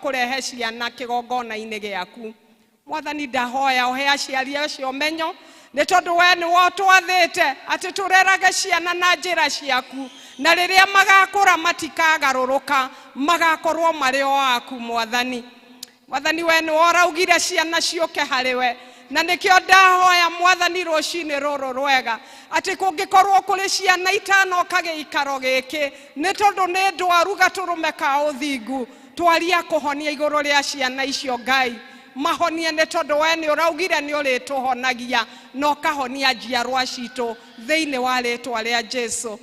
Kũrehe ciana kĩgongona-inĩ gĩaku, Mwathani, ndahoya ũhe aciari acio ũmenyo, nĩ tondũ we nĩwe ũtwathĩte atĩ tũrerage ciana na njĩra ciaku, na rĩrĩa magakũra matikagarũrũka, magakorwo marĩ o aku. Mwathani, Mwathani, we nĩwe ũraugire ciana ciũke harĩ we, na nĩkĩo ndahoya, Mwathani, rũcinĩ rũrũ rwega, atĩ kũngĩkorwo kũrĩ ciana itanoka gĩikaro gĩkĩ nĩ tondũ nĩ ndwaru, gatũrũme ka ũthingu, twaria kũhonia igũrũ rĩa ciana icio. Ngai, mahonie, nĩ tondũ we nĩ ũraugire nĩ ũrĩtũhonagia na ũkahonia njiarwa citũ thĩinĩ wa rĩtwa rĩa Jesu.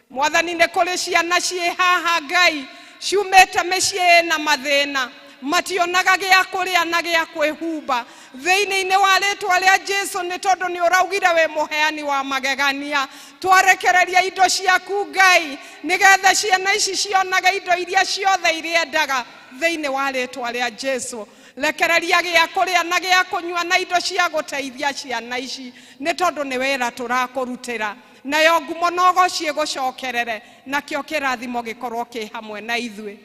Mwathani, nĩ kũrĩ ciana ciĩ haha, Ngai, ciumĩte mĩciĩ ĩna mathĩna, mationaga gĩa kũrĩa na gĩa kwĩhumba. Thĩinĩ-inĩ wa rĩtwa rĩa Jesu, nĩ tondũ nĩ ũraugire wĩ mũheani wa magegania, twarekereria indo ciaku, Ngai, nĩgetha ciana ici cionage indo iria ciothe irĩendaga. Thĩinĩ wa rĩtwa rĩa Jesu, rekereria gĩa kũrĩa na gĩa kũnyua na indo cia gũteithia ciana ici, nĩ tondũ nĩ wĩra tũrakũrutĩra, nayo ngumo na ũgoci ĩgũcokerere, nakĩo kĩrathimo gĩkorwo kĩ hamwe na ithuĩ.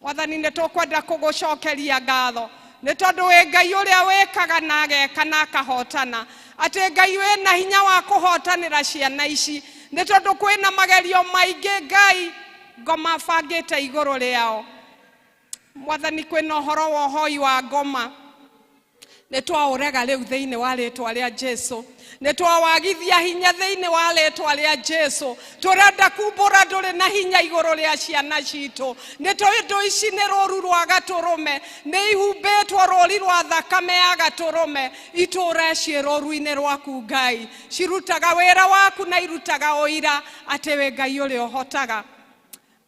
Mwathani, nĩ tũkwenda kũgũcokeria ngatho, nĩ tondũ wĩ Ngai ũrĩa wĩkaga na ageka na akahotana, atĩ Ngai wĩna hinya wa kũhotanĩra ciana ici, nĩ tondũ kwĩna magerio maingĩ, Ngai, ngoma bangĩte igũrũ rĩao. Mwathani, kwĩna ũhoro wa ũhoi wa ngoma, nĩ twaũrega rĩu thĩinĩ wa rĩtwa rĩa Jesu, nĩ twawagithia hinya thĩinĩ wa rĩtwa rĩa Jesu. Tũrenda kumbũra ndũrĩ na hinya igũrũ rĩa ciana citũ, nĩ tondũ ici nĩ rũru rwa gatũrũme, nĩ ihumbĩtwo rũri rwa thakame ya gatũrũme, itũre ciĩ rũru-inĩ rwaku. Ngai, cirutaga wĩra waku na irutaga ũira atĩ wĩ Ngai ũrĩa ũhotaga.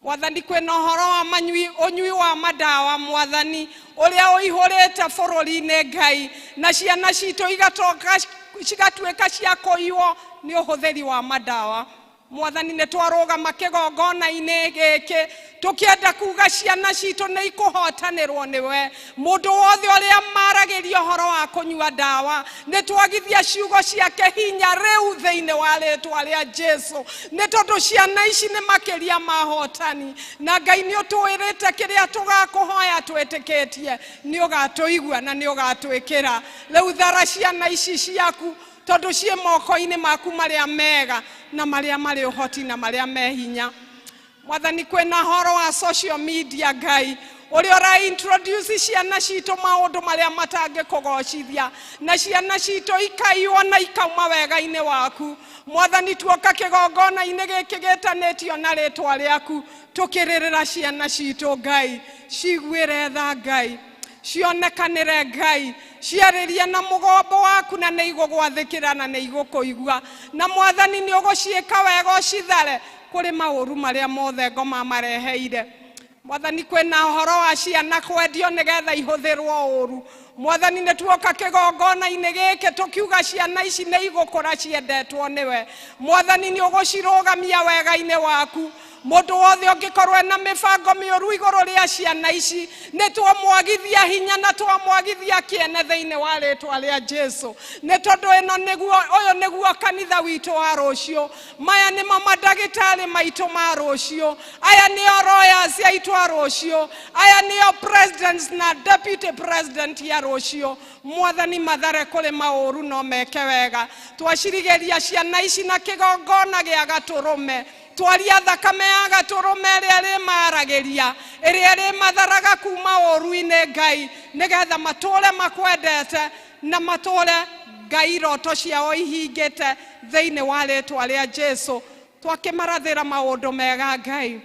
Mwathani, kwĩna ũhoro wa manyui ũnyui wa madawa, Mwathani, ũrĩa ũihũrĩte bũrũri-inĩ, Ngai, na ciana citũ igatoka cigatuĩka cia kũiywo nĩ ũhũthĩri wa madawa. Mwathani, nĩ twarũgama kĩgongona-inĩ gĩkĩ tũkĩenda kuga ciana citũ nĩ ikũhotanĩrwo nĩwe. Mũndũ wothe ũrĩa maragĩria ũhoro wa kũnyua ndawa, nĩ twagithia ciugo ciake hinya rĩu thĩinĩ wa rĩtwa rĩa Jesu, nĩ tondũ ciana ici nĩ makĩria mahotani, na Ngai, nĩ ũtwĩrĩte kĩrĩa tũgakũhoya twĩtĩkĩtie nĩ ũgatũigua na nĩ ũgatwĩkĩra. Rĩu thara ciana ici ciaku, tondũ ciĩ moko-inĩ maku marĩa mega na marĩa marĩ ũhoti na marĩa me hinya. Mwathani, kwĩna horo wa social media, Ngai, ũrĩa ũra introduce ciana citũ maũndũ marĩa matangĩkũgocithia, na ciana citũ ikaiywo na ikauma wega-inĩ waku. Mwathani, tuoka kĩgongona-inĩ gĩkĩ gĩtanĩtio na rĩtwa rĩaku, tũkĩrĩrĩra ciana citũ. Ngai, ciguĩre tha. Ngai, cionekanĩre. Ngai, ciarĩrie na mũgombo waku, na nĩ igũgwathĩkĩra na nĩ igũkũigua. Na Mwathani, nĩ ũgũciĩka wega, ũcithare kũrĩ maũru marĩa mothe ngoma mareheire. Mwathani, kwĩna ũhoro wa ciana kwendio nĩgetha ihũthĩrwo ũru. Mwathani, nĩ tuoka kĩgongona-inĩ gĩkĩ tũkiuga ciana ici nĩ igũkũra ciendetwo nĩwe. Mwathani, nĩ ũgũcirũgamia wega-inĩ waku. Mũndũ wothe ũngĩkorwo ena mĩbango mĩũru igũrũ rĩa ciana ici, nĩ twamwagithia hinya na twamwagithia kĩene thĩinĩ wa rĩtwa rĩa Jesu, nĩ tondũ ĩno nĩguo, ũyũ nĩguo kanitha witũ wa rũciũ. Maya nĩmo mandagĩtarĩ maitũ ma rũciũ, aya nĩo lawyers aitũ a rũciũ, aya nĩo presidents na deputy president ya rũciũ. Mwathani, mathare kũrĩ maũru no meke wega. Twacirigĩria ciana ici na kĩgongona gĩa gatũrũme, twaria thakame ya gatũrũme ĩrĩa ĩrĩmaragĩria, ĩrĩa ĩrĩmatharaga kuma ũũru-inĩ, Ngai, nĩgetha matũũre makwendete na matũũre, Ngai, iroto ciao ihingĩte thĩinĩ wa rĩtwa rĩa Jesu. Twakĩmarathĩra maũndũ mega, Ngai,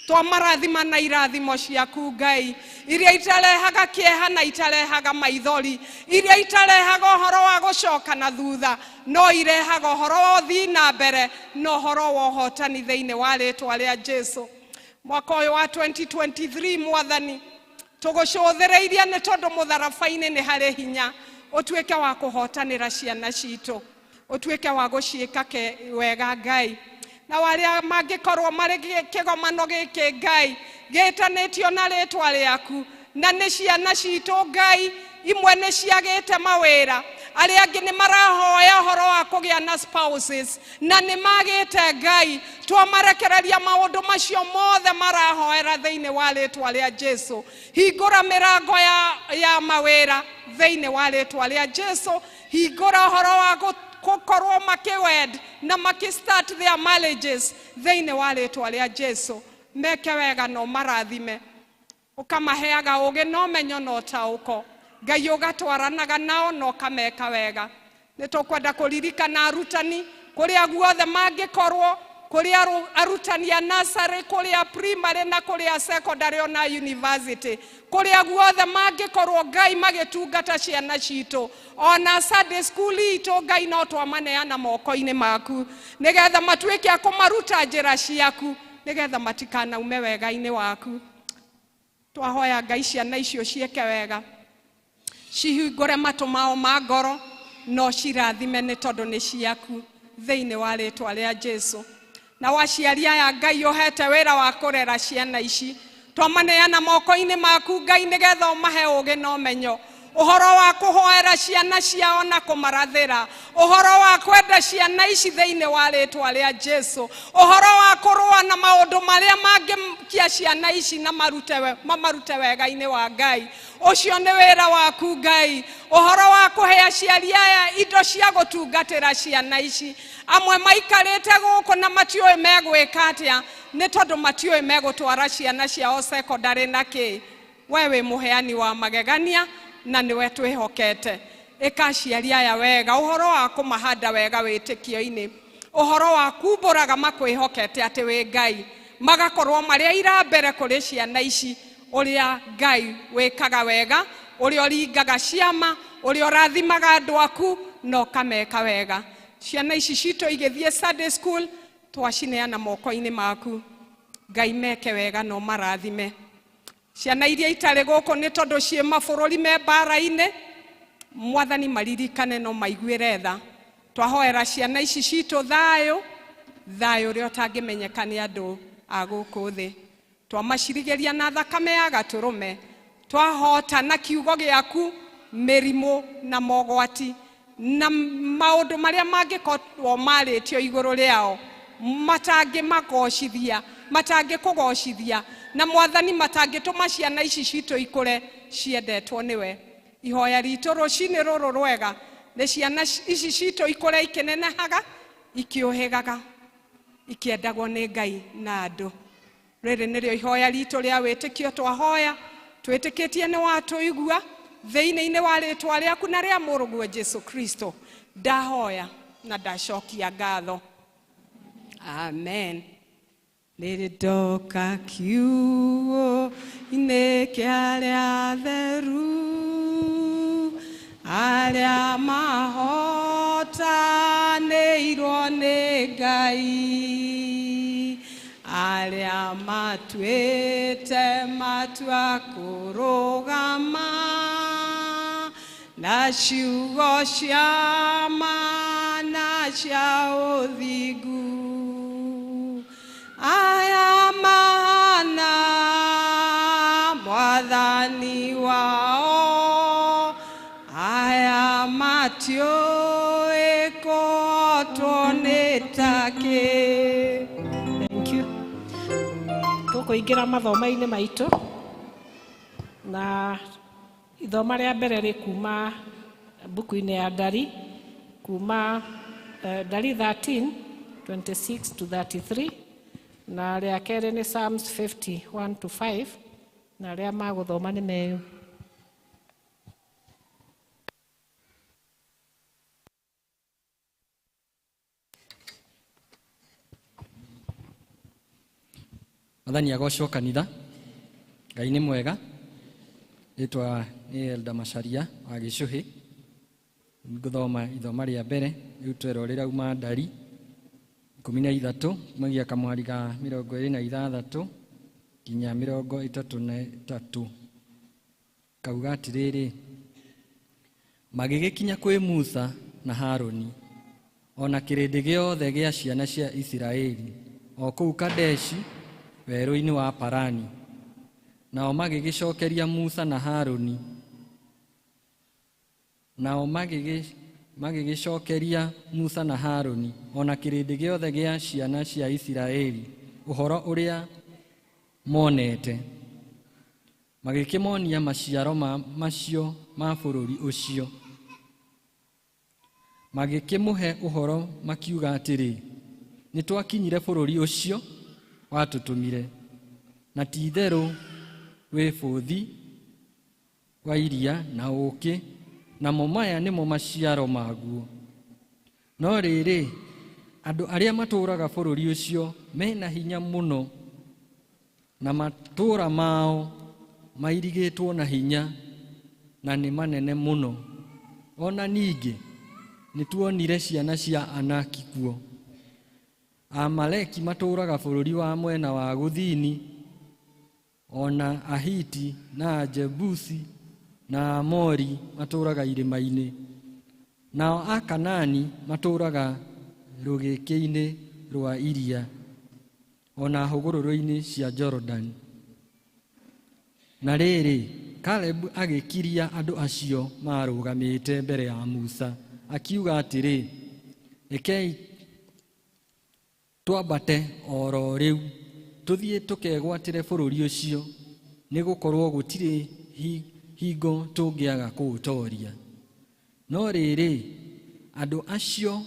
twamarathima na irathimo ciaku, Ngai, iria itarehaga kĩeha na itarehaga maithori, iria itarehaga ũhoro wa gũcoka na thutha, no irehaga ũhoro wa ũthii na mbere na ũhoro wa ũhotani thĩinĩ wa rĩtwa rĩa Jesu. Mwaka ũyũ wa 2023, Mwathani, tũgũcũthĩrĩirie, nĩ tondũ mũtharaba-inĩ nĩ harĩ hinya. Ũtuĩke wa kũhotanĩra ciana citũ, ũtuĩke wa gũciĩka wega, Ngai, na arĩa mangĩkorwo marĩ kĩgomano gĩkĩ, Ngai, gĩtanĩtio na rĩtwa rĩaku, na nĩ ciana citũ, Ngai, imwe nĩ ciagĩte mawĩra, Arĩa angĩ nĩ marahoya ũhoro wa kũgĩa na spouses na nĩ magĩte. Ngai, twamarekereria maũndũ macio mothe marahoera thĩinĩ wa rĩtwa rĩa Jesu. Hingũra mĩrango ya mawĩra thĩinĩ wa rĩtwa rĩa Jesu. Hingũra ũhoro wa gũkorwo makĩwed na makĩstart their marriages thĩinĩ wa rĩtwa rĩa Jesu. Meke wega no marathime, ũkamaheaga ũgĩ na ũmenyo na ũtaũko. Ngai, ũgatwaranaga nao na ũkameka wega. Nĩ tũkwenda kũririkana arutani kũrĩa guothe mangĩkorwo, kũrĩa arutani a nursery, kũrĩa primary na kũrĩa secondary, ona university, kũrĩa guothe mangĩkorwo, Ngai, magĩtungata ciana citũ, ona Sunday school itũ. Ngai, no twamaneana moko-inĩ maku nĩgetha matuĩke a kũmaruta njĩra ciaku, nĩgetha matikanaume wega-inĩ waku. Twahoya, Ngai, ciana icio ciĩke wega, cihingũre matũ mao ma ngoro no cirathime, nĩ tondũ nĩ ciaku, thĩinĩ wa rĩtwa rĩa Jesu. Na waciari aya, Ngai, ũhete wĩra wa kũrera ciana ici, twamaneana moko-inĩ maku, Ngai, nĩgetha ũmahe ũgĩ na ũmenyo, ũhoro wa kũhoera ciana ciao na kũmarathĩra, ũhoro wa kwenda ciana ici thĩinĩ wa rĩtwa rĩa Jesu, ũhoro wa kũrũa na maũndũ marĩa mangĩkia ciana ici na mamarute wega-inĩ wa Ngai. Ũcio nĩ wĩra waku, Ngai. Ũhoro wa kũhe aciari aya indo cia gũtungatĩra ciana ici. Amwe maikarĩte gũkũ na matiũĩ megwĩka atĩa, nĩ tondũ matiũĩ megũtwara ciana ciao secondary na kĩ. We wĩ mũheani wa magegania na nĩwe twĩhokete. Ĩka aciari aya wega, ũhoro wa kũmahanda wega wĩtĩkio-inĩ, ũhoro wa kumbũraga makwĩhokete atĩ wĩ Ngai, magakorwo marĩ aira mbere kũrĩ ciana ici ũrĩa Ngai wĩkaga wega, ũrĩa ũringaga ciama, ũrĩa ũrathimaga andũ aku na ũkameka wega. Ciana ici citũ igĩthiĩ Sunday school, twacineana moko-inĩ maku, Ngai. Meke wega na ũmarathime. Ciana iria itarĩ gũkũ nĩ tondũ ciĩ mabũrũri me mbara-inĩ, Mwathani, maririkane no maiguĩre tha. Twahoera ciana ici citũ thayũ, thayũ ũrĩa ũtangĩmenyeka nĩ andũ a gũkũ thĩ. Twamacirigĩria na thakame ya gatũrũme. Twahota na kiugo gĩaku mĩrimũ na mogwati na maũndũ marĩa mangĩkorwo marĩtio igũrũ rĩao matangĩmagocithia, matangĩkũgocithia na Mwathani, matangĩtũma ciana ici citũ ikũre ciendetwo nĩwe. Ihoya ritũ rũcinĩ rũrũ rwega nĩ ciana ici citũ ikũre ikĩnenehaga, ikĩũhĩgaga, ikĩendagwo nĩ Ngai na andũ. Rĩrĩ nĩrĩo ihoya ritũ rĩa wĩtĩkio. Twahoya twĩtĩkĩtie nĩ watũigua, thĩinĩ-inĩ wa rĩtwa rĩaku na rĩa mũrũguo Jesu Kristo ndahoya na ndacokia ngatho, amen. Rĩrĩ ndoka kiugo-inĩ kĩa arĩa atheru, arĩa mahotanĩirwo nĩ Ngai, arĩa matuĩte matua kũrũgama na ciugo cia ma na cia ũthingu, aya mahana Mwathani wao, aya matiũĩ kũhotwo nĩ takĩ. Thank you. Tũkũingĩra mathoma-inĩ maitũ na ithoma rĩa mbere rĩ kuma mbuku-inĩ ya Ndari, kuma Ndari 13 26 to 33, na rĩa kerĩ nĩ Psalms 51 to 5, na arĩa magũthoma nĩ meũ. Mwathani agocwo. Kanitha, Ngai nĩ mwega. Rĩtwa nĩ Elda Macharia wa Gĩcũhĩ. Ngũthoma ithoma rĩa mbere rĩu twerwo rĩrauma Ndari 13, kumagia kamwari ga 26 nginya 33. Kauga atĩrĩrĩ, magĩgĩkinya kwĩ Musa na Harũni o na kĩrĩndĩ gĩothe gĩa ciana cia Isiraeli o kũu Kadeshi werũ-inĩ wa Parani. Nao magĩgĩcokeria Musa na Harũni, nao magĩgĩ magĩgĩcokeria Musa na Harũni o na kĩrĩndĩ gĩothe gĩa ciana cia Isiraeli ũhoro ũrĩa monete. Magĩkĩmonia maciaro macio ma bũrũri ũcio. Magĩkĩmũhe ũhoro makiuga atĩrĩ, nĩtwakinyire bũrũri ũcio watũtũmire, na ti-itherũ wĩ bũthi wa iria na ũũkĩ, namo maya nĩmo maciaro maguo. No rĩrĩ, andũ arĩa matũũraga bũrũri ũcio mena hinya mũno, na matũũra mao mairigĩtwo na hinya na nĩ manene mũno. Ona ningĩ nĩtuonire ciana cia Anaki kuo. Amaleki matũũraga bũrũri wa mwena wa gũthini, ona Ahiti na Ajebusi na Amori matũũraga irĩma-inĩ, nao Akanaani matũũraga rũgĩkĩ-inĩ rwa iria ona hũgũrũrũ-inĩ cia Jorodani. Na rĩrĩ, Kalebu agĩkiria andũ acio marũgamĩte mbere ya Musa, akiuga atĩrĩ, rekei twambate oro rĩu tũthiĩ tũkegwatĩre bũrũri ũcio, nĩgũkorwo gũtirĩ hingo tũngĩaga kũũtooria. No rĩrĩ, andũ acio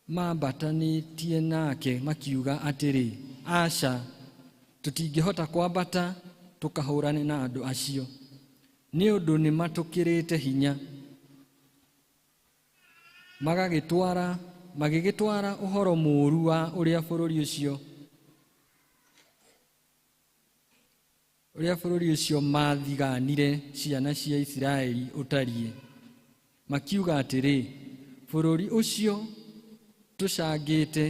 mambatanĩtie nake makiuga atĩrĩ, aca, tũtingĩhota kwambata tũkahũrane na andũ acio, nĩ ũndũ nĩmatũkĩrĩte hinya. Magĩgĩtwara ũhoro mũũru wa ũrĩa bũrũri ũcio mathiganire ciana cia Isiraeli ũtariĩ. Makiuga atĩrĩ, bũrũri ũcio tũcangĩte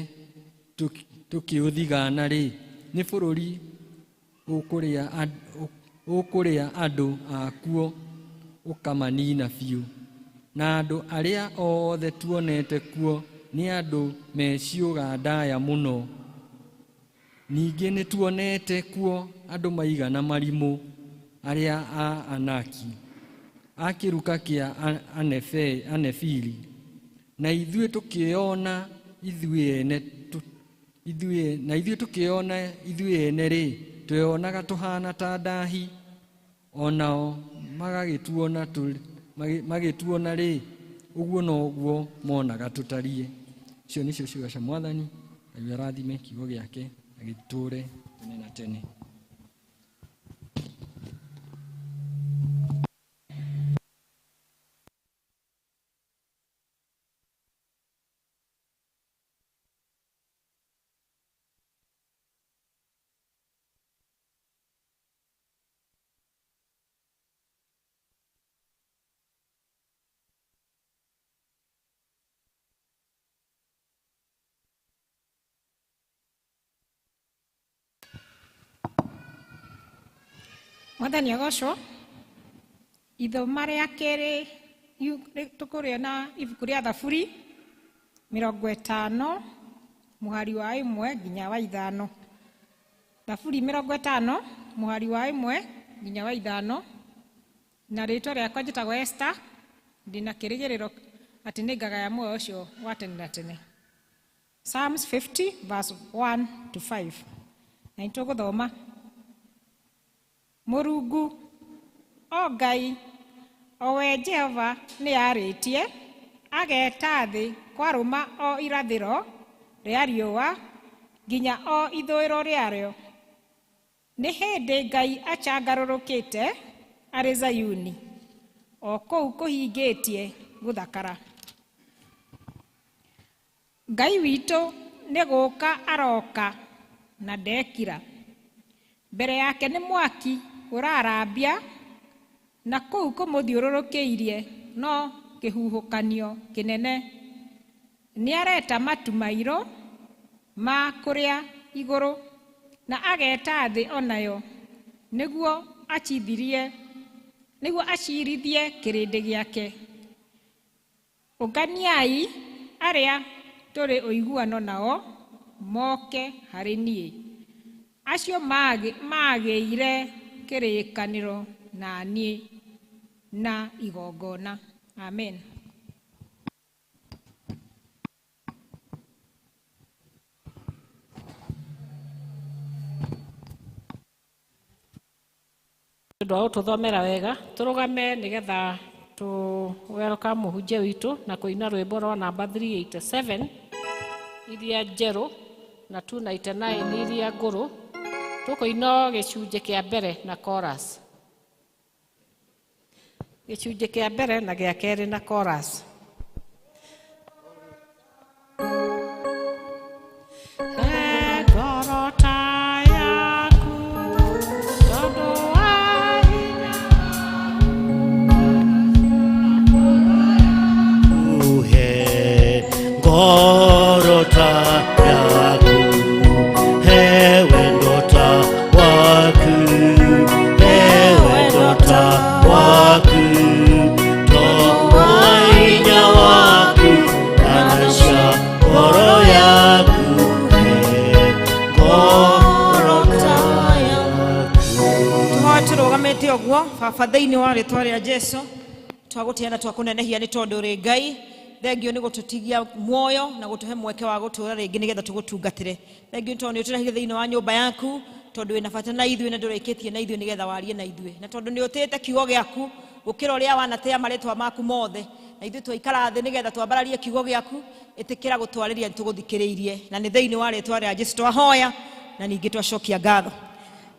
tũkĩũthigana-rĩ, nĩ bũrũri ũkũrĩa andũ akuo ũkamanina biũ, na andũ arĩa othe tuonete kuo nĩ andũ me ciũga ndaya mũno. Ningĩ nĩtuonete kuo andũ maigana marimũ arĩa a Anaki, a kĩruka kĩa Anefili, na ithuĩ tũkĩona ithuĩ ene rĩ, tweonaga tũhana ta ndahi, onao magĩtuona rĩ, ũguo noguo monaga tũtariĩ. Icio nĩcio ciugo cia Mwathani. Ngai arathime kiugo gĩake na gĩtũũre tene na tene. Mwathani agocwo. Ithoma rĩa kerĩ tũkũrĩona ibuku rĩa Thaburi 50 mũhari wa 1 nginya wa 5. Thaburi 50 mũhari wa 1 nginya wa 5. Na rĩtwa rĩakwa njĩtagwo Esther, ndĩna kĩrĩgĩrĩro atĩ nĩngagaya muoyo ũcio wa tene na tene. Psalms 50 verse 1 to 5. Na nĩtũgũthoma. Mũrungu o Ngai o we Jehova nĩarĩtie, ageta thĩ kwarũma o irathĩro rĩa riũa nginya o ithũĩro rĩarĩo. Nĩ hĩndĩ Ngai acangarũrũkĩte arĩ Zayuni, o kũu kũhingĩtie gũthakara. Ngai witũ nĩ gũka aroka na ndekira. Mbere yake nĩ mwaki ũrarambia, na kũu kũmũthiũrũrũkĩirie no kĩhuhũkanio kĩnene. Nĩareta matu mairũ ma kũrĩa igũrũ, na ageta thĩ onayo, nĩguo acirithie kĩrĩndĩ gĩake. Ũnganiai arĩa tũrĩ ũiguano nao moke harĩ niĩ, acio magĩire kĩrĩkanĩro na niĩ na igongona. Amen. Nĩ ũndũ wa gũtũthomera wega. Tũrũgame nĩgetha tũ welcome mũhunjia witũ na kũina rwĩmbo rwa namba 387 iria njerũ na 299 iria ngũrũ. Tũkũina gĩcunjĩ kĩa mbere na chorus. Gĩcunjĩ kĩa mbere na gĩa kerĩ na chorus. He ngoro ta yaku, tondũ wa hinya. He ngoro ta yaku, he wendo ta waku, he wendo ta waku, tondũ wa hinya waku, anacia ngoro yaku, he ngoro ta yaku. Tũhoe tũrũgamĩte ũguo. Baba, thĩinĩ wa rĩtwa rĩa Jesu, twagũtĩa na twakũnenehia nĩ tondũ ũrĩ Ngai. Thengio nĩ gũtũtigia muoyo na gũtũhe mweke wa gũtũũra rĩngĩ nĩgetha tũgũtungatĩre. Thengio nĩ tondũ nĩ ũtũrehire thĩinĩ wa nyũmba yaku, tondũ wĩna bata na ithuĩ na ndũrĩkĩtie na ithuĩ nĩgetha warie na ithuĩ, na tondũ nĩ ũtĩĩte kiugo gĩaku gũkĩra ũrĩa wanatĩa marĩtwa maku mothe, na ithuĩ twaikara thĩ nĩgetha twambararie kiugo gĩaku. Ĩtĩkĩra gũtwarĩria, nĩtũgũthikĩrĩirie, na nĩ thĩinĩ wa rĩtwa rĩa Jesu twahoya na ningĩ twacokia ngatho.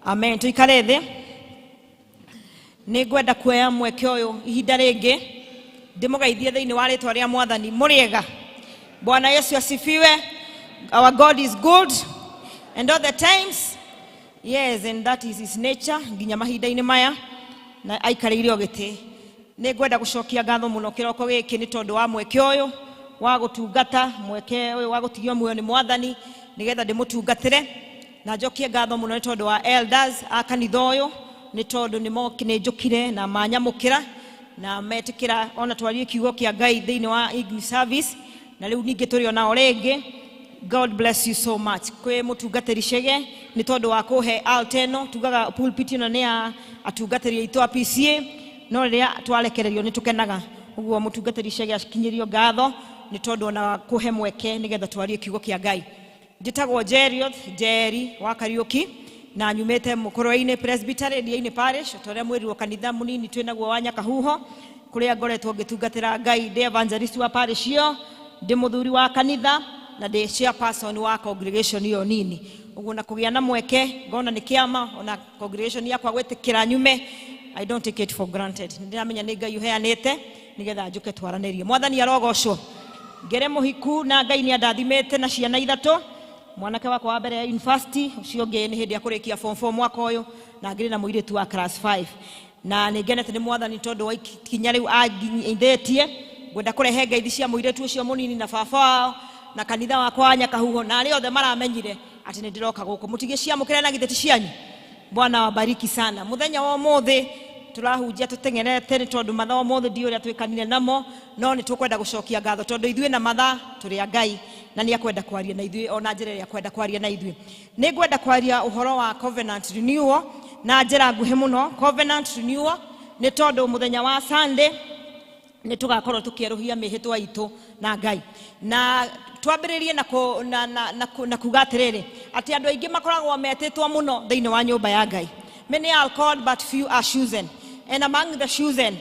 Amen. Tũikare thĩ. Nĩ ngwenda kuoya mweke ũyũ ihinda rĩngĩ ndĩmũgeithie thĩinĩ wa rĩtwa rĩa Mwathani. Mũrĩega? Bwana Yesu asifiwe. Our God is good and all the times. Yes, and that is his nature nginya mahinda-inĩ maya na aikarĩire o gĩtĩ. Nĩ ngwenda gũcokia ngatho mũno kĩroko gĩkĩ nĩ tondũ wa mweke ũyũ wa gũtungata, mweke ũyũ wa gũtigio muoyo nĩ Mwathani nĩgetha ndĩmũtungatĩre, na njokie ngatho mũno nĩ tondũ wa elders a kanitha ũyũ, nĩ tondũ nĩ njũkire na manyamũkĩra na metĩkĩra ona twarie kiugo kĩa Ngai thĩinĩ wa evening service, na rĩu ningĩ tũrĩ onao rĩngĩ. God bless you so much. Kwĩ mũtungatĩri Chege nĩ tondũ wa kũhe altar ĩno. Tugaga pulpit ĩno nĩ ya atungatĩri aitũ a PCA, no rĩrĩa twarekererio nĩ tũkenaga. Ũguo mũtungatĩri Chege akinyĩrio ngatho nĩ tondũ ona kũhe mweke nĩgetha twarie kiugo kĩa Ngai. Njĩtagwo Jerioth Njeri wa Kariũki na nyumĩte Mũkũrwe-inĩ Presbytery, Ndiainĩ Parish, ta ũrĩa mwĩrirwo, kanitha mũnini twĩnaguo wa Nyakahuho, kũrĩa ngoretwo ngĩtungatĩra Ngai. Ndĩ evangelist wa parish ĩyo, ndĩ mũthuri wa kanitha na ndĩ chairperson wa congregation ĩyo nini. Ũguo na kũgĩa na mweke ngona nĩ kĩama ona congregation yakwa gwĩtĩkĩra nyume, I don't take it for granted. Nĩ ndĩramenya nĩ Ngai ũheanĩte nĩgetha njũke twaranĩrie. Mwathani arogocwo. Ngere mũhiku na Ngai nĩ andathimĩte na ciana ithatũ. Mwanake wakwa wa mbere ya university, ũcio ũngĩ nĩ hĩndĩ ya kũrĩkia form 4 mwaka ũyũ, na ngĩrĩ na mũirĩtu wa class 5, na nĩ ngenete nĩ Mwathani tondũ wa ikinya rĩu anginyithĩtie. Ngwenda kũrehe ngeithi cia mũirĩtu ũcio mũnini na baba wao na kanitha wakwa wa Nyakahuho na arĩa othe maramenyire atĩ nĩ ndĩroka gũkũ. Mũtige ciamũkĩre na githĩ ti cianyu. Bwana wabariki sana. Mũthenya wa ũmũthĩ tũrahunjia tũteng'erete nĩ tondũ mathaa ũmũthĩ ndiũ ũrĩa twĩkanire namo, no nĩ tũkwenda gũcokia ngatho tondũ ithuĩ na mathaa tũrĩ a Ngai na nĩ akwenda kwaria na ithuĩ ona njĩra ĩrĩa akwenda kwaria na ithuĩ. Nĩ ngwenda kwaria ũhoro wa covenant renewal na njĩra nguhĩ mũno. Covenant renewal nĩ tondũ mũthenya wa Sunday nĩ tũgakorwo tũkĩerũhia mĩhĩtwa itũ na Ngai, na twambĩrĩrie na, kũ, na, na, na, na kuga atĩrĩrĩ, atĩ andũ aingĩ makoragwo metĩtwo mũno thĩinĩ wa nyũmba ya Ngai. Many are called, but few are chosen, and among the chosen,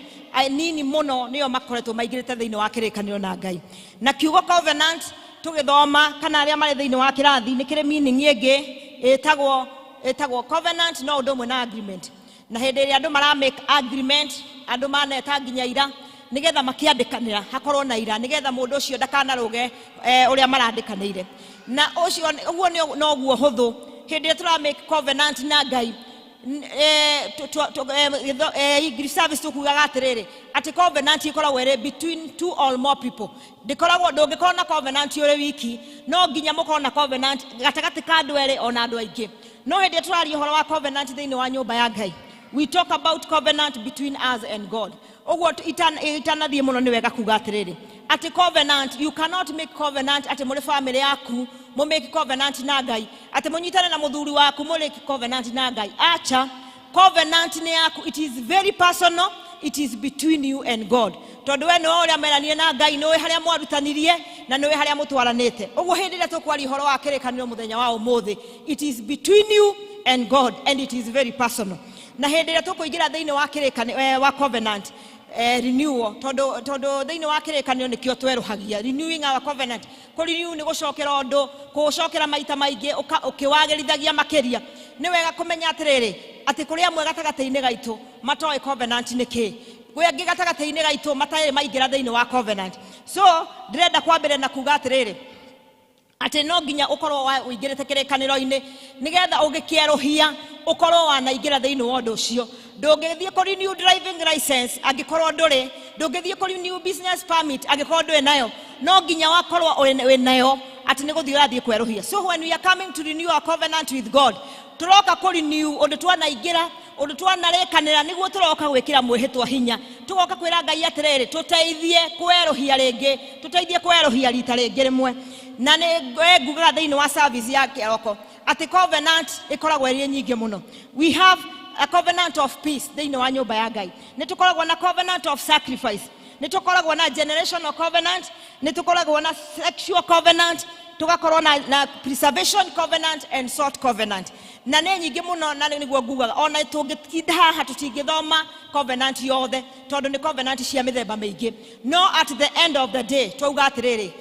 nini mũno nĩo makoretwo maingĩrĩte thĩinĩ wa kĩrĩkanĩro na Ngai. Na kiugo covenant tũgĩthoma kana arĩa marĩ thĩinĩ wa kĩrathi, nĩ kĩrĩ meaning ĩngĩ ĩtagwo covenant no ũndũ ũmwe na agreement. Na hĩndĩ ĩrĩa andũ mara make agreement, andũ maneta nginya ira nĩgetha makĩandĩkanĩra hakorwo na ira nĩgetha mũndũ ũcio ndakanarũge ũrĩa marandĩkanĩire na ũcio. Ũguo noguo hũthũ hĩndĩ ĩrĩa tũra make covenant na Ngai. English service tũkugaga atĩrĩrĩ, atĩ covenant ĩkoragwo ĩrĩ between two or more people. Ndĩkoragwo, ndũngĩkorwo na covenant ũrĩ wiki, no nginya mũkorwo na covenant gatagatĩ ka andũ erĩ ona andũ aingĩ. No hĩndĩ ĩrĩa tũraria ũhoro wa covenant thĩinĩ wa nyũmba ya Ngai, we talk about covenant between us and God. Ũguo itanathiĩ mũno, nĩ wega kuga atĩrĩrĩ, atĩ covenant, you cannot make covenant atĩ mũrĩ family yaku mũ make covenant na Ngai, atĩ mũnyitane na mũthuri waku mũ make covenant na Ngai. Acha, covenant nĩ yaku. It is very personal. It is between you and God, tondũ we nĩwe ũrĩa meranire na Ngai, nĩwe harĩa mwarutanirie na nĩwe harĩa mũtwaranĩte. Ũguo hĩndĩ ĩrĩa tũkwaria ũhoro wa kĩrĩkanĩro mũthenya wa ũmũthĩ, it is between you and God and it is very personal. Na hĩndĩ ĩrĩa tũkũingĩra thĩinĩ wa kĩrĩkanĩro wa covenant renewal, tondũ thĩinĩ wa kĩrĩkanĩro nĩkĩo twerũhagia, renewing our covenant. Kũ renew nĩ gũcokera ũndũ, kũũcokera maita maingĩ, ũkĩwagĩrithagia makĩria. Nĩ wega kũmenya atĩrĩrĩ, atĩ kũrĩ amwe gatagatĩ-inĩ gaitũ matoĩ covenant nĩ kĩ, kwĩ angĩ gatagatĩ-inĩ gaitũ matarĩ maingĩra thĩinĩ wa covenant. So ndĩrenda kwambĩrĩria na kuga atĩrĩrĩ, atĩ no nginya ũkorwo ũingĩrĩte kĩrĩkanĩro-inĩ nĩgetha ũngĩkĩerũhia ũkorwo wanaingĩra thĩinĩ wa ũndũ ũcio. Ndũngĩthiĩ kũ renew driving license angĩkorwo ndũrĩ, ndũngĩthiĩ kũ renew business permit angĩkorwo ndũrĩ nayo. No nginya wakorwo wĩ nayo atĩ nĩ gũthiĩ ũrathiĩ kwerũhia. So when we are coming to renew our covenant with God, tũroka kũ renew ũndũ twanaingĩra, ũndũ twanarĩkanĩra, nĩguo tũroka gwĩkĩra mwĩhĩtwa hinya. Tũgoka kwĩra Ngai atĩrĩrĩ, tũteithie kwerũhia rĩngĩ, tũteithie kwerũhia rita rĩngĩ rĩmwe. Na nĩ ngugaga thĩinĩ wa service ya kĩroko atĩ covenant ĩkoragwo ĩrĩ nyingĩ mũno. We have a covenant of peace thĩinĩ wa nyũmba ya Ngai, nĩ tũkoragwo na covenant of sacrifice, nĩ tũkoragwo na generational covenant, nĩ tũkoragwo na sexual covenant, tũgakorwo na preservation covenant and salt covenant, na nĩ nyingĩ mũno. Na nĩguo ngugaga ona tũngĩtinda haha tũtingĩthoma covenant yothe, tondũ nĩ covenant cia mĩthemba mĩingĩ. No at the end of the day twauga atĩrĩrĩ,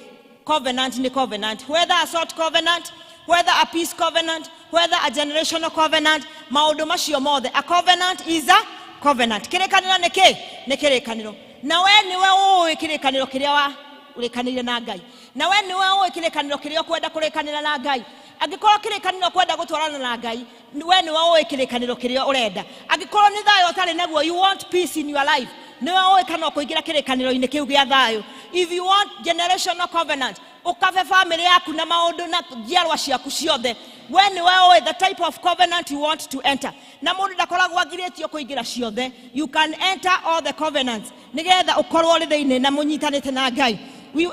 covenant nĩ covenant, whether a salt covenant, whether a peace covenant, whether a generational covenant, maũndũ macio mothe, a covenant is a covenant. Kĩrĩkanĩro nĩ kĩ? Nĩ kĩrĩkanĩro. Na we nĩwe ũĩ kĩrĩkanĩro kĩrĩa wa ũrĩkanĩire na Ngai, na we nĩwe ũĩ kĩrĩkanĩro kĩrĩa ũkwenda kũrĩkanĩra na Ngai. Angĩkorwo kĩrĩkanĩro kwenda gũtwarana na Ngai, we nĩwe ũĩ kĩrĩkanĩro kĩrĩa ũrenda. Angĩkorwo nĩ thayũ ũtarĩ naguo, you want peace in your life, nĩwe ũĩ kana ũkũingĩra kĩrĩkanĩro-inĩ kĩu gĩa thayũ. If you want generational covenant, ũkabe family yaku na maũndũ na njiarwa ciaku ciothe, we nĩwe ũĩ the type of covenant you want to enter. Na mũndũ ndakoragwo agirĩtio kũingĩra ciothe. You can enter all the covenants nĩgetha ũkorwo ũrĩ thĩinĩ na mũnyitanĩte na Ngai.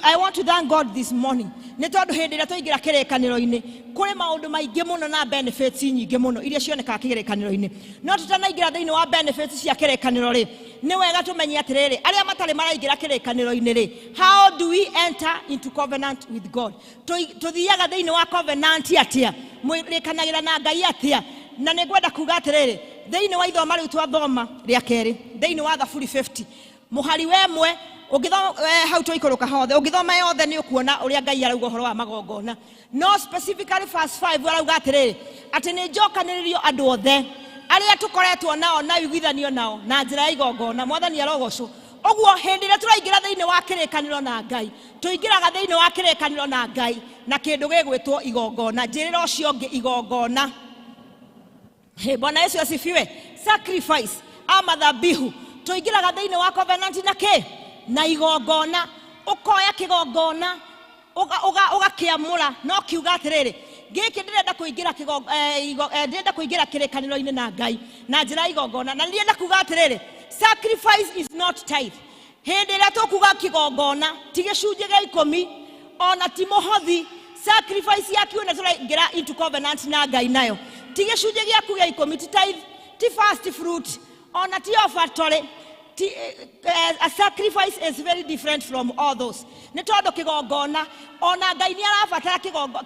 I want to thank God this morning nĩ tondũ hĩndĩ ĩrĩa twaingĩra kĩrĩkanĩro-inĩ kũrĩ maũndũ maingĩ mũno na benefits nyingĩ mũno iria cionekaga kĩrĩkanĩro-inĩ. No tũtanaingĩra thĩinĩ wa benefits cia kĩrĩkanĩro rĩ, nĩ wega tũmenye atĩrĩrĩ, arĩa matarĩ maraingĩra kĩrĩkanĩro-inĩ rĩ, how do we enter into covenant with God? Tũthiaga thĩinĩ wa covenant atĩa? Mwĩrĩkanagĩra na Ngai atĩa? Na nĩ ngwenda kuga atĩrĩrĩ, thĩinĩ wa ithoma rĩu twathoma rĩa kerĩ thĩinĩ wa Thaburi 50 mũhari wa 1, ũngĩthoma hau twaikũrũka hothe, ũngĩthoma yothe nĩ ũkuona ũrĩa Ngai arauga ũhoro wa magongona. No specifically verse 5 arauga atĩrĩrĩ, atĩ nĩ njokanĩrĩrio andũ othe arĩa tũkoretwo nao na ũiguithanio nao na njĩra ya igongona. Mwathani arogocwo. Ũguo hĩndĩ ĩrĩa tũraingĩra thĩinĩ wa kĩrĩkanĩro na Ngai, tũingĩraga thĩinĩ wa kĩrĩkanĩro na Ngai na kĩndũ gĩgwĩtwo igongona. Njĩrĩra ũcio ũngĩ, igongona. Hey, Bwana Yesu asifiwe. Sacrifice ama dhabihu. Tũingĩraga thĩinĩ wa covenant na kĩ? Na igongona. Ũkoya kĩgongona ũgakĩamũra no kiuga atĩrĩrĩ, gĩkĩ ndĩrenda kũingĩra ndĩrenda kũingĩra kĩrĩkanĩro-inĩ na Ngai na njĩra ya igongona. Na ndĩrenda kuga atĩrĩrĩ, sacrifice is not tithe. Hĩndĩ ĩrĩa tũkuga kĩgongona, ti gĩcunjĩ gĩa ikũmi, ona ti mũhothi. Sacrifice yaku ĩno tũraingĩra into covenant na Ngai nayo ti gĩcunjĩ gĩaku gĩa ikũmi, ti tithe, ti first fruit, ona ti offertory. A sacrifice is very different from all those, nĩ tondũ kĩgongona, ona Ngai nĩ arabatara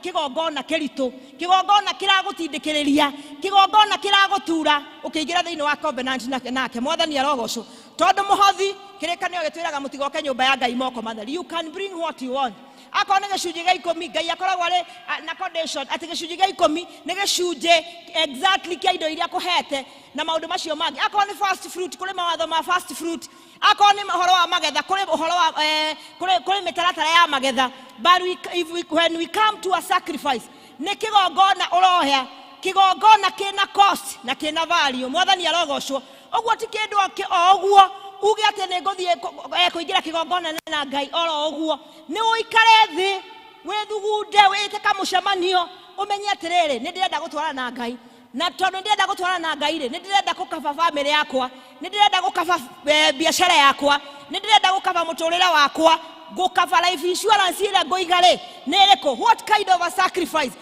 kĩgongona kĩritũ, kĩgongona kĩragũtindĩkĩrĩria, kĩgongona kĩragũtura ũkĩingĩra thĩinĩ wa covenant nake. Mwathani arogocwo. Tondũ mũhothi, kĩrĩkanĩro gĩtwĩraga mũtigoke nyũmba ya Ngai moko matheri. You can bring what you want. Akorwo nĩ gĩcunjĩ gĩa ikũmi, Ngai akoragwo arĩ na condition atĩ gĩcunjĩ gĩa ikũmi nĩ gĩcunjĩ exactly kĩa indo iria akũhete na maũndũ macio mangĩ. Akorwo nĩ first fruit, kũrĩ mawatho ma first fruit. Akorwo nĩ ũhoro wa magetha, kũrĩ ũhoro wa kũrĩ mĩtaratara ya magetha. But when we come to a sacrifice, nĩ kĩgongona ũroya, kĩgongona kĩna cost na kĩna value. Mwathani arogocwo. Ũguo ti kĩndũ o ũguo uge atĩ nĩ ngũthiĩ kũingĩra kĩgongona na Ngai oro ũguo. Nĩ ũikare thĩ wĩthugunde, wĩte kamũcemanio, ũmenye atĩrĩrĩ, nĩ ndĩrenda gũtwarana na Ngai, na tondũ ndĩrenda gũtwarana na Ngai rĩ, nĩ ndĩrenda gũkaba bamĩrĩ yakwa, nĩ ndĩrenda gũkaba biacara yakwa, nĩ ndĩrenda gũkaba mũtũrĩre wakwa, gũkaba life insurance ĩrĩa ngũiga rĩ nĩ ĩrĩkũ? What kind of a sacrifice?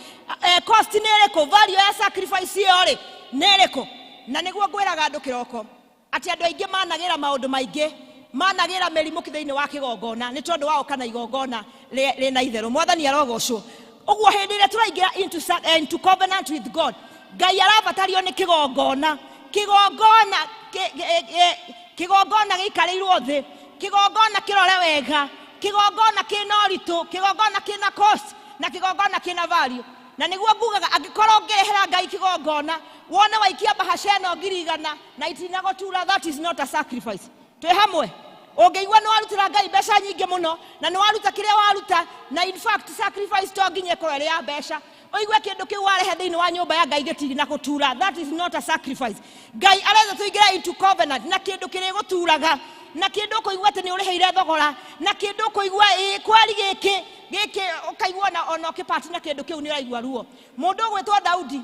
Cost nĩ ĩrĩkũ? Value ya sacrifice ĩyo rĩ nĩ ĩrĩkũ? Na nĩguo ngwĩraga andũ kĩroko atĩ andũ aingĩ managĩra maũndũ maingĩ, managĩra mĩrimũ thĩinĩ wa kĩgongona nĩ tondũ wa ũka na igongona rĩna itherũ. Mwathani arogocwo. Ũguo hĩndĩ ĩrĩa tũraingĩra into covenant with God, Ngai arabatario nĩ kĩgongona. Kĩgongona kĩgongona gĩikarĩirwo thĩ, kĩgongona kĩrore wega, kĩgongona kĩna ũritũ, kĩgongona kĩna cost na kĩgongona kĩna value. Na nĩguo ngugaga angĩkorwo ũngĩrehera Ngai kĩgongona wone waikia mbahaca ĩno 100,000 na itinagũtura, that is not a sacrifice. Twĩ hamwe? Ũngĩigua nĩ warutĩra Ngai mbeca nyingĩ mũno na nĩ waruta kĩrĩa waruta, na in fact sacrifice to nginya ĩkorwo ĩrĩ ya mbeca, ũigue kĩndũ kĩu warehe thĩinĩ wa nyũmba ya Ngai gĩtinagũtura, that is not a sacrifice. Ngai arenda tũingĩre into covenant na kĩndũ kĩrĩgũturaga, na kĩndũ ũkũigua atĩ nĩ ũrĩhĩire thogora, na kĩndũ ũkũigua ĩĩ kweri gĩkĩ gĩkĩ, ũkaigua ona ũkĩpati na kĩndũ kĩu nĩ ũraigua ruo. Mũndũ ũgwĩtwo Daudi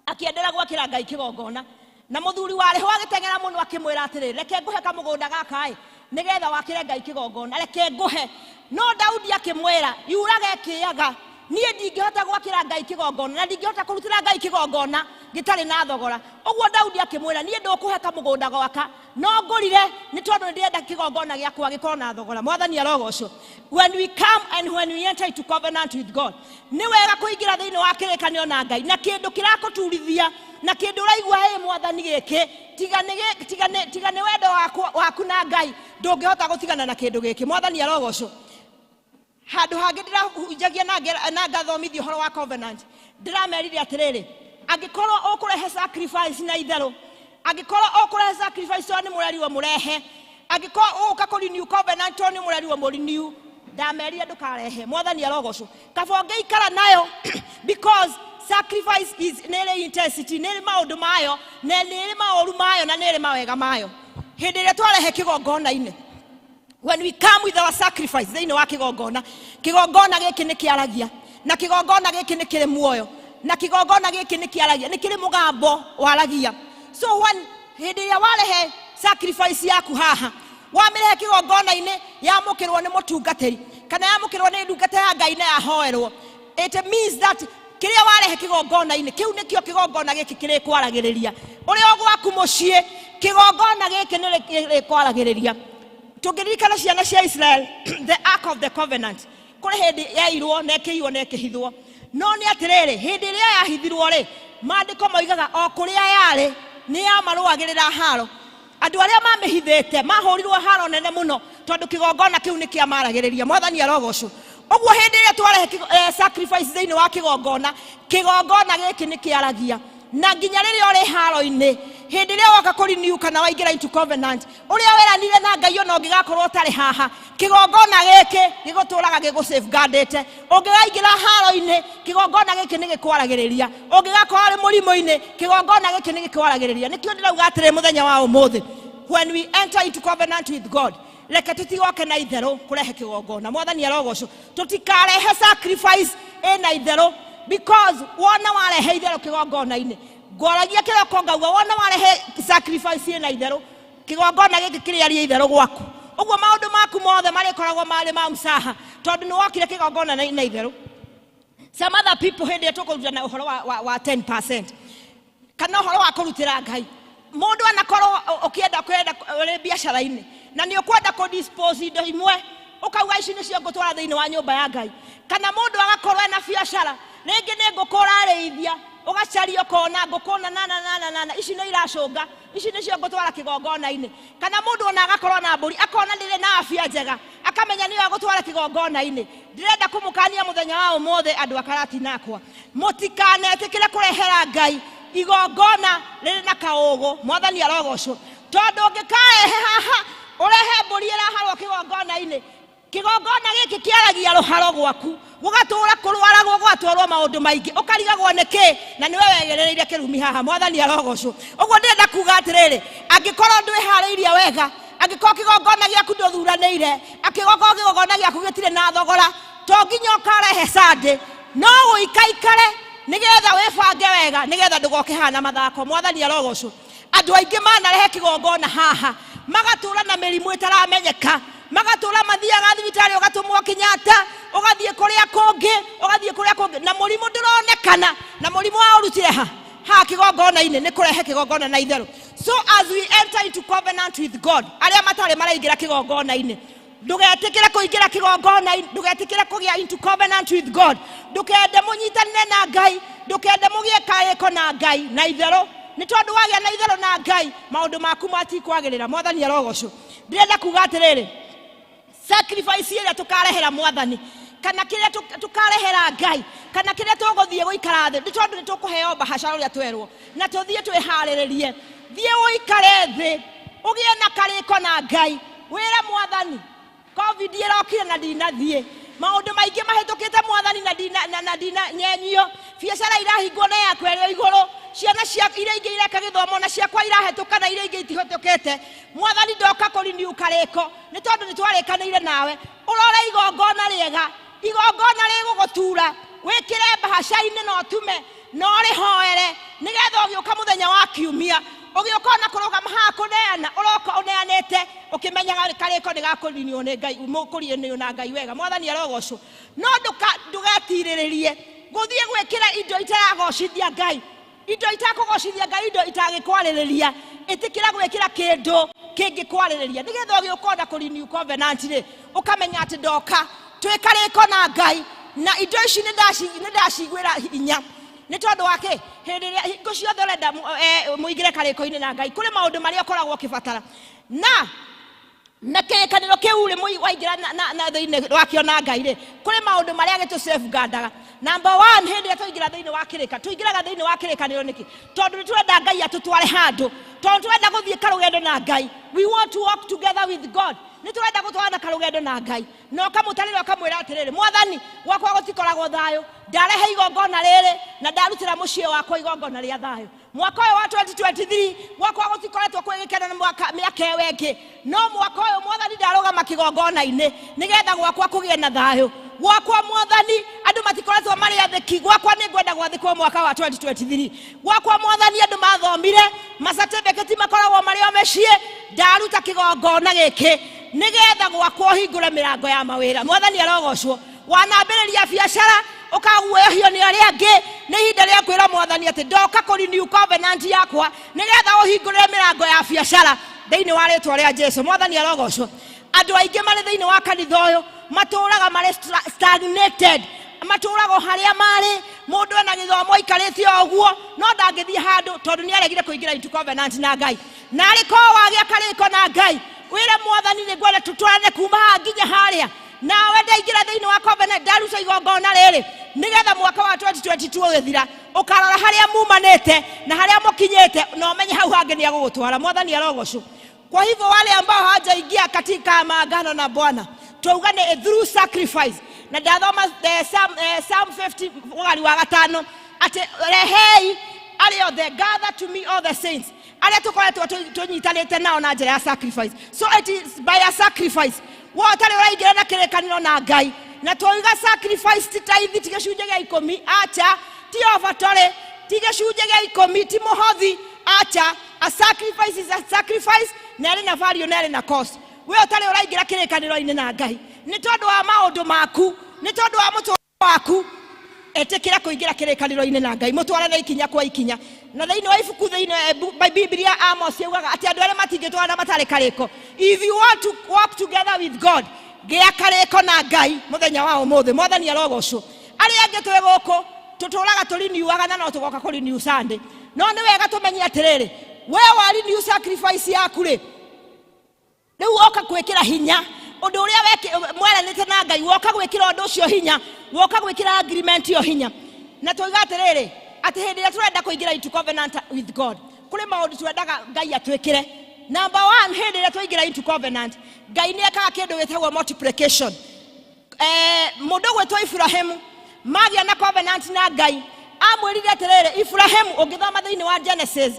akĩendera gwakĩra Ngai kĩgongona, na mũthuri warĩ ho agĩteng'era mũno akĩmwĩra atĩrĩ, reke ngũhe kamũgũnda gaka ĩ nĩgetha wakĩre Ngai kĩgongona, reke ngũhe. No Daudi akĩmwĩra, yuraga ĩkĩaga, niĩ ndingĩhota gwakĩra Ngai kĩgongona na ndingĩhota kũrutĩra Ngai kĩgongona gĩtarĩ na thogora. Ũguo Daudi akĩmwĩra, niĩ ndũkũhe kamũgũnda gwaka, no ngũrire nĩ tondũ nĩndĩrenda kĩgongona gĩakwa gĩkorwo na thogora. Mwathani arogocwo. When we come and when we enter into covenant with God, nĩ wega kũingĩra thĩinĩ wa kĩrĩkanĩro na Ngai na kĩndũ kĩrakũturithia na kĩndũ ũraigua hĩ mwathani gĩkĩ, tiga nĩ wendo waku na Ngai ndũngĩhota gũtigana na kĩndũ gĩkĩ. Mwathani arogocwo. Handũ hangĩ ndĩrahunjagia na ngathomithia ũhoro wa covenant, ndĩramerire atĩrĩrĩ, angĩkorwo ũkũrehe sacrifice na itherũ, angĩkorwo ũkũrehe sacrifice tondũ nĩ mũrerirwo mũrehe, angĩkorwo ũgũka kũ renew covenant tondũ nĩ mũrerirwo mũ renew, ndamerire ndũkarehe. Mwathani arogocwo. Kaba ũngĩikara nayo because sacrifice is nĩ ĩrĩ intensity, nĩ ĩrĩ maũndũ mayo, na nĩ ĩrĩ maũru mayo, na nĩ ĩrĩ mawega mayo. Hĩndĩ ĩrĩa twarehe kĩgongona-inĩ, when we come with our sacrifice thĩinĩ wa kĩgongona, kĩgongona gĩkĩ nĩ kĩaragia, na kĩgongona gĩkĩ nĩ kĩrĩ muoyo, na kĩgongona gĩkĩ nĩ kĩaragia, nĩ kĩrĩ mũgambo waragia. So when hĩndĩ ĩrĩa warehe sacrifice yaku haha, wamĩrehe kĩgongona-inĩ, yamũkĩrwo nĩ mũtungatĩri kana yamũkĩrwo nĩ ndungata ya Ngai na yahoerwo, it means that kĩrĩa warehe kĩgongona-inĩ kĩu nĩkĩo kĩgongona gĩkĩ kĩrĩkwaragĩrĩria. Ũrĩa ũgwaku mũciĩ, kĩgongona gĩkĩ nĩ kĩrĩkwaragĩrĩria. Tũngĩririkana ciana cia Israel, the Ark of the Covenant, kũrĩ hĩndĩ yairwo na ĩkĩiywo na ĩkĩhithwo. No nĩ atĩrĩrĩ, hĩndĩ ĩrĩa yahithirwo rĩ, maandĩko moigaga o kũrĩa yarĩ nĩ yamarũagĩrĩra haro. Andũ arĩa mamĩhithĩte mahũrirwo haro nene mũno tondũ kĩgongona kĩu nĩ kĩamaragĩrĩria. Mwathani arogocwo. Ũguo hĩndĩ ĩrĩa twarehe sacrifice thĩinĩ wa kĩgongona, kĩgongona gĩkĩ nĩ kĩaragia. Na nginya rĩrĩa ũrĩ haro-inĩ, hĩndĩ ĩrĩa woka kũ renew kana waingĩra into covenant, ũrĩa weranire na Ngai ona ũngĩgakorwo ũtarĩ haha, kĩgongona gĩkĩ gĩgũtũraga gĩgũ safeguardĩte. Ũngĩgaingĩra haro-inĩ, kĩgongona gĩkĩ nĩ gĩkwaragĩrĩria. Ũngĩgakorwo ũrĩ mũrimũ-inĩ, kĩgongona gĩkĩ nĩ gĩkwaragĩrĩria. Nĩkĩo ndĩrauga atĩrĩ mũthenya wa ũmũthĩ, when we enter into covenant with God, reke tũtigoke na itherũ kũrehe kĩgongona. Mwathani arogocwo. Tũtikarehe sacrifice ĩna itherũ, because wona warehe itherũ kĩgongona-inĩ, ngwaragia kĩroko ngauga wona warehe sacrifice ĩna itherũ, kĩgongona gĩkĩ kĩrĩaria itherũ gwaku. Ũguo maũndũ maku mothe marĩkoragwo marĩ ma msaha tondũ nĩ wokire kĩgongona na itherũ. Some other people hĩndĩ ĩrĩa tũkũrutana ũhoro wa 10% kana ũhoro wa kũrutĩra Ngai, mũndũ anakorwo ũkĩenda kwenda ũrĩ biacara-inĩ na nĩ ũkwenda kũ dispose indo imwe, ũkauga ici nĩcio ngũtwara thĩinĩ wa nyũmba ya Ngai. Kana mũndũ agakorwo ena biacara, rĩngĩ nĩ ngũkũ ũrarĩithia, ũgacaria ũkona ngũkũ na na na na na na ici nĩ iracũnga, ici nĩcio ngũtwara kĩgongona-inĩ. Kana mũndũ ona agakorwo na mbũri, akona ndĩrĩ na afya njega, akamenya nĩyo agũtwara kĩgongona-inĩ. Ndĩrenda kũmũkania mũthenya wa ũmũthĩ andũ a Karatina akwa, mũtikanetĩkĩre kũrehera Ngai igongona rĩrĩ na kaũgũ. Mwathani arogocwo. Tondũ ũngĩkarehe haha ũrehe mbũri ĩraharwo kĩgongona-inĩ, kĩgongona gĩkĩ kĩaragia rũharo gwaku, gũgatũra kũrwaragwo, gũgatwarwo maũndũ maingĩ, ũkarigagwo nĩ kĩ, na nĩwe wegerereire kĩrumi haha. Mwathani arogocwo. Ũguo ndĩrenda kuga atĩrĩrĩ, angĩkorwo ndwĩharĩirie wega, angĩkorwo kĩgongona gĩaku ndũthuranĩire, angĩkorwo kĩgongona gĩaku gĩtirĩ na thogora, to nginya ũkarehe Sunday, no ũikaikare nĩgetha wĩbange wega, nĩgetha ndũgoke haha na mathako. Mwathani arogocwo. Andũ aingĩ manarehe kĩgongona haha magatũra na mĩrimũ ĩtaramenyeka, magatũra mathiaga thibitarĩ, ũgatũmwo Kenyatta, ũgathiĩ kũrĩa kũngĩ, ũgathiĩ kũrĩa kũngĩ, na mũrimũ ndũronekana, na mũrimũ waũrutire ha haha kĩgongona-inĩ nĩ kũrehe kĩgongona na itherũ. So as we enter into covenant with God, arĩa matarĩ maraingĩra kĩgongona-inĩ, ndũgetĩkĩre kũingĩra kĩgongona-inĩ, ndũgetĩkĩre kũgĩa into covenant with God, ndũkende mũnyitanĩre na Ngai, ndũkende mũgĩe karĩko na Ngai na itherũ. Nĩ tondũ wagĩa na itherũ na Ngai, maũndũ maku matikwagĩrĩra. Mwathani arogocwo. Ndĩrenda kuga atĩrĩrĩ, sacrifice ĩrĩa tũkarehera Mwathani, kana kĩrĩa tũkarehera Ngai, kana kĩrĩa tũgũthiĩ gũikara thĩ, nĩ tondũ nĩ tũkũheo mbahaca ũrĩa twerwo, na tũthiĩ twĩharĩrĩrie. Thiĩ ũikare thĩ, ũgĩe na karĩko na Ngai, wĩre Mwathani, COVID ĩrokire na ndinathiĩ, maũndũ maingĩ mahĩtũkĩte Mwathani na ndina nyenyio, biacara irahingwo na yakwa ĩrĩ o igũrũ, ciana cia iria ingĩ ireka gĩthomo na ciakwa irahĩtũka na iria ingĩ itihĩtũkĩte. Mwathani, ndoka kũriniu karĩko, nĩ tondũ nĩ twarĩkanĩire nawe. Ũrore igongona rĩega, igongona rĩgũgũtura, wĩkĩre mbahaca-inĩ na ũtume na ũrĩhoere, nĩgetha ũgĩũka mũthenya wa kiumia, ũgĩũka ona kũrũgama haha kũneana, ũroka ũneanĩte ũkĩmenyaga karĩko nĩ gakũrinio nĩ Ngai, mũkũrinio na Ngai wega. Mwathani arogocwo. No ndũgetirĩrĩrie gũthiĩ gwĩkĩra indo itaragocithia Ngai, indo itakũgocithia Ngai, indo itagĩkwarĩrĩria. Ĩtĩkĩra gwĩkĩra kĩndũ kĩngĩkwarĩrĩria, nĩgetha ũgĩũka ona kũrenew covenant rĩ, ũkamenya atĩ ndoka twĩ karĩko na Ngai, na indo ici nĩ ndaciguĩra hinya. Nĩ tondũ wa kĩ? Hĩndĩ ĩrĩa hingo ciothe ũrenda mũingĩre karĩko-inĩ na Ngai, kũrĩ maũndũ marĩa ũkoragwo ũkĩbatara. Na kĩrĩkanĩro kĩu rĩ, waingĩra na thĩinĩ wakĩo na Ngai rĩ, kũrĩ maũndũ marĩa gĩtũ safeguardaga. Number 1, hĩndĩ ĩrĩa twaingĩra thĩinĩ wa kĩrĩka, tũingĩraga thĩinĩ wa kĩrĩkanĩro nĩkĩ? Tondũ nĩ tũrenda Ngai atũtware handũ, tondũ tũrenda gũthiĩ karũgendo na Ngai. We want to walk together with God. Nĩ tũrenda gũtwarana karũgendo na Ngai. Na ũkamũtarĩra ũkamwĩra atĩrĩrĩ, Mwathani, gwakwa gũtikoragwo thayũ, ndarehe igongona rĩrĩ na ndarutĩra mũciĩ wakwa igongona rĩa thayũ. Mwaka ũyũ wa 2023 gwakwa gũtikoretwo kwĩ gĩkeno na mĩaka ĩyo ĩngĩ, no mwaka ũyũ Mwathani ndarũgama kĩgongona-inĩ nĩgetha gwakwa kũgĩe na thayũ. Gwakwa Mwathani andũ matikoretwo marĩ athĩki, gwakwa nĩ ngwenda gwathĩkwo mwaka wa 2023. Gwakwa Mwathani andũ mathomire macertificate makoragwo marĩ o mĩciĩ, ndaruta kĩgongona gĩkĩ nĩgetha gwakwa ũhingũre mĩrango ya mawĩra. Mwathani arogocwo. Wanambĩrĩria biacara ũkaguoyohio nĩ arĩa angĩ, nĩ ihinda rĩa kwĩra Mwathani atĩ ndoka kũ renew covenant yakwa nĩgetha ũhingũrĩre mĩrango ya biacara thĩinĩ wa rĩtwa rĩa Jesu. Mwathani arogocwo. Andũ aingĩ marĩ thĩinĩ wa kanitha ũyũ matũraga marĩ stagnated, matũraga o harĩa marĩ. Mũndũ ena gĩthomo aikarĩte o ũguo, no ndangĩthiĩ handũ tondũ nĩ aregire kũingĩra into covenant na Ngai. Na arĩ korwo wagĩa karĩko na Ngai, wĩre Mwathani nĩ ngwenda tũtwarane kuma haha nginya harĩa, nawe ndaingĩra thĩinĩ wa covenant, ndaruta igongona rĩrĩ nĩgetha mwaka wa 2022 ũgĩthira ũkarora harĩa mumanĩte na harĩa mũkinyĩte, na ũmenye hau hangĩ nĩ agũgũtwara. Mwathani arogocwo. Kwa hivyo wale ambao hawajaingia katika maagano na Bwana, twauga nĩ through sacrifice. Na ndathoma Psalm 50 mũgari wa gatano atĩ rehei arĩa othe, gather to me all the saints, arĩa tũkoretwo tũnyitanĩte nao na njĩra ya sacrifice. So it is by a sacrifice. We ũtarĩ ũraingĩra na kĩrĩkanĩro na Ngai, na twauga sacrifice ti tithe, ti gĩcunjĩ gĩa ikũmi, acha, ti offertory, ti gĩcunjĩ gĩa ikũmi, ti mũhothi, acha. A sacrifice is a sacrifice, na ĩrĩ na value na ĩrĩ na cost. We ũtarĩ ũraingĩra kĩrĩkanĩro-inĩ na Ngai nĩ tondũ wa maũndũ maku, nĩ tondũ wa mũtũrĩre waku, etĩkĩra kũingĩra kĩrĩkanĩro-inĩ na Ngai, mũtwarane ikinya kwa ikinya. Na thĩinĩ wa ibuku thĩinĩ Biblia Amos yaugaga atĩ andũ arĩa matingĩtwarana matarĩ karĩko. If you want to walk together with God, gĩa karĩko na Ngai mũthenya wa ũmũthĩ. Mwathani arogocwo. Arĩa angĩ twĩ gũkũ tũtũraga tũriniuaga na no tũgoka kũriniu Sunday, no nĩ wega tũmenye atĩrĩrĩ, we wa renew sacrifice yaku rĩ, rĩu woka gwĩkĩra hinya ũndũ ũrĩa mweranĩte na Ngai, woka gwĩkĩra ũndũ ũcio hinya, woka gwĩkĩra agreement ĩyo hinya. Na tũiga atĩrĩrĩ, atĩ hĩndĩ ĩrĩa tũrenda kũingĩra into covenant with God, kũrĩ maũndũ twendaga Ngai atwĩkĩre. Number 1, hĩndĩ ĩrĩa twaingĩra into covenant, Ngai nĩ ekaga kĩndũ gĩtagwo multiplication. Mũndũ ũgwĩtwo Ibrahimu magĩa na covenant na Ngai, amwĩrire atĩrĩrĩ, Ibrahimu, ũngĩthoma thĩinĩ wa Genesis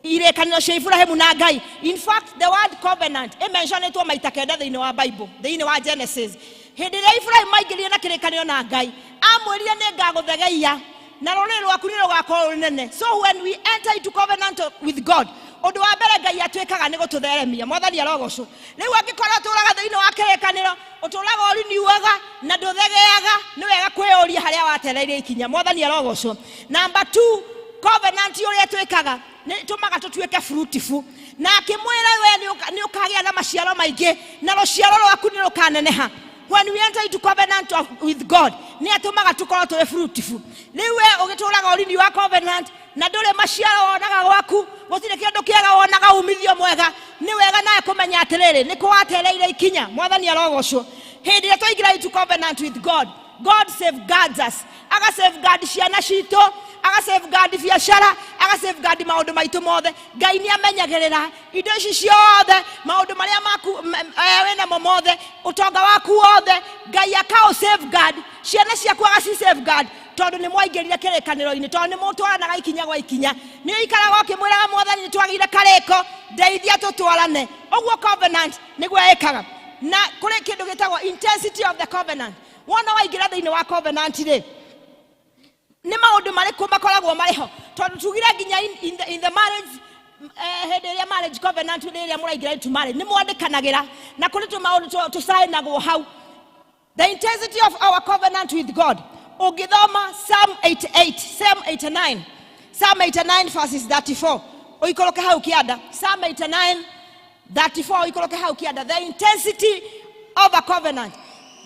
irĩkanĩro cia Ibrahimu na Ngai, in fact the word covenant ĩmentionĩtwo maita kenda thĩinĩ wa Bible, thĩinĩ wa Genesis. Hĩndĩ ĩrĩa Ibrahimu maingĩrire na kĩrĩkanĩro na Ngai, amwĩrire nĩ ngagũthegeia na rũrĩrĩ rwaku nĩ rũgakorwo rũnene. So when we enter into covenant with God, ũndũ wa mbere Ngai atwĩkaga nĩ gũtũtheremia. Mwathani arogocwo. Rĩu angĩkorwo ũtũraga thĩinĩ wa kĩrĩkanĩro, ũtũraga ũriniuaga na ndũthegeaga, nĩ wega kwĩyũria harĩa watereire ikinya. Mwathani arogocwo. Number 2, covenant ũrĩa twĩkaga nĩ tũmaga tũtuĩke fruitful. Na akĩmwĩra we nĩ ũkagĩa na maciaro maingĩ na rũciaro rwaku nĩ rũkaneneha. When we enter into covenant with God, nĩ atũmaga tũkorwo tũrĩ fruitful. Rĩu we ũgĩtũraga ũrini wa covenant Na ndũrĩ maciaro wonaga gwaku, gũtirĩ kĩndũ kĩega wonaga umithio mwega. Nĩ wega nawe kũmenya atĩrĩrĩ, nĩ kũ watereire ikinya. Mwathani arogocwo. Hĩndĩ ĩrĩa twaingĩra into covenant with God, God safeguards us. Aga safeguard ciana citũ, aga safeguard biacara, aga safeguard maũndũ maitũ mothe. Ngai nĩ amenyagĩrĩra indo ici ciothe, maũndũ marĩa maku wĩ namo mothe, ũtonga waku wothe, Ngai akaũ safeguard, ciana ciaku agaci safeguard, tondũ nĩ mwaingĩrire kĩrĩkanĩro-inĩ, tondũ nĩ mũtwaranaga ikinya gwa ikinya. Nĩ ũikaraga ũkĩmwĩraga Mwathani, nĩ twagĩire karĩko, ndeithia tũtwarane. Ũguo covenant nĩguo ĩkaga. Na kũrĩ kĩndũ gĩtagwo intensity of the covenant. Wona waingĩra thĩinĩ wa covenant rĩ, nĩ maũndũ marĩkũ makoragwo marĩ ho? Tondũ tugire nginya in the marriage, hĩndĩ ĩrĩa marriage covenant, rĩrĩa mũraingĩra into marriage, nĩ mwandĩkanagĩra na kũrĩ tũmaũndũ tũcainagwo hau. The intensity of our covenant with God, ũngĩthoma Psalm 88, Psalm 89, Psalm 89 verses 34 ũikũrũke hau kĩanda, Psalm 89 34 ũikũrũke hau kĩanda, the intensity of a covenant,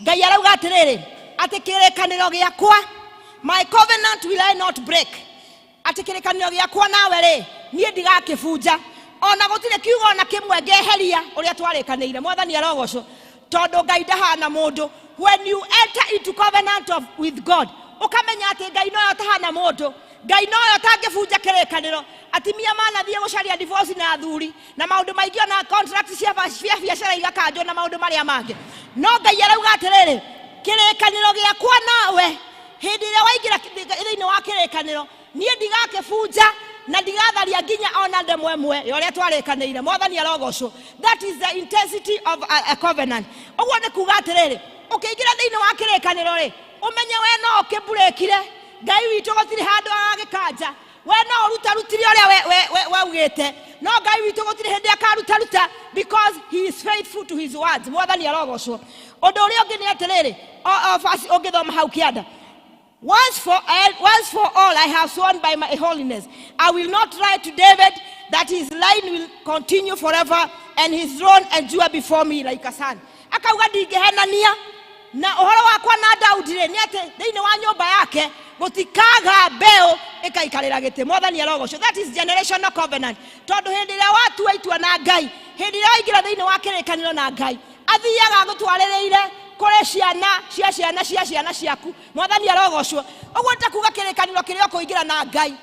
Ngai arauga atĩrĩrĩ, atĩ kĩrĩkanĩro gĩakwa, my covenant will I not break, atĩ kĩrĩkanĩro gĩakwa nawe rĩ, niĩ ndigakĩbunja, ona gũtirĩ kiugo ona kĩmwe ngeheria ũrĩa twarĩkanĩire. Mwathani arogocwo, tondũ Ngai ndahana mũndũ. When you enter into covenant with God, ũkamenya atĩ Ngai noyo ũtahana mũndũ, Ngai noyo ũtangĩbunja kĩrĩkanĩro. Atimia manathiĩ gũcaria divorce na athuri na maũndũ maingĩ, ona contract cia biacara igakanjwo na maũndũ marĩa mangĩ, no Ngai arauga atĩrĩrĩ, kĩrĩkanĩro gĩakwa nawe, hĩndĩ ĩrĩa waingĩra thĩinĩ wa kĩrĩkanĩro, niĩ ndigakĩbunja na ndigatharia nginya ona ndemwa ĩmwe ya ũrĩa twarĩkanĩire. Mwathani arogocwo. That is the intensity of a covenant. Ũguo nĩ kuga atĩrĩrĩ, ũkĩingĩra thĩinĩ wa kĩrĩkanĩro rĩ, ũmenye we no ũkĩmburĩkire. Ngai witũ gũtirĩ handũ agagĩkanja. We no ũrutarutire ũrĩa waugĩte, no Ngai witũ gũtirĩ hĩndĩ akarutaruta, because he is faithful to his words. Mwathani arogocwo. Ũndũ ũrĩa ũngĩ nĩ atĩrĩrĩ, o verse ũngĩthoma hau kĩanda, Once for all, I have sworn by my holiness, I will not lie to David, that his line will continue forever and his throne endure before me like a sun. Akauga ndingĩhenania na ũhoro wakwa na Daudi rĩ, nĩ atĩ thĩinĩ wa nyũmba yake gũtikaga mbeũ ĩkaikarĩra gĩtĩ. Mwathani arogocwo. That is generational covenant, tondũ hĩndĩ ĩrĩa watua itua na Ngai, hĩndĩ ĩrĩa waingĩra thĩinĩ wa kĩrĩkanĩro na Ngai, athiaga agũtwarĩrĩire kũrĩ ciana cia ciana cia ciana ciaku. Mwathani arogocwo. Ũguo nĩ ta kuga kĩrĩkanĩro kĩrĩa ũkũingĩra na Ngai,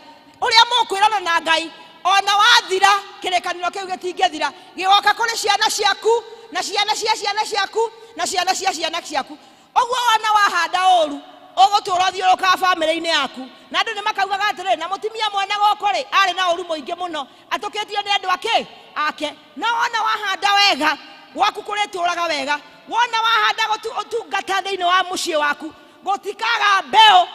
ũrĩa mũkwĩrana na Ngai, ona wathira kĩrĩkanĩro kĩu gĩtingĩthira, gĩgoka kũrĩ ciana ciaku na ciana cia ciana ciaku na ciana cia ciana ciaku. Ũguo wona wahanda ũru, ũgũtũra ũthiũrũrũkaga bamĩrĩ-inĩ yaku, na andũ nĩ makaugaga atĩrĩrĩ, na mũtumia mwene gũkũ rĩ, arĩ na ũru mũingĩ mũno, atũkĩtio nĩ andũ ake ake. No wona wahanda wega, gwaku kũrĩtũraga wega. Wona wahanda ũtungata thĩinĩ wa mũciĩ waku, gũtikaga mbeũ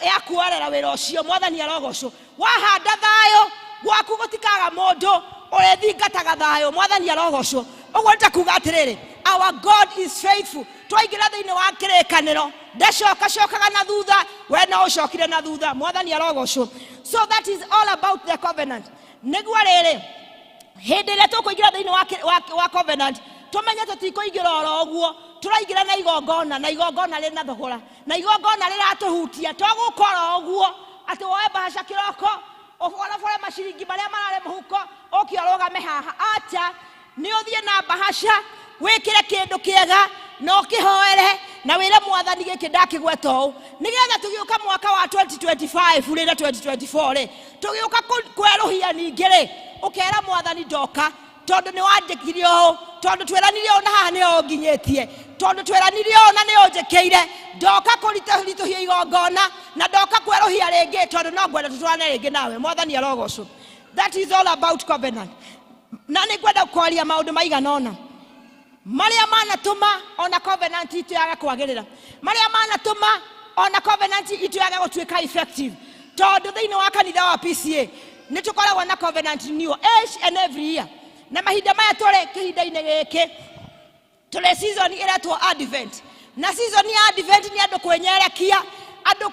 ya kuorera wĩra ũcio. Mwathani arogocwo. Wahanda thayũ gwaku, gũtikaga mũndũ ũrĩthingataga thayũ. Mwathani arogocwo. Ũguo nĩ ta kuga atĩrĩrĩ, our God is faithful. Twaingĩra thĩinĩ wa kĩrĩkanĩro, ndacokacokaga na thutha. We no ũcokire na thutha. Mwathani arogocwo. So that is all about the covenant. Nĩguo rĩrĩ, hĩndĩ ĩrĩa tũkũingĩra thĩinĩ wa covenant, tũmenye tũtikũingĩra oro ũguo, tũraingĩra na igongona, na igongona rĩna thogora, na igongona rĩratũhutia. To gũka oro ũguo atĩ woe mbahaca kĩroko, ũborobore maciringi marĩa mararĩ mũhuko, ũke ũrũgame haha. Acha, nĩ ũthiĩ na mbahaca, wĩkĩre kĩndũ kĩega na ũkĩhoere na wĩre Mwathani, gĩkĩ ndakĩgweta ũũ nĩgetha tũgĩũka mwaka wa 2025 rĩ na 2024 rĩ, tũgĩũka kwerũhia ningĩ rĩ, ũkera Mwathani, ndoka tondũ nĩ wanjĩkire ũũ, tondũ twĩranire ũũ na haha nĩho ũnginyĩtie, tondũ twĩranire ũũ na nĩ ũnjĩkĩire, ndoka kũritũhia igongona na ndoka kwerũhia rĩngĩ, tondũ no ngwenda tũtwarane rĩngĩ nawe. Mwathani arogocwo. That is all about covenant. Na nĩ ngwenda kwaria maũndũ maigana ũna marĩa manatũma ona covenant itũ yage kwagĩrĩra, marĩa manatũma ona covenant itũ yage gũtuĩka effective, tondũ thĩinĩ wa kanitha wa PCA nĩ tũkoragwo na covenant renewal each and every year. Na mahinda maya tũrĩ kĩhinda-inĩ gĩkĩ, tũrĩ season ĩretwo Advent, na season ya Advent nĩ andũ kwĩnyerekia, andũ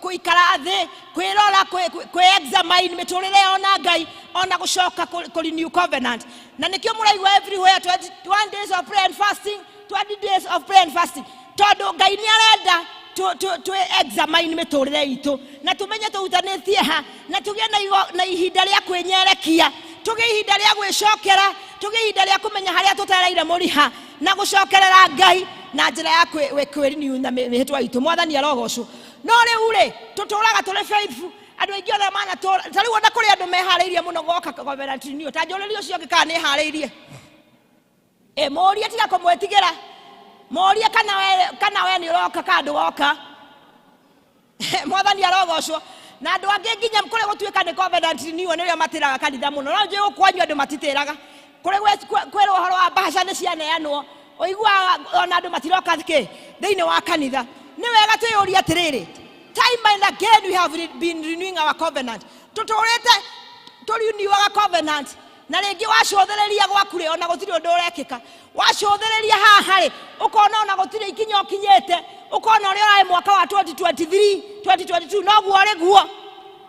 kũikara thĩ, kwĩrora, kwĩ examine mĩtũrĩre yao na Ngai, ona gũcoka kũ renew covenant. Na nĩkĩo mũraigua everywhere 21 days of prayer and fasting, 20 days of prayer and fasting, tondũ Ngai nĩ arenda. Twĩ examine mĩtũrĩre itũ na tũmenye tũhutanĩtie ha, na tũgĩe na ihinda rĩa kwĩnyerekia, tũgĩe ihinda rĩa gwĩcokera, tũgĩe ihinda rĩa kũmenya harĩa tũtereire mũriha na gũcokerera Ngai na njĩra ya kwĩrenew na mĩhĩtwa itũ. Mwathani arogocwo. No rĩu rĩ, tũtũraga tũrĩ faithful. Andũ aingĩ othe manatũra ta rĩu, ona kũrĩ andũ meharĩirie mũno goka covenant renewal. Ta njũrĩrie ũcio ũngĩ kana nĩharĩirie. Ĩ mũrie, tiga kũmwĩtigĩra, mũrie kana we nĩ ũroka kana ndũgoka. Mwathani arogocwo. Na andũ angĩ nginya kũrĩ gũtuĩka nĩ covenant renewal nĩrĩo matĩraga kanitha mũno. No njũĩ kwanyu andũ matitĩraga kũrĩ kwĩrwo ũhoro wa mbahaca nĩ cianeanwo, ũiguaga ona andũ matiroka kĩ thĩinĩ wa kanitha. Nĩ wega twĩyũrie atĩrĩrĩ, time and again we have been renewing our covenant. Tũtũrĩte tũrenewage covenant, na rĩngĩ wacũthĩrĩria gwaku rĩ, ona gũtirĩ ũndũ ũrekĩka. Wacũthĩrĩria haha rĩ, ũkona ona gũtirĩ ikinya ũkinyĩte, ũkona ũrĩa ũrarĩ mwaka wa 2023, 2022 noguo ũrĩ guo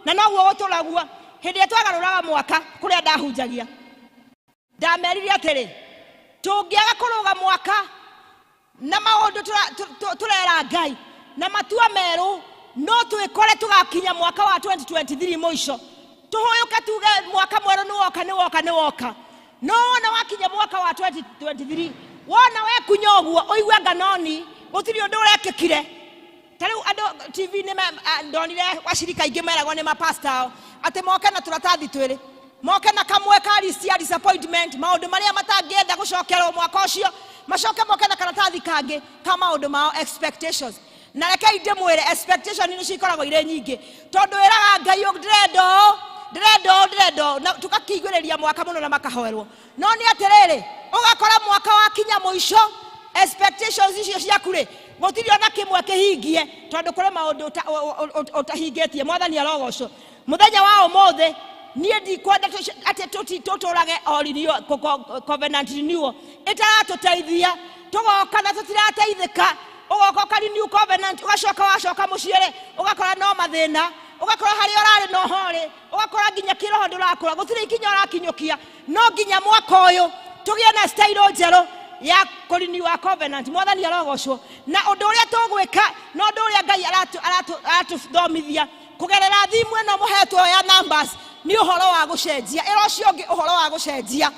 na noguo gũtũraguo. Hĩndĩ ĩrĩa twagarũraga mwaka kũrĩa ndahunjagia, ndamerire atĩrĩ, tũngĩaga kũrũga mwaka na maũndũ tũrera Ngai na matua merũ, no twĩkore tũgakinya mwaka wa 2023 mũico, tũhũyũke tuge mwaka mwerũ nĩ woka, nĩ woka, nĩ woka. No wona wakinya mwaka wa 2023, wona wekunya ũguo, ũigue nganoni gũtirĩ ũndũ ũrekĩkire. Ta rĩu andũ TV nĩ ndonire wacirika aingĩ meragwo nĩ mapasta ao atĩ moke na tũratathi twĩrĩ, moke na kamwe ka list ya disappointment, maũndũ marĩa matangĩenda gũcokerwo mwaka ũcio, macoke moke na karatathi kangĩ ka maũndũ mao, expectations. Na rekei ndĩmwĩre, expectation nĩ cikoragwo irĩ nyingĩ, tondũ ĩraga Ngai ũũ, ndĩrenda ũũ, ndĩrenda ũũ, ndĩrenda ũũ, na tũgakĩiguĩrĩria mwaka mũno na makahoerwo. No nĩ atĩrĩrĩ, ũgakora mwaka wakinya mũico, expectations icio ciaku rĩ, gũtirĩ ona kĩmwe kĩhingie, tondũ kũrĩ maũndũ ũtahingĩtie. Mwathani arogocwo. Mũthenya wa ũmũthĩ niĩ ndikwenda atĩ tũtũrage o covenant renewal ĩtaratũteithia, tũgoka na tũtirateithĩka. Ũgoka ũka renew covenant, ũgacoka wacoka mũciĩ rĩ, ũgakora no mathĩna, ũgakora harĩa ũrarĩ no ho rĩ, ũgakora nginya kĩroho ndũrakũra, gũtirĩ ikinya ũrakinyũkia. No nginya mwaka ũyũ tũgĩe na style njerũ ya kũrenew covenant. Mwathani arogocwo. Na ũndũ ũrĩa tũgwĩka na ũndũ ũrĩa Ngai aratũthomithia kũgerera thimu ĩno mũhetwo ya numbers nĩ ũhoro wa gũcenjia. Ĩra ũcio ũngĩ ũhoro wa gũcenjia.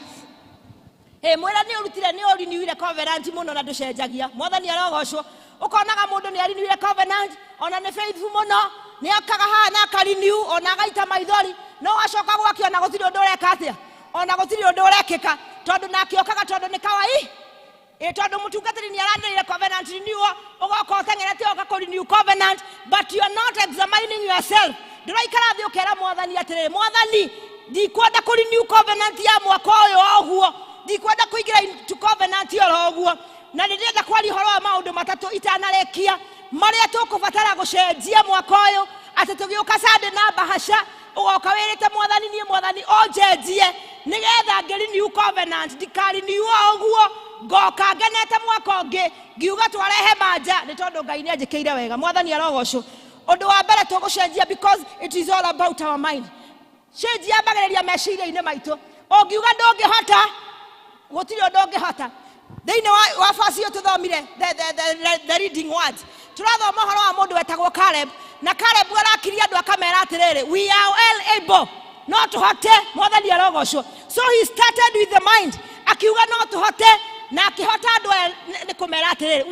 Ĩ mwĩra nĩ ũrutire, nĩ ũrenewire covenant mũno na ndũcenjagia. Mwathani arogocwo. Ũkonaga mũndũ nĩ arenewire covenant, ona nĩ faithful mũno, nĩ akaga haha na akarenew, ona agaita maithori, no wacoka gwake ona gũtirĩ ũndũ ũreka atĩa, ona gũtirĩ ũndũ ũrekĩka, tondũ nake okaga tondũ nĩ kawai. Ĩ tondũ mũtungatĩri nĩ aranĩrĩire covenant renewal, ũgoka ũteng'erete ũka kũ renew covenant, but you are not examining yourself. Ndũraikara thĩ ũkera Mwathani atĩrĩrĩ, Mwathani, ndikwenda kũ renew covenant ya mwaka ũyũ o ũguo, ndikwenda kũingĩra into covenant oro ũguo. Na nĩ ndĩrenda kwaria ũhoro wa maũndũ matatũ itanarĩkia, marĩa tũkũbatara gũcenjia mwaka ũyũ, atĩ tũgĩũka Sunday na mbahaca, ũgoka wĩrĩte Mwathani, niĩ Mwathani ũnjenjie nĩgetha ngĩ renew covenant, ndikarenew o ũguo, ngoka ngenete mwaka ũngĩ ngiuga twarehe manja nĩ tondũ Ngai nĩ anjĩkĩire wega. Mwathani arogocwo. Ũndũ wa mbere tũgũcenjia, because it is all about our mind, change yambagĩrĩria meciria-inĩ maitũ. Ũngiuga ndũngĩhota, gũtirĩ ũndũ ũngĩhota. Thĩinĩ wa verse ĩyo tũthomire, the reading words, tũrathoma ũhoro wa mũndũ wetagwo Caleb, na Caleb arakiria andũ akamera atĩrĩrĩ, "We are well able, no tũhote." Mwathani arogocwo. So he started with the mind, akiuga no tũhote, na akĩhota andũ aya nĩ kũmera atĩrĩrĩ,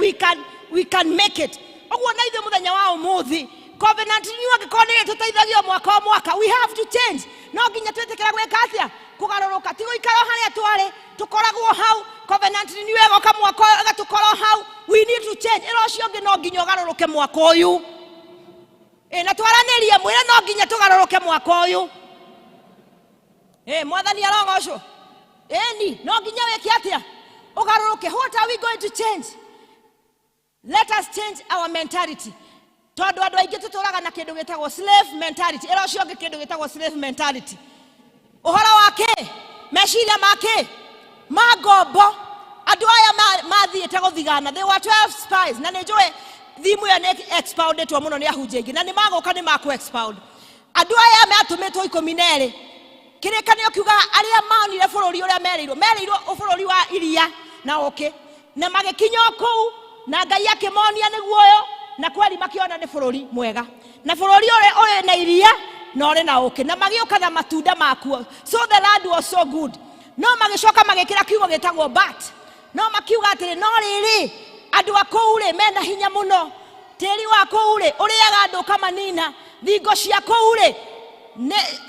We can make it." Ũguo na ithuĩ mũthenya wa ũmũthĩ, covenant renewal angĩkorwo nĩ ĩtũteithagia mwaka o mwaka, we have to change. No nginya twĩtĩkĩra gwĩka atĩa? Kũgarũrũka, ti gũikara o harĩa twarĩ, tũkoragwo hau. Covenant renewal ĩgoka mwaka ũyũ, ĩgatũkora o hau. We need to change. Ĩra ũcio ũngĩ no nginya ũgarũrũke mwaka ũyũ. Ĩ na twaranĩrie, mwĩre no nginya tũgarũrũke mwaka ũyũ. Ĩ Mwathani arogocwo. Ĩni no nginya wĩke atĩa? Ũgarũrũke. What are we going to change? Let us change our mentality, tondũ andũ aingĩ tũtũraga na kĩndũ gĩtagwo slave mentality. Ĩra ũcio ũngĩ kĩndũ gĩtagwo slave mentality, ũhoro wa kĩ meciria ma kĩ ma ngombo. Andũ aya mathiĩte gũthigana, they were 12 spies, na nĩ njũĩ thimu ĩyo nĩ expoundĩtwo mũno nĩ ahunjia aingĩ, na nĩ magũka nĩ makũ expound. Andũ aya matũmĩtwo 12, kĩrĩkanĩro kiugaga arĩa monire bũrũri ũrĩa merĩirwo bũrũri wa iria na ũkĩ, na magĩkinya o kũu na Ngai akĩmonia nĩguo ũyũ. Na kweli makĩona nĩ bũrũri mwega, na bũrũri ũrĩ ũrĩ na iria na ũrĩ na ũkĩ, na magĩũka na matunda makuo. So the land was so good. No magĩcoka magĩkĩra kiugo gĩtagwo "but". No makiuga atĩrĩ, no rĩrĩ, andũ a kũu rĩ, mena hinya mũno, tĩri wa kũu rĩ, ũrĩaga andũ ũkamanina, thingo cia kũu rĩ,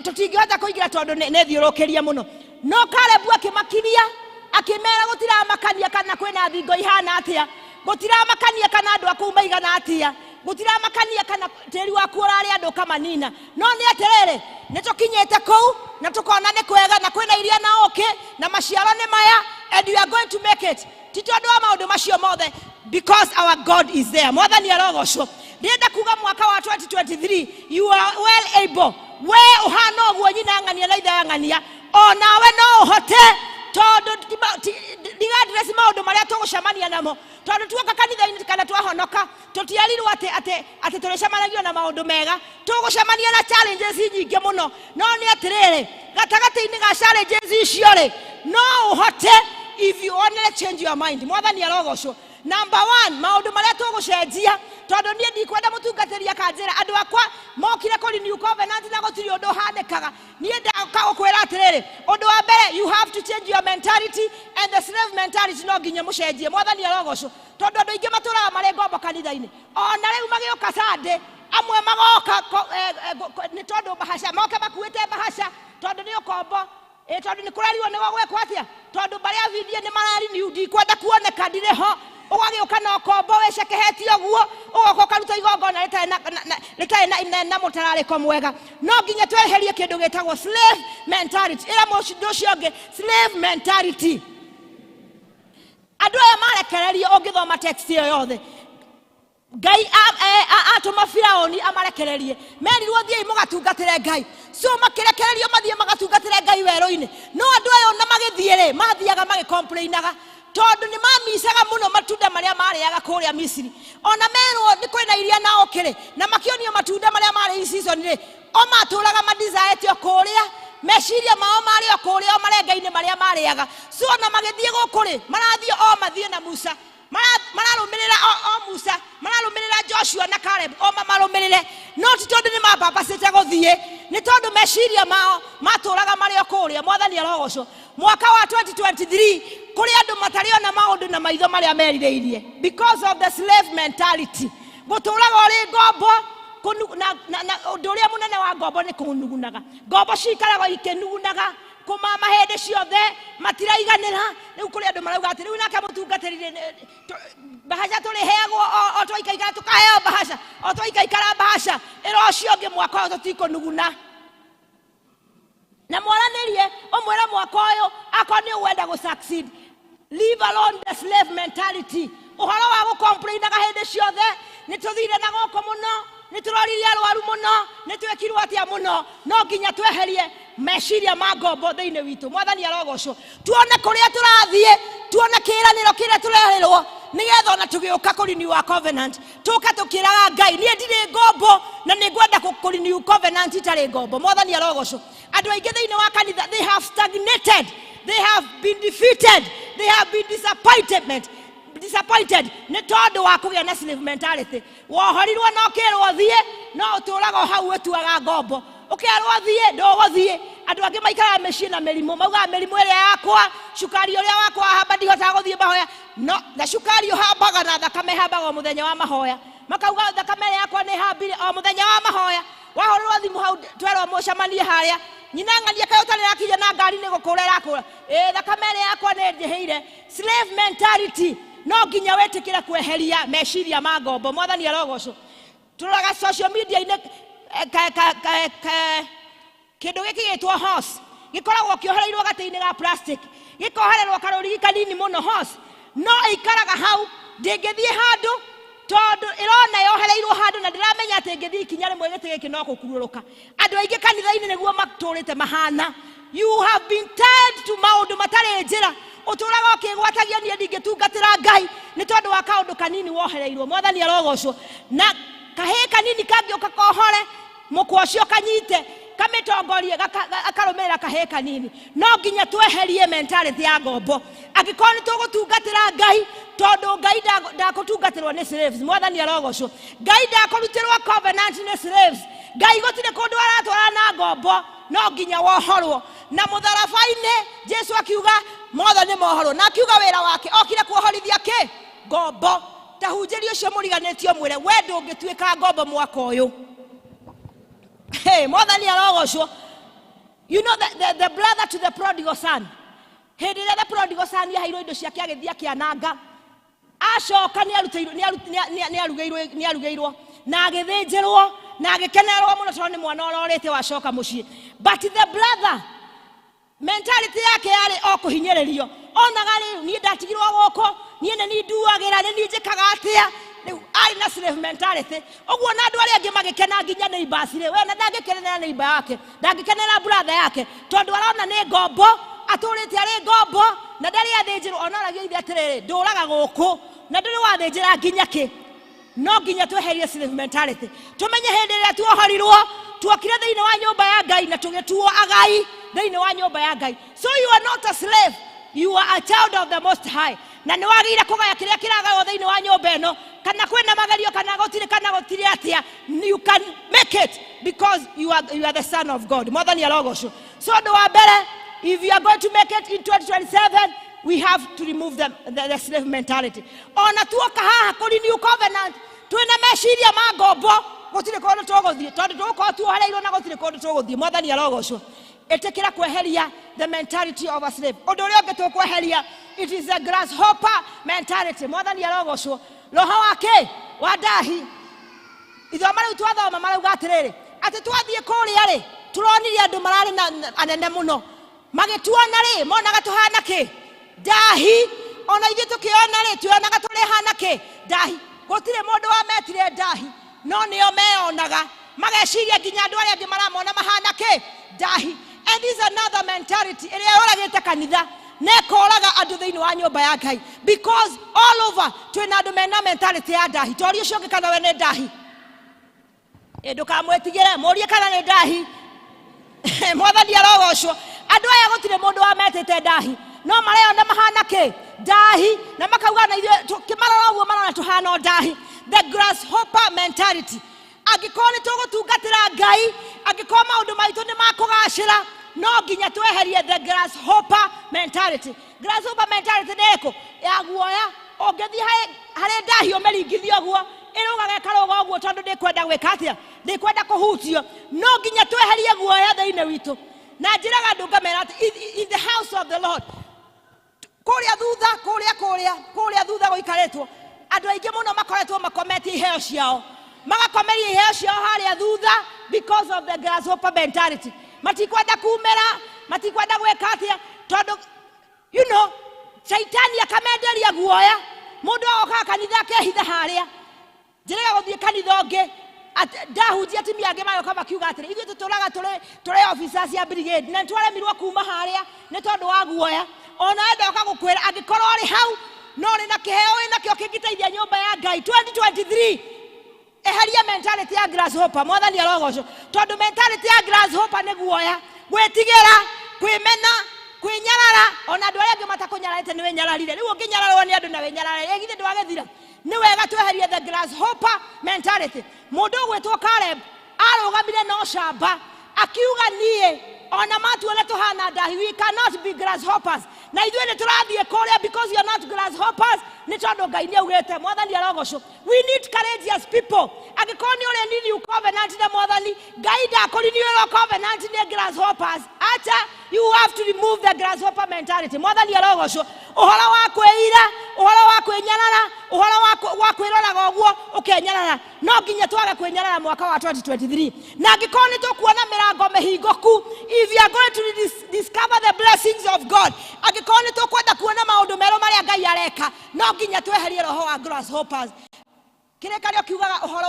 tũtingĩhota kũingĩra tondũ nĩ thiũrũkĩrie mũno. No Kalebu akĩmakiria, akĩmera gũtiramakania kana kwĩna thingo ihana atĩa, gũtiramakania kana andũ a kũu maigana atĩa, gũtiramakania kana tĩri waku ũrarĩa andũ ũkamanina. No nĩ atĩrĩrĩ, nĩ tũkinyĩte kũu na tũkona nĩ kwega, na kwĩna iria na ũkĩ, na maciaro nĩ maya, and we are going to make it. Ti tondũ wa maũndũ macio mothe, because our God is there. Mwathani arogocwo. Ndĩrenda kuga mwaka wa 2023 you are well able. We ũhana ũguo, nyina ng'ania na ithe ng'ania, o nawe no ũhote, tondũ regardless maũndũ marĩa tũgũcemania namo, tondũ tuoka kanitha-inĩ kana twahonoka, tũtiarirwo atĩ tũrĩcemanagio na maũndũ mega. Tũgũcemania na challenges nyingĩ mũno. No nĩ atĩrĩrĩ, gatagatĩ-inĩ ga challenges icio rĩ, no ũhote if you only change your mind. Mwathani arogocwo. Number one, maũndũ marĩa tũgũcenjia, tondũ niĩ ndikwenda mũtungatĩri akanjĩra andũ akwa mokire kũ renew covenant na gũtirĩ ũndũ ũhanĩkaga. Niĩ ndaka gũkwĩra atĩrĩrĩ, ũndũ wa mbere, you have to change your mentality and the slave mentality. No nginya mũcenjie. Mwathani arogocwo. Tondũ andũ aingĩ matũraga marĩ ngombo kanitha-inĩ. Ona rĩu magĩũka Sunday, amwe magoka nĩ tondũ bahaca, moke makuĩte bahaca tondũ nĩ ũkombo. Ĩ tondũ nĩ kũrariwo nĩ gwekwo atĩa, tondũ barĩa bithie nĩ marariniu, ndikwenda kuoneka ndirĩ ho. Ũgagĩũka na ũkombo wĩcekehetie ũguo, ũgoka ũkaruta igongona rĩtarĩ na mũtararĩko mwega. No nginya tweherie kĩndũ gĩtagwo slave mentality. Ĩra mũndũ ũcio ũngĩ, "Slave mentality." Andũ aya marekererio, ũngĩthoma text ĩyo yothe, Ngai atũma Firaũni amarekererie. Merirwo, "Thiĩi mũgatungatĩre Ngai." So makĩrekererio mathiĩ magatungatĩre Ngai werũ-inĩ. No andũ aya ona magĩthiĩ rĩ, mathiaga magĩkomplainaga tondũ nĩ mamicaga mũno matunda marĩa marĩaga kũrĩa Misiri. Ona merwo nĩ kwĩna iria na ũkĩrĩ, na makĩonio matunda marĩa marĩ season rĩ, o matũraga madizaete o kũrĩa, meciria mao marĩ o kũrĩa, o marenga-inĩ marĩa marĩaga. So ona magĩthiĩ gũkũ rĩ, marathiĩ o mathiĩ na Musa. Mararũmĩrĩra o Musa, mararũmĩrĩra Joshua na Caleb, o mamarũmĩrĩre. No ti tondũ nĩ mambambacĩte gũthiĩ, nĩ tondũ meciria mao matũraga marĩ o kũrĩa. Mwathani arogocwo. Mwaka wa 2023 kũrĩ andũ matarĩona maũndũ na maitho marĩa merirĩirie because of the slave mentality, gũtũraga ũrĩ ngombo. Na ũndũ ũrĩa mũnene wa ngombo nĩ kũnugunaga. Ngombo cikaraga ikĩnugunaga kũmama hĩndĩ ciothe, matiraiganĩra. Rĩu kũrĩ andũ marauga atĩ rĩu nake mũtungatĩri rĩ, bahaca tũrĩheagwo o twaikaikara, tũkaheo bahaca o twaikaikara, bahaca ĩra ũcio ũngĩ, mwaka ũyũ tũtikũnuguna. Na mwaranĩrie, ũmwĩre mwaka ũyũ akorwo nĩ ũgwenda gũ succeed, leave alone the slave mentality, ũhoro wa gũcomplainaga hĩndĩ ciothe, nĩ tũthire na gũkũ mũno, nĩ tũroririe arwaru mũno, nĩ twĩkirwo atĩa mũno. No nginya tweherie meciria ma ngombo thĩinĩ witũ. Mwathani arogocwo. Tuone kũrĩa tũrathiĩ, tuone kĩĩranĩro kĩrĩa tũrerĩrwo, nĩgetha ona tũgĩũka kũ renew our covenant, tũka tũkĩraga Ngai, niĩ ndirĩ ngombo na nĩ ngwenda kũ renew covenant itarĩ ngombo. Mwathani arogocwo. Andũ aingĩ thĩinĩ wa kanitha, they have stagnated, they have been defeated, they have been disappointed nĩ tondũ wa kũgĩa na slave mentality. Wohorirwo na ũkĩrwo thiĩ, no ũtũraga o hau ũtuaga ngombo. Ũkerwo thiĩ, ndũgũthiĩ. Andũ angĩ maikaraga mĩciĩ na mĩrimũ, maugaga, "Mĩrimũ ĩrĩa yakwa, cukari ũrĩa wakwa wahamba, ndihotaga gũthiĩ mahoya." No na cukari ũhambaga na thakame ĩhambaga o mũthenya wa mahoya. Makauga, "Thakame ĩrĩa yakwa nĩ ĩhambire o mũthenya wa mahoya." Wahũrĩrwo thimũ hau, twerwo mũcemanie harĩa, nyina ng'ania, kaĩ ũtarĩ rakinya na ngari nĩ gũkũra ĩrakũra? Ĩ thakame ĩrĩa yakwa nĩ njĩhĩire. Slave mentality, no nginya wĩtĩkĩre kweheria meciria ma ngombo. Mwathani arogocwo. Tũroraga social media-inĩ, kĩndũ gĩkĩ gĩtwo horse gĩkoragwo kĩohereirwo gatĩ-inĩ ga plastic, gĩkohererwo karũrigi kanini mũno. Horse no ĩikaraga hau, ndĩngĩthiĩ handũ, tondũ ĩrona yohereirwo handũ na ndĩramenya atĩ ĩngĩthiĩ ikinya rĩmwe, gĩtĩ gĩkĩ no gũkurũrũka. Andũ aingĩ kanitha-inĩ nĩguo matũrĩte mahana. You have been tied to maũndũ matarĩ njĩra, ũtũraga ũkĩgwatagia, "Niĩ ndingĩtungatĩra Ngai," nĩ tondũ wa kaũndũ kanini wohereirwo. Mwathani arogocwo. Na kahĩĩ kanini kangĩũka kohore mũkwa ũcio, kanyite kamĩtongorie, akarũmĩrĩra kahĩĩ kanini. No nginya tweherie mentality ya ngombo. Angĩkorwo nĩ tũgũtungatĩra Ngai, tondũ Ngai ndakũtungatĩrwo nĩ slaves. Mwathani arogocwo. Ngai ndakũrutĩrwo covenant nĩ slaves. Ngai gũtirĩ kũndũ aratwara na ngombo, no nginya wohorwo. Na mũtharaba-inĩ Jesu akiuga mothe nĩ mohorwo, na akiuga wĩra wake okire kuohorithia kĩ? Ngombo. Ta hunjĩria ũcio mũriganĩtio mwĩre, we ndũngĩtuĩka ngombo mwaka ũyũ. Hey, Mwathani arogocwo. You know the brother to the prodigal son, hĩndĩ ĩrĩa the prodigal son aheirwo indo ciake agĩthiĩ akĩananga, acoka nĩarutĩirwo, nĩarugĩirwo na agĩthĩnjĩrwo na agĩkenerwo mũno tondũ nĩ mwana ũrorĩte wacoka mũciĩ. But the brother, mentality yake yarĩ o kũhinyĩrĩrio. Onaga rĩu niĩ ndatigirwo gũkũ, niĩ nĩ niĩ nduagĩra, nĩ niĩ njĩkaga atĩa. Rĩu arĩ na slave mentality ũguo, na andũ arĩa angĩ magĩkena, nginya neighbors rĩ, we ona ndangĩkenera neighbor yake, ndangĩkenera brother yake, tondũ arona nĩ ngombo, atũrĩte arĩ ngombo na ndarĩ athĩnjĩrwo. Ona oragia ithe atĩrĩrĩ, ndũraga gũkũ na ndũrĩ wathĩnjĩra nginya kĩ? No nginya tweherie slave mentality, tumenye hĩndĩ ĩrĩa tuohorirwo, tuokire thĩinĩ wa nyũmba ya Ngai na tũgĩtuo agai thĩinĩ wa nyũmba ya Ngai. So you are not a slave, you are a child of the Most High, na nĩ wagĩrĩire kũgaya kĩrĩa kĩragaywo thĩinĩ wa nyũmba ĩno. Kana kwĩna magerio, kana gũtirĩ, kana gũtirĩ atĩa, you can make it because you are the son of God. Mwathani arogocwo. So ũndũ wa mbere, if you are going to make it in 2027, we have to remove the slave mentality. Ona tuoka haha kũ renew covenant twĩna meciria ma ngombo, gũtirĩ kũndũ tũgũthiĩ, tondũ tũgũkorwo tuohereirwo na gũtirĩ kũndũ tũgũthiĩ. Mwathani arogocwo. Ĩtĩkĩra kweheria the mentality of a slave. Ũndũ ũrĩa ũngĩ tũkweheria, it is a grasshopper mentality. Mwathani arogocwo. Roho wa kĩ? Wa ndahi. Ithoma rĩu twathoma marauga atĩrĩrĩ, atĩ twathiĩ kũrĩa rĩ, tũronire andũ mararĩ na anene mũno, magĩtuona rĩ, monaga tũhana kĩ? Ndahi. Ona ithuĩ tũkĩona rĩ, tuonaga tũrĩ hana kĩ? Ndahi. Gũtirĩ mũndũ wametire ndahi, no nĩo meyonaga, mageciria nginya andũ arĩa angĩ maramona mahana kĩ? Ndahi. And this is another mentality ĩrĩa yũragĩte kanitha na ĩkoraga andũ thĩinĩ wa nyũmba ya Ngai, because all over twĩna andũ mena mentality ya ndahi. Toria ũcio ũngĩ kana we nĩ ndahi. Ĩ, ndũkamwĩtigĩre, mũrie kana nĩ ndahi. Mwathani arogocwo. Andũ aya gũtirĩ mũndũ wametĩte ndahi, no mareyona mahana kĩ? Ndahi. Na makauga na ithuĩ tũkĩmarora ũguo marona tũhana o ndahi. The grasshopper mentality. Angĩkorwo nĩ tũgũtungatĩra Ngai, angĩkorwo maũndũ maitũ nĩ makũgacĩra, no nginya tweherie the grasshopper mentality. Grasshopper mentality nĩ ĩrĩkũ? Ya guoya. Ũngĩthiĩ harĩ ndahi ũmĩringithie ũguo, ĩrũgaga ĩkarũga ũguo, tondũ ndĩkwenda gwĩka atĩa? Ndĩkwenda kũhutio. No nginya tweherie guoya thĩinĩ witũ. Na njĩraga andũ ngamera atĩ in the house of the Lord, kũrĩa thutha, kũrĩa thutha gũikarĩtwo andũ aingĩ mũno makoretwo makometie iheo ciao, magakomeria iheo ciao harĩa thutha because of the grasshopper mentality. Matikwenda kumĩra, matikwenda gwĩka atĩa, tondũ shaitani akamenderia guoya. Mũndũ agokaga kanitha akehitha harĩa. Njĩrĩga gũthiĩ kanitha ũngĩ, ndahunjia, atumia angĩ magoka makiuga atĩrĩ, ithuĩ tũtũraga tũrĩ officers ya brigade na nĩtwaremirwo kuma harĩa nĩ tondũ wa guoya. Ona we ndoka gũkwĩra, angĩkorwo ũrĩ hau no ũrĩ na kĩheo wĩ nakĩo kĩngĩteithia nyũmba ya Ngai 2023, eheria mentality ya grasshopper. Mwathani arogocwo. Tondũ mentality ya grasshopper nĩ guoya, gwĩtigĩra, kwĩmena, kwĩnyarara. Ona andũ arĩa angĩ matakũnyararĩte, nĩ wĩnyararire. Rĩu ũngĩnyararwo nĩ andũ na wĩnyarare, ĩ githĩ ndwagĩthira? Nĩ wega tweherie the grasshopper mentality. Mũndũ ũgwĩtwo Caleb arũgamire na ũcamba, akiuga, niĩ ona matuona tũhana ndahi, we cannot be grasshoppers, na ithuĩ nĩ tũrathiĩ kũrĩa because you are not grasshoppers, nĩ tondũ Ngai nĩ augĩte. Mwathani arogocwo. We need courageous people. Angĩkorwo nĩ ũrĩ renew covenant na Mwathani Ngai, ndakũrinewĩrwo covenant nĩ grasshoppers. Acha, you have to remove the grasshopper mentality. Mwathani arogocwo. Ũhoro wa kwĩira, ũhoro wa kwĩnyarara, ũhoro wa kwĩroraga ũguo ũkenyarara, no nginya twage kwĩnyarara mwaka wa 2023. Na angĩkorwo nĩ tũkuona mĩrango mĩhingũku, if you are going to discover the blessings of God, angĩkorwo nĩ tũkwenda kuona maũndũ merũ marĩa Ngai areka, no nginya tweherie roho wa grasshoppers. Kĩrĩkanĩro kiugaga ũhoro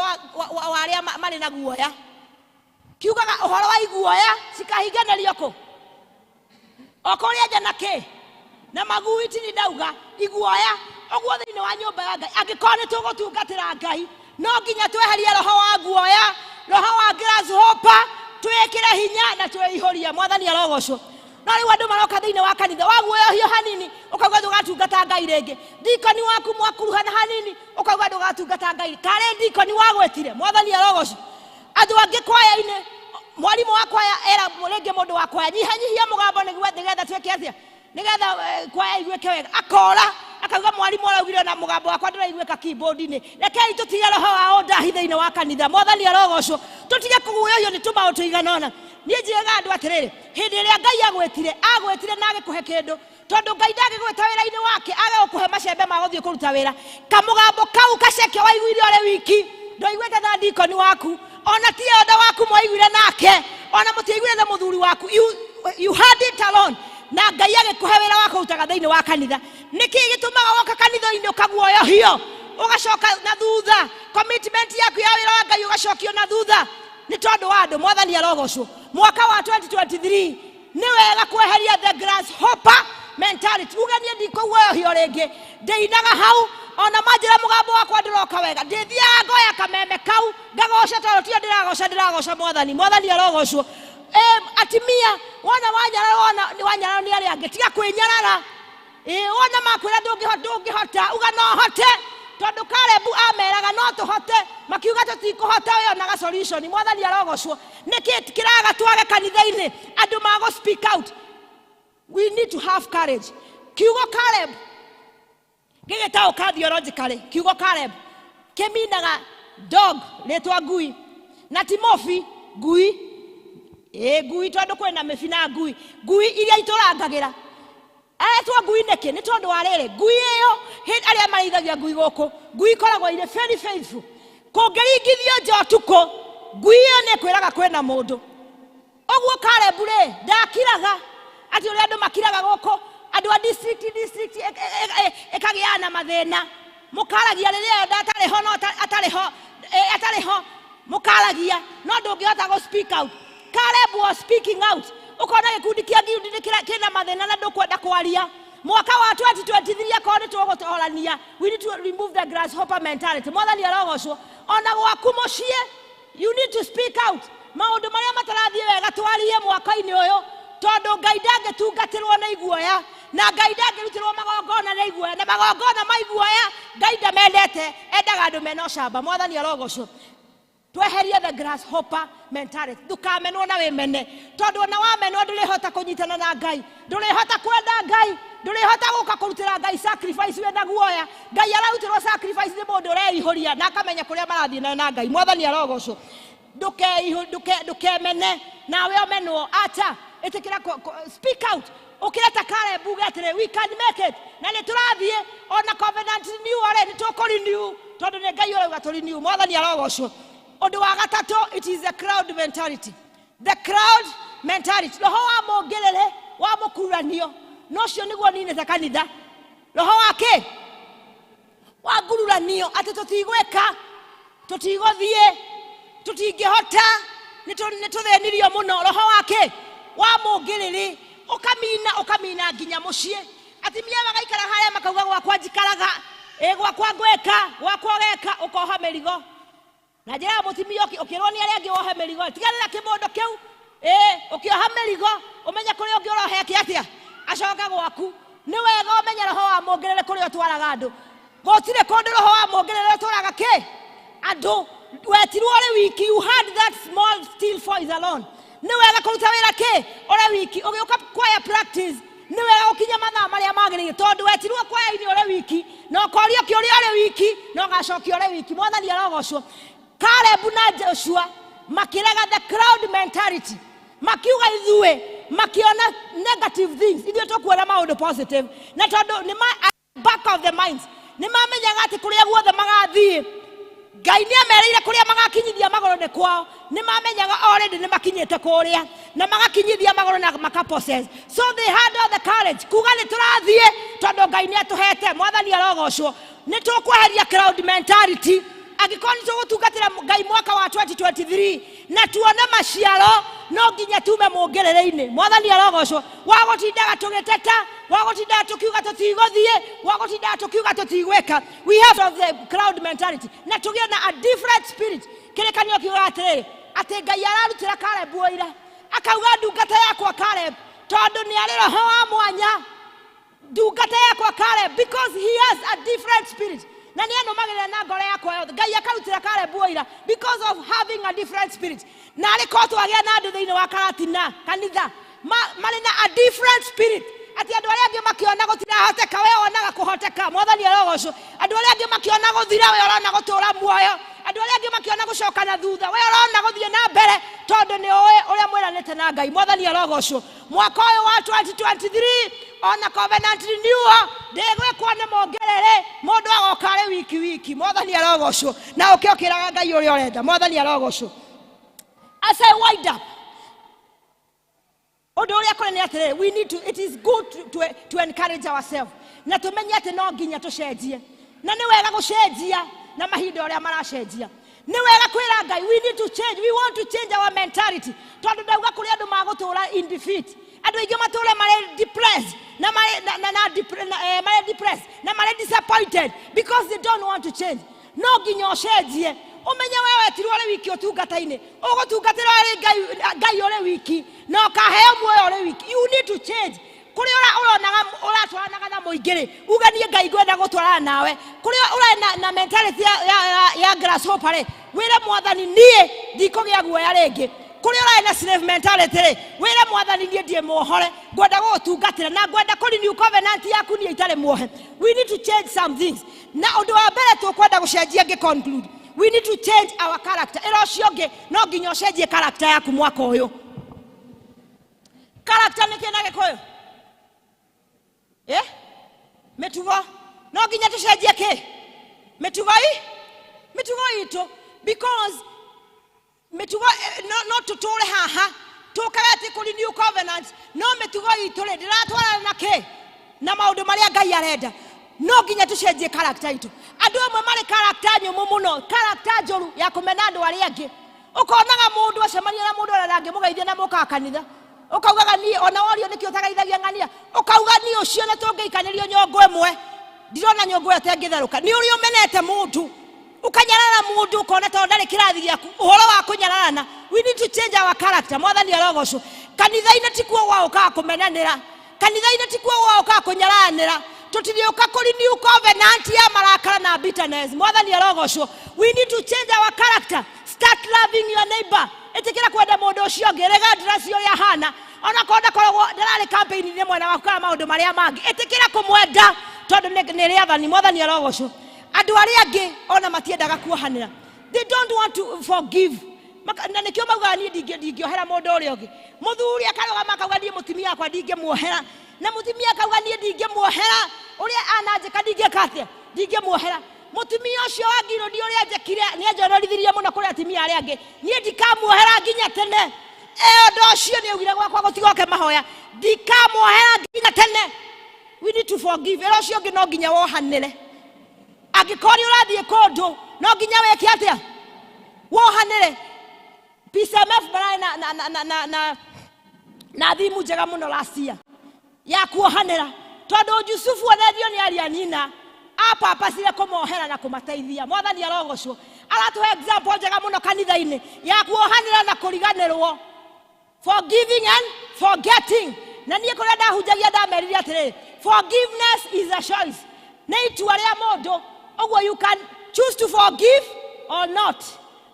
wa arĩa marĩ na guoya, kiugaga ũhoro wa iguoya cikahinganĩrio kũ? O kũrĩa nja na kĩ? Na magui. Tini ndauga iguoya ũguo thĩinĩ wa nyũmba ya Ngai. Angĩkorwo nĩ tũgũtungatĩra Ngai, no nginya tweherie roho wa guoya, roho wa grasshopper, twĩkĩre hinya na twĩihũrie. Mwathani arogocwo. No rĩu andũ maroka thĩinĩ wa kanitha waguoyohio hanini ũkauga ndũgatungata Ngai rĩngĩ. Ndikoni waku mwakuruhana hanini ũkauga ndũgatungata Ngai. Karĩ ndikoni wagwĩtire? Mwathani arogocwo. Andũ angĩ kwaya-inĩ, mwarimũ wa kwaya era rĩngĩ mũndũ wa kwaya, nyihanyihia mũgambo nĩgetha tuĩke atĩa, nĩgetha kwaya iguĩke wega. Akora akauga mwarimũ araugire na mũgambo wakwa ndũraiguĩka keyboard-inĩ. Rekei tũtige roho wa ũndahi thĩinĩ wa kanitha. Mwathani arogocwo. Tũtige kũguoyohio nĩ tũmaũndũ tũigana ũna. Niĩ njĩraga andũ atĩrĩrĩ, hĩndĩ ĩrĩa Ngai agwĩtire, agwĩtire na agĩkũhe kĩndũ, tondũ Ngai ndangĩgwĩta wĩra-inĩ wake age gũkũhe macembe ma gũthiĩ kũruta wĩra. Kamũgambo kau gaceke waiguire ũrĩ wiki, ndwaiguĩte na ndikoni waku, ona ti elder waku mwaiguire nake, ona mũtiaiguire na mũthuri waku. You had it alone. Na Ngai agĩkũhe wĩra wa kũrutaga thĩinĩ wa kanitha. Nĩkĩ gĩtũmaga woka kanitha-inĩ ũkaguoyohio, ũgacoka na thutha? Commitment yaku ya wĩra wa Ngai ũgacokio na thutha nĩ tondũ wa andũ. Mwathani arogocwo. Mwaka wa 2023 nĩ wega kweheria the grasshopper mentality. Uge niĩ ndikũguoyohio rĩngĩ, ndĩinaga hau ona manjĩra mũgambo wakwa ndũroka wega, ndĩthiaga ngoya kameme kau ngagoca, tondũ tio ndĩragoca, ndĩragoca Mwathani. Mwathani arogocwo. Atimia, wona wanyararwo, wona wanyararwo nĩ arĩa angĩ, tiga kwĩnyarara. Wona makwĩra ndũngĩhota, uga no hote, tondũ Kalebu ameraga no tũhote, makiuga tũtikũhota, we onaga solution. Mwathani arogocwo. Nĩkĩ kĩraga twage kanitha-inĩ andũ magũ speak out? We need to have courage. Kiugo Caleb gĩgĩtaũka theologically, kiugo Caleb kĩminaga dog, rĩtwa ngui, na ti mobi ngui. Ngui, tondũ kwĩna mĩbi na ngui, ngui iria itũrangagĩra. Aretwo ngui nĩkĩ? Nĩ tondũ wa rĩrĩ, ngui ĩyo, arĩa marĩithagia ngui gũkũ, ngui ikoragwo irĩ very faithful. Kũngĩringithio nja ũtukũ, ngui ĩyo nĩ ĩkwĩraga kwĩna mũndũ. Ũguo Caleb rĩ, ndakiraga atĩ ũrĩa andũ makiraga gũkũ, andũ a district ĩkagĩaga na mathĩna. Mũkaragia rĩrĩa enda atarĩ ho, no atarĩ ho, atarĩ ho, mũkaragia, no ndũngĩhota gũ speak out. Caleb was speaking out. Ũkona gĩkundi kĩa Gideon nĩ kĩna mathĩna na ndũkwenda kwaria. Mwaka wa 2023 akorwo nĩ tũgũtorania, we need to remove the grasshopper mentality. Mwathani arogocwo. Ona gwaku mũciĩ, you need to speak out. Maũndũ marĩa matarathiĩ wega twarie mwaka-inĩ ũyũ, tondũ Ngai ndangĩtungatĩrwo nĩ iguoya, na Ngai ndangĩrutĩrwo magongona nĩ iguoya, na magongona ma iguoya Ngai ndamendete, endaga andũ mena ũcamba. Mwathani arogocwo. Tweherie the grasshopper mentality. Ndũkamenwo na wĩmene, tondũ ona wamenwo ndũrĩhota kũnyitana na Ngai, ndũrĩhota kwenda Ngai, ndũrĩhota gũka kũrutĩra Ngai sacrifice wĩna guoya. Ngai ararutĩrwo sacrifice nĩ mũndũ ũreihũria na akamenya kũrĩa marathiĩ nayo na Ngai. Mwathani arogocwo. Ndũkemene nawe ũmenwo, acha, ĩtĩkĩra speak out. Ũkĩra ta Caleb uge atĩrĩ, we can make it, na nĩ tũrathiĩ ona covenant renewal rĩ, nĩ tũkũ renew, tondũ nĩ Ngai ũrauga tũ renew. Mwathani arogocwo. Ũndũ wa gatatũ, it is the crowd mentality. The crowd mentality, roho wa mũngĩrĩrĩ wa mũkuranio, na ũcio nĩguo ninĩte kanitha. Roho wa kĩ? Wa ngururanio, atĩ tũtigwĩka, tũtigũthiĩ, tũtingĩhota, nĩ tũthĩnirio mũno. Roho wa kĩ? Wa mũngĩrĩrĩ, ũkamina, ũkamina nginya mũciĩ. Atimia magaikara harĩa makauga gwakwa njikaraga, ĩ gwakwa ngwĩka, gwakwa ũgeka, ũkoha mĩrigo. Na njĩra ya mũtumia ũkĩrwo nĩ arĩa angĩ wohe mĩrigo, tiganĩra kĩmũndũ kĩu, ũkĩoha mĩrigo, ũmenye kũrĩa ũngĩ ũrohe kĩ atĩa, acoke gwaku. Nĩ wega ũmenye roho wa mũngĩrĩrĩ kũrĩa ũtwaraga andũ. Gũtirĩ kũndũ roho wa mũngĩrĩrĩ ũtwaraga kĩ? Andũ. Wetirwo ũrĩ wiki, you had that small still voice alone. Nĩ wega kũruta wĩra kĩ? Ũrĩ wiki. Ũgĩũka choir practice, nĩ wega gũkinya mathaa marĩa magĩrĩire, tondũ wetirwo choir-inĩ ũrĩ wiki, na ũkorio kĩũria ũrĩ wiki, na ũgacokio ũrĩ wiki. Mwathani arogocwo. Caleb na Joshua makĩrega the crowd mentality, makiuga ithuĩ, makiona negative things, ithuĩ tũkuona maũndũ positive, na tondũ nĩ ma back of the minds nĩ mamenyaga atĩ kũrĩa guothe magathiĩ Ngai nĩ amereire kũrĩa magakinyithia magũrũ nĩ kwao. Nĩ mamenyaga already nĩ makinyĩte kũrĩa na magakinyithia magũrũ na maka possess. So they had all the courage kuga nĩ tũrathiĩ tondũ Ngai nĩ atũhete. Mwathani arogocwo. Nĩ tũkweheria crowd mentality angĩkorwo nĩ tũgũtungatĩra Ngai mwaka wa 2023 na tuone maciaro, no nginya tume mũngĩrĩrĩ-inĩ. Mwathani arogocwo. Wa gũtindaga tũgĩteta, wa gũtindaga tũkiuga tũtigũthiĩ, wa gũtindaga tũkiuga tũtigwĩka. We have of the crowd mentality na tũgĩe na a different spirit. Kĩrĩkanĩro kiugaga atĩrĩrĩ, atĩ Ngai ararutĩra Caleb ũira, akauga ndungata yakwa Caleb Tondũ nĩ arĩ roho wa mwanya. Ndungata yakwa Caleb, because he has a different spirit. Na nĩ anũmagĩrĩra na ngoro yakwa yothe. Ngai akarutĩra Caleb ũira because of having a different spirit. Na arĩ korwo twagĩa na andũ thĩinĩ wa Karatina kanitha marĩ na a different spirit. Atĩ andũ arĩa angĩ makĩona gũtirahoteka, we wonaga kũhoteka. Mwathani arogocwo. Andũ arĩa angĩ makĩona gũthira, we ũrona gũtũra muoyo. Andũ arĩa angĩ makĩona gũcoka na thutha, we ũrona gũthiĩ na mbere, tondũ nĩ ũĩ ũrĩa mwĩranĩte na Ngai. Mwathani arogocwo. Mwaka ũyũ wa 2023 ona covenant renewal ndĩgwĩkwo nĩ mongerere, mũndũ agoka arĩ wiki wiki. Mwathani arogocwo. Na ũke ũkĩraga Ngai ũrĩa ũrenda. Mwathani arogocwo. As I wind up, ũndũ ũrĩa kũrĩ nĩ atĩrĩrĩ, we need to, it is good to encourage ourselves, na tũmenye atĩ no nginya tũcenjie, na nĩ wega gũcenjia na mahinda ũrĩa maracenjia. Nĩ wega kwĩra Ngai, we need to change, we want to change our mentality, tondũ ndauga kũrĩ andũ magũtũra in defeat. Andũ aingĩ matũre marĩ depressed na marĩ na na na marĩ depressed na marĩ disappointed because they don't want to change. No nginya ũcenjie, ũmenye we wetirwo ũrĩ wiki ũtungata-inĩ, ũgũtungatĩra ũrĩ Ngai ũrĩ wiki, na ũkaheo muoyo ũrĩ wiki. You need to change. Kũrĩa ũronaga ũratwaranaga na mũingĩ rĩ, uga niĩ Ngai ngwenda gũtwarana nawe. Kũrĩa ũrĩ na mentality ya grasshopper rĩ, wĩre Mwathani niĩ ndikũgĩa guoya rĩngĩ. Kũrĩa ũrarĩ na slave mentality rĩ, wĩre Mwathani niĩ ndiĩ muohore, ngwenda gũgũtungatĩra na ngwenda kũ renew covenant yaku niĩ itarĩ muohe. We need to change some things. Na ũndũ wa mbere tũkwenda gũcenjia ngĩ conclude, we need to change our character. Ĩra ũcio ũngĩ, no nginya ũcenjie character yaku mwaka ũyũ. Character nĩ kĩ na Gĩkũyũ? Mĩtugo. No nginya tũcenjie kĩ? Mĩtugo i? Mĩtugo itũ. Because mĩtugo, no tũtũre haha tũkaga atĩ kũ renew covenant, no mĩtugo itũ rĩ ndĩratwarana na kĩ? Na maũndũ marĩa Ngai arenda. No nginya tũcenjie character itũ. Andũ amwe marĩ character nyũmũ mũno, character njũru ya kũmena andũ arĩa angĩ. Ũkonaga mũndũ acemania na mũndũ ũrĩa ndangĩmũgeithia na mũkaga kanitha, ũkaugaga niĩ ona worio nĩkĩ ũtageithagia ng'ania, ũkauga niĩ ũcio na tũngĩikanĩrio nyongo ĩmwe ndirona nyongo ĩyo ta ĩngĩtherũka. Nĩ ũrĩa ũmenete mũndũ, ũkanyarara mũndũ, ũkona tondũ ndarĩ kĩrathi gĩaku. Ũhoro wa kũnyararana, we need to change our character. Mwathani arogocwo. Kanitha-inĩ tikuo gwaũkaga kũmenanĩra, kanitha-inĩ tikuo gwaũkaga kũnyararanĩra. Tũtirĩũka kũ renew covenant ya marakara na bitterness. Mwathani arogocwo. We need to change our character. Start loving your neighbor. Ĩtĩkĩra kwenda mũndũ ũcio ũngĩ regardless ũrĩa ahana, onakorwo ndakoragwo ndararĩ campaign-inĩ mwena waku kana maũndũ marĩa mangĩ, ĩtĩkĩra kũmwenda tondũ nĩ rĩathani. Mwathani arogocwo. Andũ arĩa angĩ ona matiendaga kuohanĩra, they don't want to forgive. Na nĩkĩo maugaga niĩ ndingĩohera mũndũ ũrĩa ũngĩ. Mũthuri akarũgama akauga niĩ mũtumia wakwa ndingĩmuohera, na mũtumia akauga niĩ ndingĩmuohera ũrĩa ananjĩka, ndingĩka atĩa, ndingĩmuohera. Mũtumia ũcio wa ngirũndi ũrĩa anjĩkire nĩ anjonorithirie mũno kũrĩ atumia arĩa angĩ, niĩ ndikamuohera nginya tene. Ũndũ ũcio nĩ augire gwakwa gũtigoke mahoya, ndikamuohera nginya tene. We need to forgive. Ĩra ũcio ũngĩ no nginya wohanĩre. Angĩkorwo nĩ ũrathiĩ kũndũ no nginya wĩke atĩa? Wohanĩre. PCMF mararĩ na thimu njega mũno last year ya kuohanĩra, tondũ Jusufu onendio nĩ aria nyina apapacire kũmohera na kũmateithia. Mwathani arogocwo. Aratũhe example njega mũno kanitha-inĩ ya kuohanĩra na kũriganĩrwo, forgiving and forgetting. Na niĩ kũrĩa ndahunjagia ndamerire atĩrĩrĩ, forgiveness is a choice, nĩ itua rĩa mũndũ. Ũguo you can choose to forgive or not.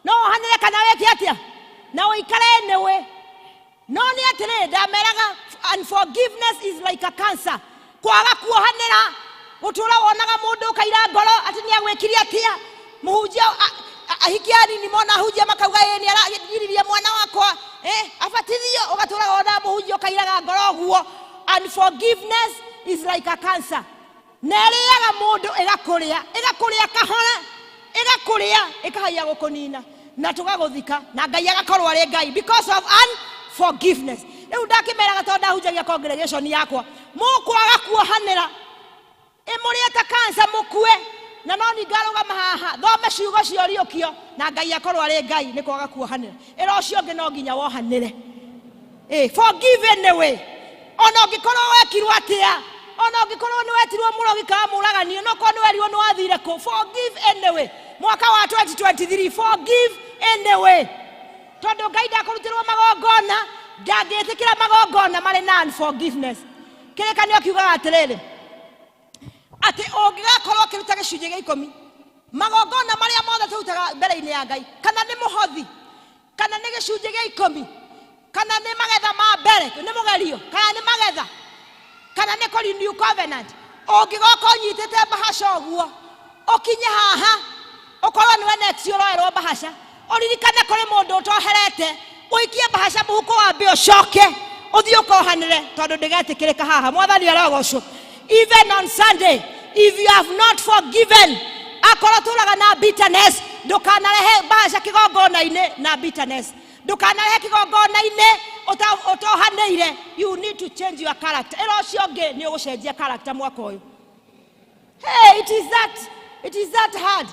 No wohanĩre kana wĩke atĩa na ũikare nĩwe. No nĩ atĩrĩrĩ, ndameraga unforgiveness is like a cancer. Kwaga kuohanĩra, gũtũra wonaga mũndũ ũkaira ngoro atĩ nĩ agwĩkire atĩa. Mũhunjia ahiki anini mona ahunjia makauga ĩ nĩ aragiririe mwana wakwa abatithio, ũgatũra wonaga mũhunjia ũkairaga ngoro ũguo. Unforgiveness is like a cancer, na ĩrĩaga mũndũ, ĩgakũrĩa, ĩgakũrĩa kahora, ĩgakũrĩa, ĩkahaiya gũkũnina na tũgagũthika, na Ngai agakorwo arĩ Ngai because of unforgiveness. Rĩu ndakĩmeraga tondũ ndahunjagia congregation yakwa, mũkwaga kuohanĩra ĩmũrĩe ta cancer mũkue, na no ningarũgama haha thome ciugo cia ũriũkio na Ngai akorwo arĩ Ngai nĩ kwaga kuohanĩra. Ĩra ũcio ũngĩ no nginya wohanĩre. Forgive anyway. Ona ũngĩkorwo wekirwo atĩa, ona ũngĩkorwo nĩ wetirwo mũrogi kana mũraganio, no korwo nĩ werirwo nĩ wathire kũ, forgive anyway. Mwaka wa 2023, forgive anyway, tondũ Ngai ndakũrutĩrwo magongona. Ndangĩtĩkĩra magongona marĩ na unforgiveness. Kĩrĩkanĩro kiugaga atĩrĩrĩ, atĩ ũngĩgakorwo ũkĩruta gĩcunjĩ gĩa ikũmi, magongona marĩa mothe tũrutaga mbere-inĩ ya Ngai, kana nĩ mũhothi, kana nĩ gĩcunjĩ gĩa ikũmi, kana nĩ magetha ma mbere, nĩ mũgerio, kana nĩ magetha, kana nĩ kũ renew covenant, ũngĩgoka ũnyitĩte mbahaca ũguo, ũkinye haha, ũkorwo nĩwe next ũroerwo mbahaca, ũririkane kũrĩ mũndũ ũtoherete, ũikie mbahaca mũhuko wa mbĩa, ũcoke ũthiĩ ũkohanĩre, tondũ ndĩgetĩkĩrĩka haha. Mwathani arogocwo. Even on Sunday, if you have not forgiven, akorwo tũraga na bitterness, ndũkanarehe mbahaca kĩgongona-inĩ na bitterness, ndũkanarehe kĩgongona-inĩ ũtohanĩire. You need to change your character. Ĩra ũcio ũngĩ nĩ ũgũcenjia character mwaka ũyũ. Hey, it is that hard.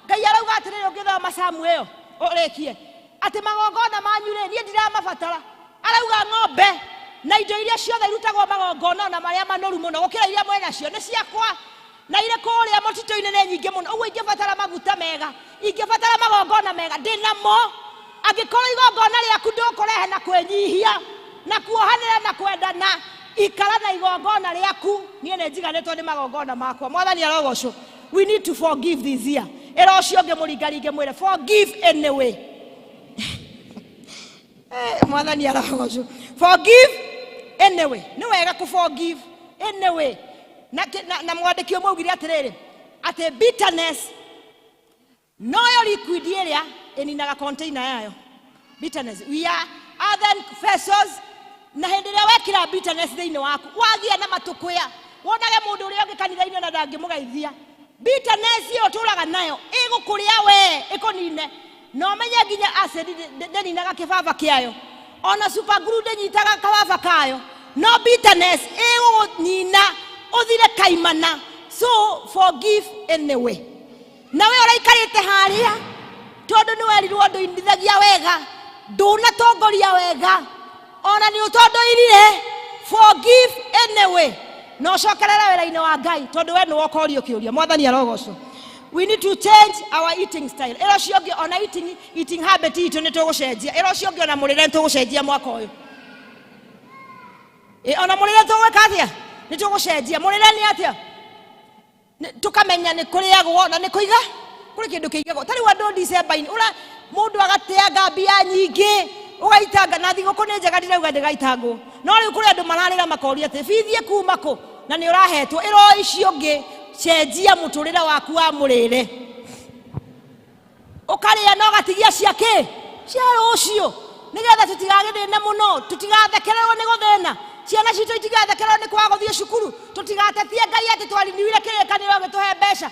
Ngai arauga atĩrĩrĩ, ũngĩthoma Samu ĩyo ũrĩkie, atĩ magongona manyu rĩ, niĩ ndiramabatara. Arauga ng'ombe na indo iria ciothe irutagwo magongona na marĩa manoru mũno gũkĩra iria mwĩ nacio nĩ ciakwa, na irĩ kũrĩa mũtitũ-inĩ nĩ nyingĩ mũno. Ũguo ingĩbatara maguta mega, ingĩbatara magongona mega, ndĩ namo. Angĩkorwo igongona rĩaku ndũkũrehe na kwĩnyihia na kuohanĩra na kwendana, ikara na igongona rĩaku. Niĩ nĩ njiganĩtwo nĩ magongona makwa. Mwathani arogocwo. We need to forgive this year. Ĩra ũcio ũngĩ mũringaringe, mwĩre forgive anyway. Mwathani arogocwo. Forgive anyway. Nĩ wega kũ forgive anyway. Na mwandĩki ũmwe augire atĩrĩrĩ, atĩ bitterness noyo liquid ĩrĩa ĩninaga container yayo. Bitterness, we are earthen vessels, na hĩndĩ ĩrĩa wekĩra bitterness thĩinĩ waku, wagĩa na matũkũya, wonage mũndũ ũrĩa ũngĩ kanitha-inĩ ona ndangĩmũgeithia, bitterness ĩyo ũtũraga nayo ĩgũkũrĩa we, ĩkũnine. Na ũmenye nginya acid ndĩninaga kĩbaba kĩayo, ona super glue ndĩnyitaga kababa kayo, no bitterness ĩgũgũnina ũthire kaimana. So forgive anyway. Na we ũraikarĩte harĩa, tondũ nĩ werirwo ndũinithagia wega, ndũnatongoria wega, ona nĩ ũtondoirire, forgive anyway na ũcokerere wĩra-inĩ wa Ngai, tondũ we nĩwe ũkorio kĩũria. Mwathani arogocwo. We need to change our eating style. Ĩra ũcio ũngĩ ona eating habit itũ nĩ tũgũcenjia. Ĩra ũcio ũngĩ ona mũrĩre nĩ tũgũcenjia mwaka ũyũ. Ona mũrĩre tũgwĩka atĩa? Nĩ tũgũcenjia. Mũrĩre nĩ atĩa? Tũkamenya nĩ kũrĩagwo na nĩ kũiga, kũrĩ kĩndũ kĩigagwo. Ta rĩu andũ December-inĩ, ũra mũndũ agateanga mbia nyingĩ, ũgaitanga. Na thigũkũ nĩ njega, ndirauga ndĩgaitangwo, no rĩu kũrĩ andũ mararĩra makoria atĩ bithi ĩkuma kũ na nĩ ũrahetwo. Ĩro icio ũngĩ, cenjia mũtũrĩre waku wa mũrĩre, ũkarĩa na ũgatigia cia kĩ cia rũciũ, nĩgetha tũtigagĩthĩne mũno, tũtigathekererwo nĩ gũthĩna, ciana citũ itigathekererwo nĩ kwaga gũthiĩ cukuru, tũtigatetie Ngai atĩ twariniwire kĩrĩkanĩro gĩtũhe mbeca.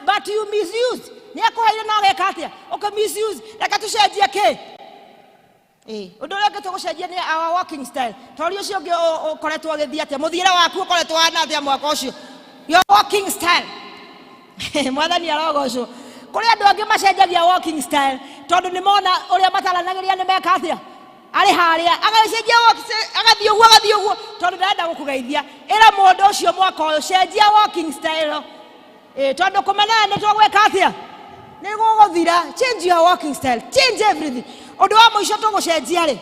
But you misused. Nĩ akũheire na ũgeka atĩa? Ũkĩ misuse. Reke tũcenjie kĩ. Ũndũ ũrĩa ũngĩ tũgũcenjia nĩ our walking style. Tori ũcio ũngĩ ũkoretwo ũgĩthiĩ atĩa? Mũthiĩre waku ũkoretwo hana atĩa mwaka ũcio? Your walking style. Mwathani arogocwo. Kũrĩ andũ angĩ macenjagia walking style tondũ nĩ mona ũrĩa mataranagĩria nĩ meka atĩa, arĩ harĩa agagĩcenjia agathiĩ ũguo, agathiĩ ũguo, tondũ ndarenda gũkũgeithia. Ĩra mũndũ ũcio mwaka ũyũ cenjia walking style. Tondũ kũmenana nĩ tũgwĩka atĩa? Nĩ gũgũthira. Change your walking style, change everything. Ũndũ wa mũico tũgũcenjia rĩ,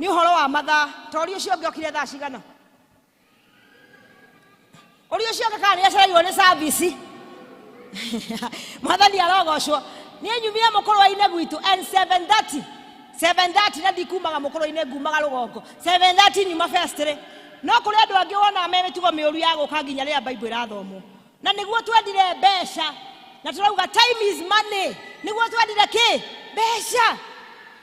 nĩ ũhoro wa mathaa. Tori ũcio ũngĩ okire thaa cigana? Ũrĩa ũcio ũngĩ kana nĩ acereirwo nĩ service. Mwathani arogocwo. Niĩ nyumire mũkũrwa-inĩ gwitũ and 7:30, 7:30, na ndikumaga mũkũrwa-inĩ, ngumaga rũgongo. 7:30 nyuma first rĩ. No kũrĩ andũ angĩ wonaga me mĩtugo mĩũru ya gũka nginya rĩrĩa Bible ĩrathomwo, na nĩguo twendire mbeca, na tũrauga time is money. Nĩguo twendire kĩ mbeca.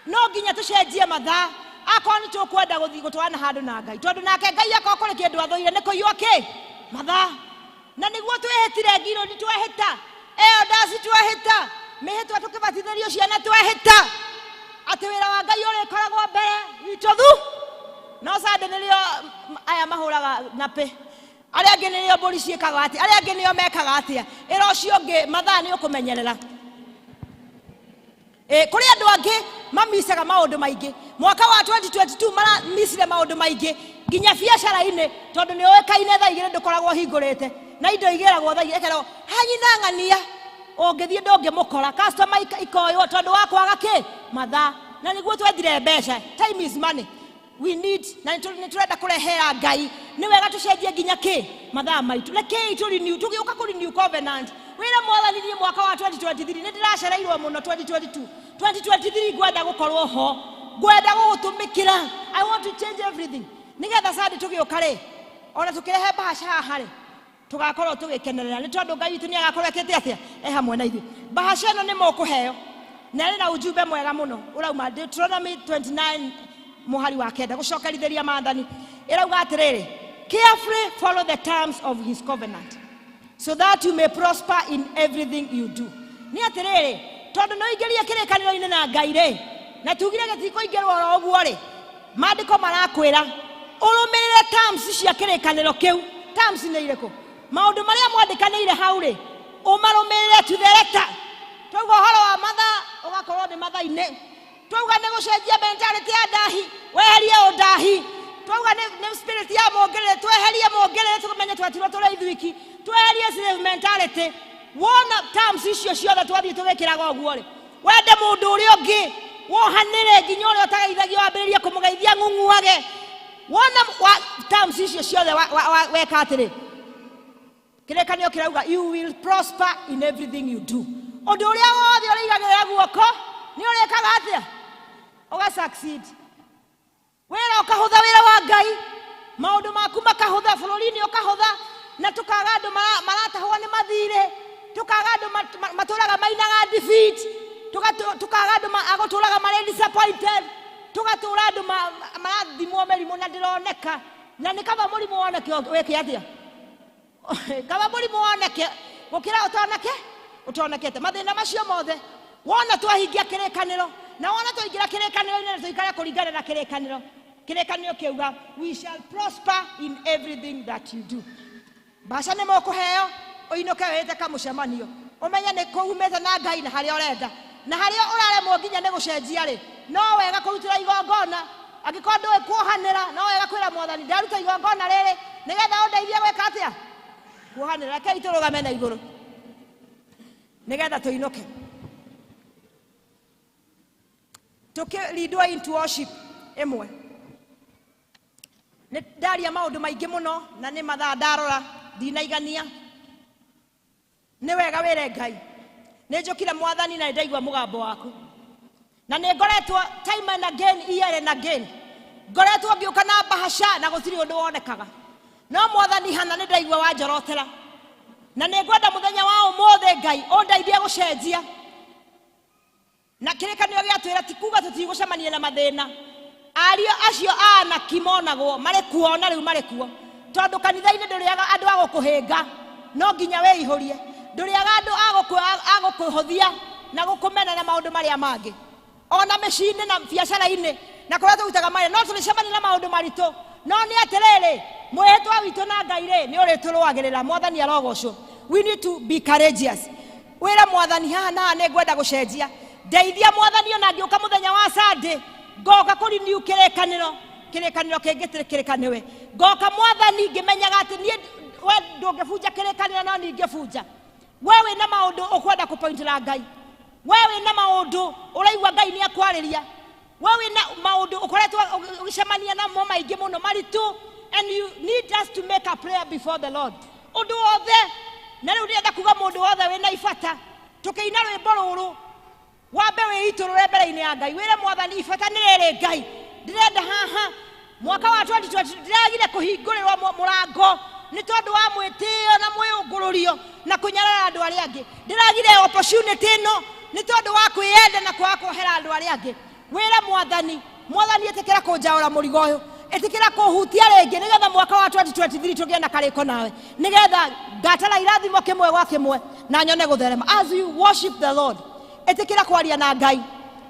No nginya tũcenjie mathaa akorwo nĩ tũkwenda gũthiĩ gũtwarana handũ na Ngai, tondũ nake Ngai akorwo kũrĩ kĩndũ athũire nĩ kũiywo kĩ mathaa. Na nĩguo twĩhĩtire ngirũni, twehĩta elders, twehĩta mĩhĩtwa, tũkĩbatithĩrio ciana, twehĩta atĩ wĩra wa Ngai ũrĩkoragwo mbere witũ thu. No Sunday nĩrĩo aya mahũraga napĩ, arĩa angĩ nĩrĩo mbũri ciĩkaga atĩa, arĩa angĩ nĩo mekaga atĩa. Ĩra ũcio ũngĩ mathaa nĩ ũkũmenyerera. Kũrĩ andũ angĩ mamicaga maũndũ maingĩ mwaka wa 2022, maramicire maũndũ maingĩ nginya biacara-inĩ, tondũ nĩ ũĩkaine thaa 2 ndũkoragwo ũhingũrĩte, na indo igĩragwo thaa 2, ĩkerwo hanyina ng'ania, ũngĩthiĩ ndũngĩmũkora, customer ikoywo tondũ wa kwaga kĩ mathaa. Na nĩguo twendire mbeca. Time is money. We need na nĩ tũrenda kũrehera Ngai. Nĩ wega tũcenjie nginya kĩ mathaa maitũ. Rekei tũ renew, tũgĩũka kũ renew covenant. Wĩre Mwathani niĩ mwaka wa 2023 nĩ ndĩracereirwo mũno 2022. 2023 ngwenda gũkorwo ho. Ngwenda gũgũtũmĩkĩra. I want to change everything. Nĩgetha Sunday tũgĩũka rĩ, ona tũkĩrehe mbahaca haha rĩ, tũgakorwo tũgĩkenerera nĩ tondũ Ngai witũ nĩ agakorwo ekĩte atĩa e hamwe na ithuĩ. Mbahaca ĩno nĩ mũkũheo na ĩrĩ na ujumbe mwega mũno ũrauma Deuteronomy 29 mũhari wa kenda gũcokerithĩria maathani. Ĩrauga atĩrĩrĩ, carefully follow the terms of his covenant so that you may prosper in everything you do. Nĩ atĩrĩrĩ, tondũ nĩ ũingĩrie kĩrĩkanĩro-inĩ na Ngai rĩ, na tugire gĩtikũingĩrwo oro ũguo rĩ, maandĩko marakwĩra ũrũmĩrĩre terms cia kĩrĩkanĩro kĩu. Terms nĩ irĩkũ? Maũndũ marĩa mwandĩkanĩire hau rĩ, ũmarũmĩrĩre to the letter. Twauga ũhoro wa mathaa, ũgakorwo nĩ mathaa-inĩ. Twauga nĩ gũcenjia mentality ya ndahi, weherie ũndahi. Twauga nĩ spirit ya mũngĩrĩrĩ, tweherie mũngĩrĩrĩ, tũmenye twetirwo tũrĩ ithuiki, tweherie slave mentality. Wona terms icio ciothe twathiĩ tũgĩkĩraga ũguo rĩ, wende mũndũ ũrĩa ũngĩ, wohanĩre nginya ũrĩa ũtageithagio wambĩrĩrie kũmũgeithia ng'ung'uage. Wona wa terms icio ciothe weka atĩrĩ, kĩrĩkanĩro kĩrauga you will prosper in everything you do. Ũndũ ũrĩa wothe ũrĩigagĩrĩra guoko nĩ ũrĩkaga atĩa? Ũga succeed. Wĩra ũkahũtha, wĩra wa Ngai, maũndũ maku makahũtha, bũrũri-inĩ ũkahũtha, na tũkaga andũ maratahwo nĩ mathirĩ, tũkaga andũ matũraga mainaga defeat, tũkaga andũ agũtũraga marĩ disappointed, tũgatũra andũ marathimwo mĩrimũ na ndĩroneka. Na nĩ kaba mũrimũ woneke wĩke atĩa? Kaba mũrimũ woneke gũkĩra ũtoneke ũtonekete. Mathĩna macio mothe wona twahingia kĩrĩkanĩro, na wona twaingĩra kĩrĩkanĩro-inĩ na tũikare kũringana na kĩrĩkanĩro. Kĩrĩkanĩro kĩuga we shall prosper in everything that you do. Mbaca nĩ mũkũheo ũinũke wĩte kamũcemanio, ũmenye nĩ kũumĩte na Ngai na harĩa ũrenda na harĩa ũraremwo nginya nĩ gũcenjia rĩ, no wega kũrutĩra igongona. Angĩkorwo ndũĩ kuohanĩra, no wega kwĩra Mwathani ndaruta igongona rĩrĩ nĩgetha ũndeithie gwĩka atĩa? Kuohanĩra. Rekei tũrũgame na igũrũ nĩgetha tũinũke tũkĩrindwo into worship ĩmwe. Nĩ ndaria maũndũ maingĩ mũno na nĩ mathaa ndarora ndinaigania. Nĩ wega wĩre Ngai nĩ njũkire Mwathani na nĩ ndaigua mũgambo waku, na nĩ ngoretwo time and again, year and again, ngoretwo ngĩũka na mbahaca na gũtirĩ ũndũ wonekaga, no Mwathani hana nĩ ndaigua wanjorotera, na nĩ ngwenda mũthenya wa ũmũthĩ Ngai ũndeithie gũcenjia. Na kĩrĩkanĩro gĩatwĩra ti kuga tũtigũcemania na mathĩna. Ariũ acio a Anaki monagwo marĩ kuo na rĩu marĩ kuo, tondũ kanitha-inĩ ndũrĩaga andũ a gũkũhĩnga, no nginya wĩihũrie. Ndũrĩaga andũ a gũkũhũthia na gũkũmena na maũndũ marĩa mangĩ, ona mĩciĩ-inĩ na biacara-inĩ na kũrĩa tũrutaga mawĩra, no tũrĩcemania na maũndũ maritũ. No nĩ atĩrĩrĩ, mwĩhĩtwa witũ na Ngai rĩ, nĩ ũrĩtũrũagĩrĩra. Mwathani arogocwo. We need to be courageous. Wĩra Mwathani haha na haha nĩ ngwenda gũcenjia, ndeithia Mwathani. Ona ngĩũka mũthenya wa Sunday ngoka kũ renew kĩrĩkanĩro, kĩrĩkanĩro kĩngĩtĩkĩrĩka nĩwe. Ngoka Mwathani ngĩmenyaga atĩ niĩ we ndũngĩbunja kĩrĩkanĩro, no niĩ ingĩbunja. We wĩna maũndũ ũkwenda kũpointĩra Ngai, we wĩna maũndũ ũraigua Ngai nĩ akwarĩria, we wĩna maũndũ ũkoretwo ũgĩcemania namo maingĩ mũno maritũ, and you need us to make a prayer before the Lord. Ũndũ wothe, na rĩu ndĩrenda kuga mũndũ wothe wĩna ibata, tũkĩina rwĩmbo rũrũ wambe wĩitũrũre mbere-inĩ ya Ngai, wĩre Mwathani ibata nĩ rĩrĩ, Ngai ndĩrenda haha mwaka wa 2020 ndĩragire kũhingũrĩrwo mũrango nĩ tondũ wa mwĩtĩo na mwĩũngũrũrio na kũnyarara andũ arĩa angĩ. Ndĩragire opportunity ĩno nĩ tondũ wa kwĩyenda na kwaga kuohera andũ arĩa angĩ. Wĩre Mwathani, Mwathani ĩtĩkĩra kũnjaũra mũrigo ũyũ, ĩtĩkĩra kũhutia rĩngĩ nĩgetha mwaka wa 2023 tũgĩe na karĩko nawe, nĩgetha ngatara irathimo kĩmwe gwa kĩmwe na nyone gũtherema. As you worship the Lord, ĩtĩkĩra kwaria na Ngai,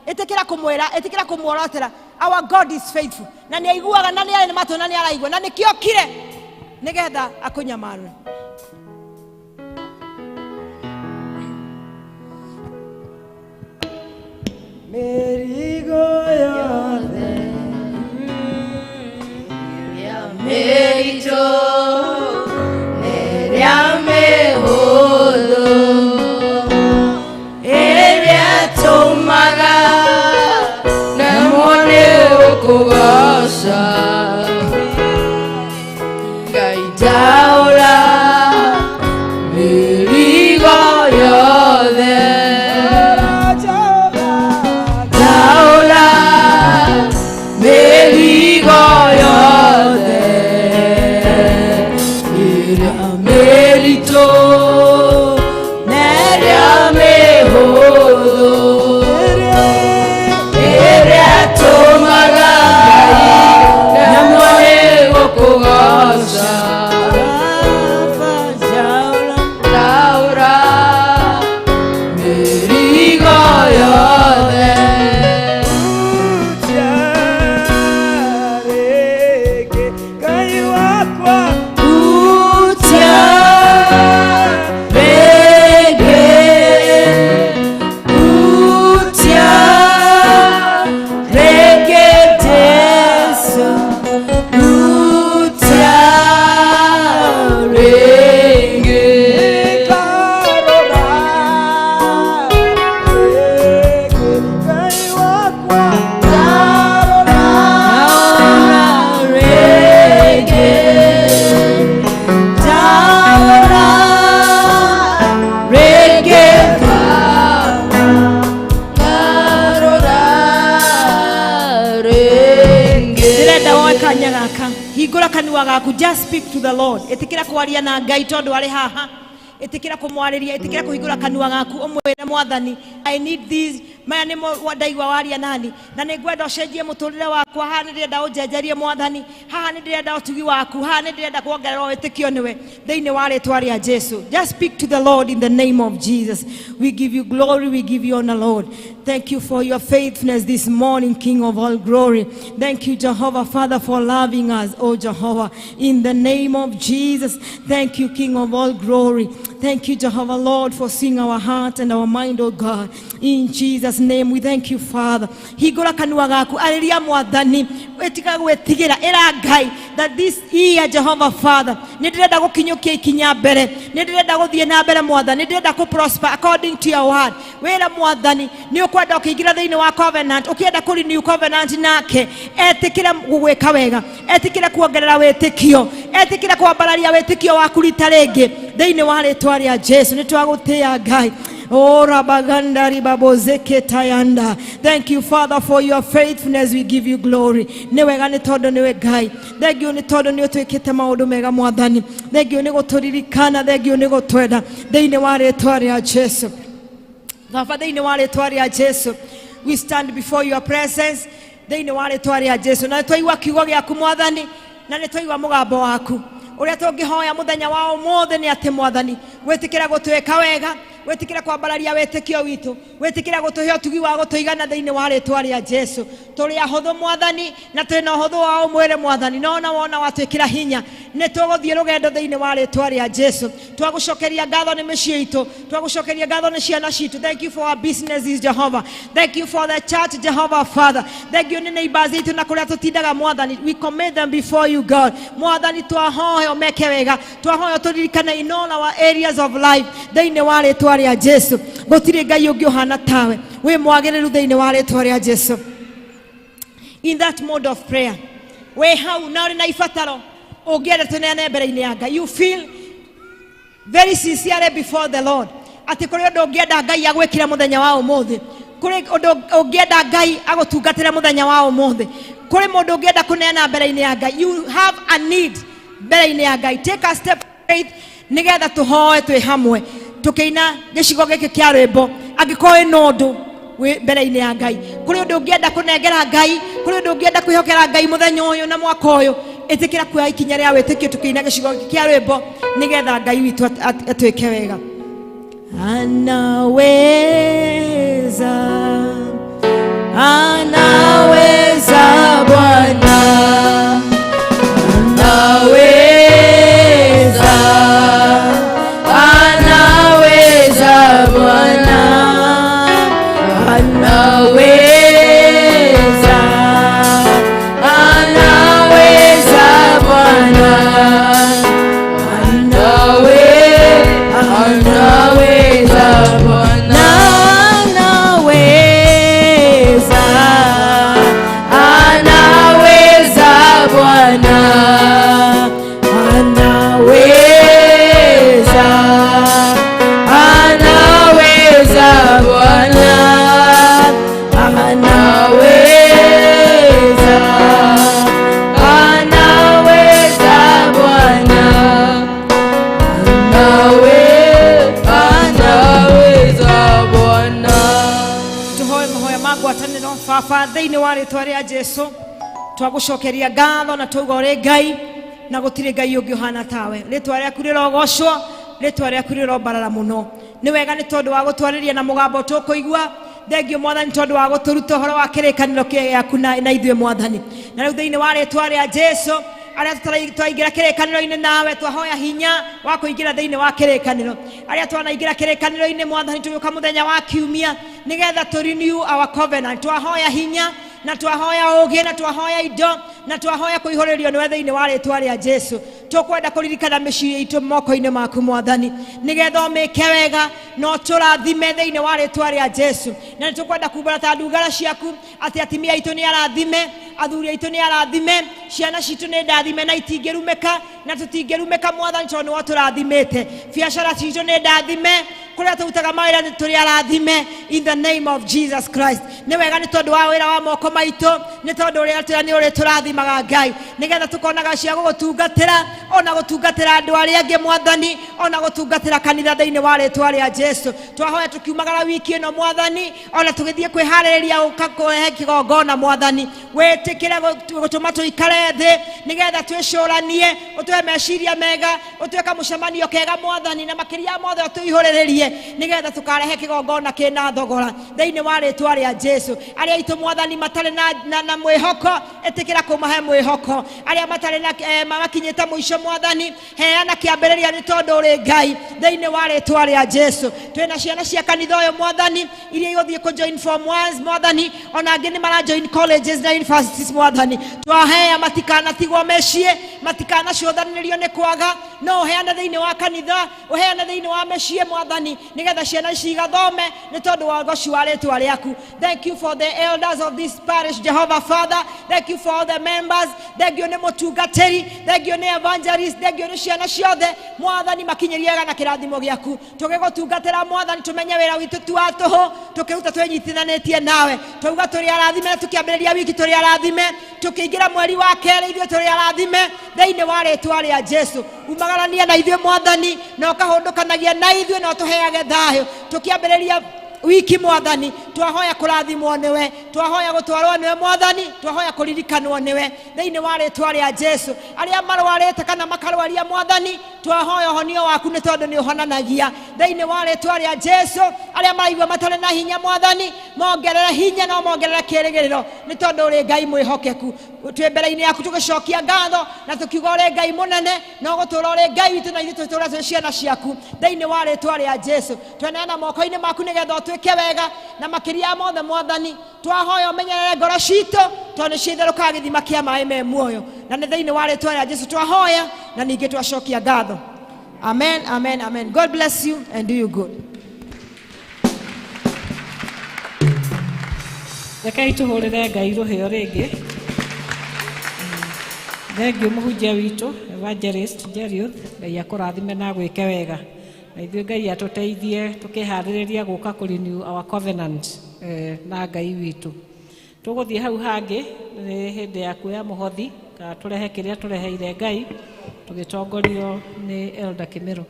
ĩtĩkĩra kũmwĩra, ĩtĩkĩra kũmuorotera. Our God is faithful, na nĩ aiguaga na nĩ arĩ na matũ na nĩ araigua, na nĩkĩo okire nĩgetha akũnyamarũre. Mĩrigo yothe mĩritũ nĩrĩa mĩhũthũ ĩrĩa tũmaga nemwo nĩ gũkũgoca. kanua gaku. Just speak to the Lord. Ĩtĩkĩra kwaria na Ngai tondũ arĩ haha. Ĩtĩkĩra kũmwarĩria, ĩtĩkĩra kũhingũra kanua gaku ũmwĩre Mwathani, I need this. Maya nĩmo ndaigua waria nani, na nĩ ngwenda ũcenjie mũtũrĩre wakwa. Haha nĩ ndĩrenda ũnjenjerie Mwathani, haha nĩ ndĩrenda ũtugi waku, haha nĩ ndĩrenda kuongererwo wĩtĩkio nĩwe thĩinĩ wa rĩtwa rĩa Jesu. Just speak to the Lord in the name of Jesus. We give you glory, we give you honor, Lord. Thank you for your faithfulness this morning, King of all glory. Thank you, Jehovah Father, for loving us, oh Jehovah, in the name of Jesus. Thank you, King of all glory. Thank you, Jehovah Lord, for seeing our heart and our mind, oh God. In Jesus' name, we thank you, Father. Hingũra kanua gaku, arĩria Mwathani, ĩtiga gwĩtigĩra, ĩra Ngai that this year, Jehovah Father, nĩ ndĩrenda gũkinyũkia ikinya mbere, nĩ ndĩrenda gũthiĩ na mbere Mwathani, nĩ ndĩrenda kũ prosper according to your word. Wĩra Mwathani, nĩ ũkwenda ũkĩingĩra thĩinĩ wa covenant, ũkĩenda kũ renew covenant nake, etĩkĩre gũgwĩka wega, etĩkĩre kuongerera wĩtĩkio, etĩkĩre kwambararia wĩtĩkio waku rita rĩngĩ thĩinĩ wa rĩtwa rĩa Jesu. Nĩ twagũtĩĩa Ngai. Oh, Rabaganda ribabozeke tayanda. Thank you, Father, for your faithfulness. We give you glory. Nĩ wega nĩ tondũ nĩwe Ngai. Thank you nĩ tondũ nĩ ũtwĩkĩte maũndũ mega Mwathani. Thank you nĩ gũtũririkana. Thank you nĩ gũtwenda thĩinĩ wa rĩtwa rĩa Jesu. Baba, thĩinĩ wa rĩtwa rĩa Jesu, we stand before your presence thĩinĩ wa rĩtwa rĩa Jesu, na nĩ twaigua kiugo gĩaku Mwathani, na nĩ twaigua mũgambo waku. Ũrĩa tũngĩhoya mũthenya wa ũmũthĩ nĩ atĩ Mwathani wĩtĩkĩra gũtwĩka wega, wĩtĩkĩra kwambararia wĩtĩkio witũ, wĩtĩkĩra gũtũhe ũtugi wa gũtũigana thĩinĩ wa rĩtwa rĩa Jesu. Tũrĩ ahũthũ Mwathani, na twĩna ũhũthũ wa ũmwĩrĩ Mwathani, no ona wona watwĩkĩra hinya nĩ tũgũthiĩ rũgendo thĩinĩ wa rĩtwa rĩa Jesu. Twagũcokeria ngatho nĩ mĩciĩ itũ, twagũcokeria ngatho nĩ ciana citũ. Thank you for our businesses, Jehovah. Thank you for the church, Jehovah Father. Thank you nĩ neighbors itũ na kũrĩa tũtindaga Mwathani. We commit them before you, God. Mwathani, twahoya ũmeke wega, twahoya tũririkane in all our areas of life thĩinĩ wa rĩtwa rĩa Jesu. Gũtirĩ Ngai ũngĩ ũhana tawe, wĩ mwagĩrĩru thĩinĩ wa rĩtwa rĩa Jesu. In that mode of prayer, wĩ hau na ũrĩ na ibataro ũngĩenda tũneane mbere-inĩ ya Ngai, you feel very sincerely before the Lord atĩ kũrĩ ũndũ ũngĩenda Ngai agwĩkĩre mũthenya wa ũmũthĩ, kũrĩ ũndũ ũngĩenda Ngai agũtungatĩre mũthenya wa ũmũthĩ, kũrĩ mũndũ ũngĩenda kũneana mbere-inĩ ya Ngai. You have a need mbere-inĩ ya Ngai. Take a step of faith nĩgetha tũhoe twĩ hamwe tũkĩina gĩcigo gĩkĩ kĩa rwĩmbo. Angĩkorwo wĩna ũndũ wĩ mbere-inĩ ya Ngai, kũrĩ ũndũ ũngĩenda kũnengera Ngai, kũrĩ ũndũ ũngĩenda kwĩhokera Ngai mũthenya ũyũ na mwaka ũyũ, ĩtĩkĩra kuoya ikinya rĩa wĩtĩkio tũkĩina gĩcigo gĩkĩ kĩa rwĩmbo nĩgetha Ngai witũ atwĩke wega. Anaweza, anaweza Bwana, Anaweza, anaweza Bwana, anaweza, anaweza Bwana, anaweza Bwana, anaweza, anaweza Bwana, anaweza, anaweza Bwana, anaweza, anaweza Bwana, anaweza Bwana. Tuhoe mahoya ma ngwatanĩro. Baba, thĩinĩ wa rĩtwa rĩa Jesu, twagũcokeria ngatho na twauga ũrĩ Ngai na gũtirĩ Ngai ũngĩ ũhana tawe. Rĩtwa rĩaku rĩrogocwo, rĩtwa rĩaku rĩrombarara mũno. Nĩ wega nĩ tondũ wa gũtwarĩria na mũgambo tũkũigua. Thengio Mwathani tondũ wa gũtũruta ũhoro wa kĩrĩkanĩro gĩaku na ithuĩ Mwathani. Na rĩu thĩinĩ wa rĩtwa rĩa Jesu, arĩa tũtaraingĩra kĩrĩkanĩro-inĩ nawe, twahoya hinya wa kũingĩra thĩinĩ wa kĩrĩkanĩro. Arĩa twanaingĩra kĩrĩkanĩro-inĩ Mwathani, tũgĩũka mũthenya wa kiumia nĩgetha tũ renew our covenant, twahoya hinya na twahoya ũgĩ na twahoya indo na twahoya kũihũrĩrio nĩwe thĩinĩ wa rĩtwa rĩa Jesu. Tũkwenda kũririkana mĩciĩ itũ moko-inĩ maku Mwathani, nĩgetha ũmĩke wega na ũtũrathime thĩinĩ wa rĩtwa rĩa Jesu. Na nĩ tũkwenda kumbũra ta ndungata ciaku atĩ atumia aitũ nĩ arathime, athuri aitũ nĩ arathime, ciana citũ nĩ ndathime na itingĩrumĩka, na tũtingĩrumĩka Mwathani tondũ nĩwe ũtũrathimĩte. Biacara citũ nĩ ndathime. Kũrĩa tũrutaga mawĩra nĩ tũrĩ arathime in the name of Jesus Christ. Nĩ wega nĩ tondũ wa wĩra wa moko maitũ, nĩ tondũ ũrĩa tũrĩa nĩ ũrĩ tũrathimaga Ngai, nĩgetha tũkonaga cia gũgũtungatĩra, ona gũtungatĩra andũ arĩa angĩ Mwathani, ona gũtungatĩra kanitha thĩinĩ wa rĩtwa rĩa Jesu. Twahoya tũkiumagara wiki ĩno Mwathani, ona tũgĩthiĩ kwĩharĩrĩria gũka kũrehe kĩgongona Mwathani, wĩtĩkĩre gũtũma tũikare thĩ nĩgetha twĩcũranie, ũtũhe meciria mega, ũtũhe kamũcemanio kega Mwathani, na makĩria mothe ũtũihũrĩrĩrie nĩgetha tũkarehe kĩgongona kĩna thogora thĩinĩ wa rĩtwa rĩa Jesu. Arĩa aitũ Mwathani matarĩ na mwĩhoko, ĩtĩkĩra kũmahe mwĩhoko. Arĩa matarĩ na makinyĩte mũico Mwathani, heana kĩambĩrĩria nĩ tondũ ũrĩ Ngai thĩinĩ wa rĩtwa rĩa Jesu. Twĩna ciana cia kanitha ũyũ Mwathani iria igũthiĩ kũ join form ones Mwathani, ona angĩ nĩ mara join colleges na universities Mwathani. Twahea matikanatigwo meciĩ, matikanacũthanĩrĩrio nĩ kwaga, no ũheane thĩinĩ wa kanitha, ũheane thĩinĩ wa mĩciĩ Mwathani, nĩgetha ciana ici igathome nĩ tondũ wa ũgoci wa rĩtwa rĩaku. Thank you for the elders of this parish, Jehovah Father. Thank you for all the members. Thank you nĩ mũtungatĩri, thank you nĩ evangelist, thank you nĩ ciana ciothe Mwathani, makinyĩrie wega na kĩrathimo gĩaku. Tũgĩgũtungatĩra Mwathani, tũmenye wĩra witũ ti wa tũhũ, tũkĩruta twĩnyitithanĩtie nawe. Twauga tũrĩ arathime, tũkĩambĩrĩria wiki tũrĩ arathime, tũkĩingĩra mweri wa kerĩ ithuĩ tũrĩ arathime thĩinĩ wa rĩtwa rĩa Jesu. Umagarania na ithuĩ Mwathani, na ũkahũndũkanagia na ithuĩ, na ũtũheage thayũ. Tũkĩambĩrĩria wiki Mwathani, twahoya kũrathimwo nĩwe, twahoya gũtwarwo nĩwe Mwathani, twahoya kũririkanwo nĩwe thĩinĩ wa rĩtwa rĩa Jesu. Arĩa marwarĩte kana makarwaria Mwathani, twahoya ũhonio waku nĩ tondũ nĩ ũhonanagia thĩinĩ wa rĩtwa rĩa Jesu. Arĩa maraigua matarĩ na hinya Mwathani, mongerere hinya na mongerere kĩĩrĩgĩrĩro nĩ tondũ ũrĩ Ngai mwĩhokeku. Twĩ mbere-inĩ yaku tũgĩcokia ngatho na tũkiuga ũrĩ Ngai mũnene, na ũgũtũũra ũrĩ Ngai witũ, na ithuĩ tũtũũre twĩ ciana ciaku thĩinĩ wa rĩtwa rĩa Jesu. Tweneana moko-inĩ maku nĩgetha ũtwĩke wega, na makĩria ya mothe Mwathani, twahoya ũmenyerere ngoro citũ tondũ nĩ ciitherũkaga gĩthima kĩa maĩ me muoyo, na nĩ thĩinĩ wa rĩtwa rĩa Jesu twahoya na ningĩ twacokia ngatho. Amen, amen, amen. God bless you and do you good. Rekei tũhũrĩre Ngai rũhĩo rĩngĩ. Thengiũ mũhunjia witũ Evangelist Jeriuth, Ngai akũrathime na agwĩke wega, na ithuĩ Ngai atũteithie tũkĩharĩrĩria gũka kũ renew our covenant na Ngai witũ. Tũgũthiĩ hau hangĩ nĩ hĩndĩ ya kuoya mũhothi, kana tũrehe kĩrĩa tũreheire Ngai tũgĩtongorio nĩ Elder Kĩmĩrũ.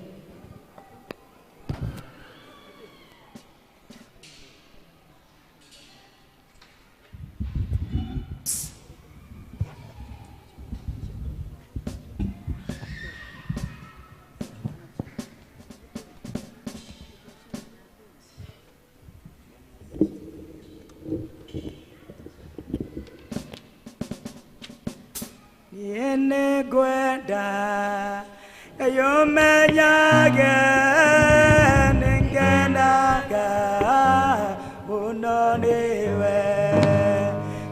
Niĩ nĩngwenda ũmenyage nĩngenaga mũno nĩwe,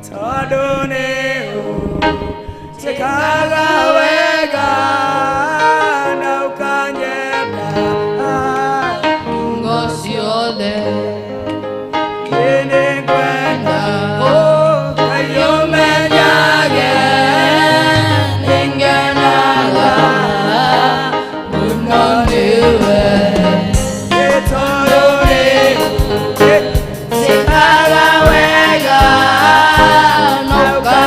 tondũ nĩ ũnjĩkaga wega na ũkanyenda Ngo ciothe. Niĩ nĩngwenda Ngai ũmenyage Nĩngenaga mũno nĩwe, tondũ nĩ ũnjĩkaga wega na ũkanyenda.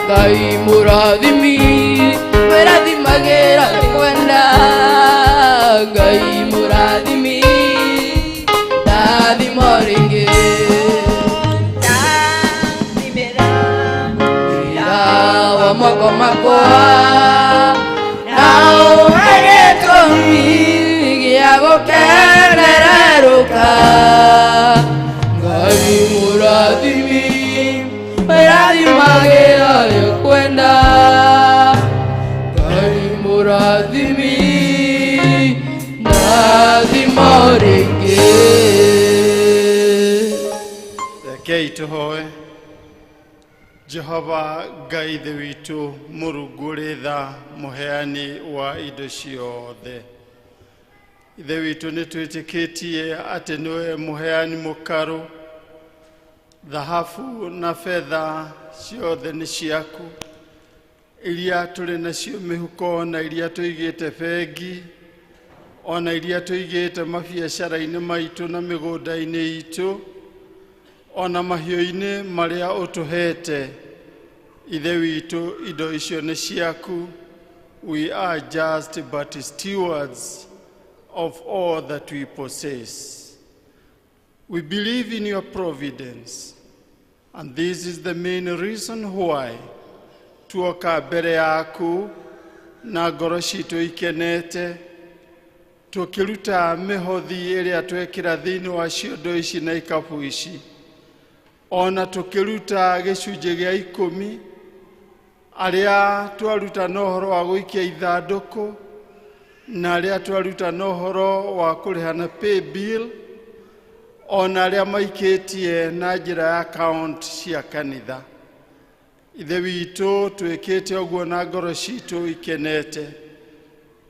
Ngai mũrathimi wĩrathimagĩra kwenda Ngai mũrathimi ndathimo rĩngĩ wa moko makwa na ũhe gĩtũmi gĩa gũkenererũka Ngai mũrathimi wĩrathimagĩra kwenda Ngai mũrathimi ndathimo rĩngĩ. Rekei tũhoe. Jehova Ngai Ithe witũ, Mũrungu ũrĩ tha, mũheani wa indo ciothe. Ithe witũ, nĩ twĩtĩkĩtie atĩ nĩwe mũheani mũkarũ. Thahabu na betha ciothe nĩ ciaku, iria tũrĩ nacio mĩhuko na iria tũigĩte bengi, ona iria tũigĩte mabiacara-inĩ maitũ na mĩgũnda-inĩ itũ, ona mahiũ-inĩ marĩa ũtũhete. Ithe witũ, indo icio nĩ ciaku. We are just but stewards of all that we possess. We believe in your providence, and this is the main reason why tuoka mbere yaku na ngoro citũ ikenete, tũkĩruta mĩhothi ĩrĩa twekĩra thĩinĩ wa ciondo ici na ikabu ici, ona tũkĩruta gĩcunjĩ gĩa 10 arĩa twaruta na ũhoro wa gũikia ithandũkũ, na arĩa twaruta na ũhoro wa kũrĩha na pay bill, ona arĩa maikĩtie na njĩra ya account cia kanitha. Ithe witũ, twĩkĩte ũguo na ngoro citũ ikenete,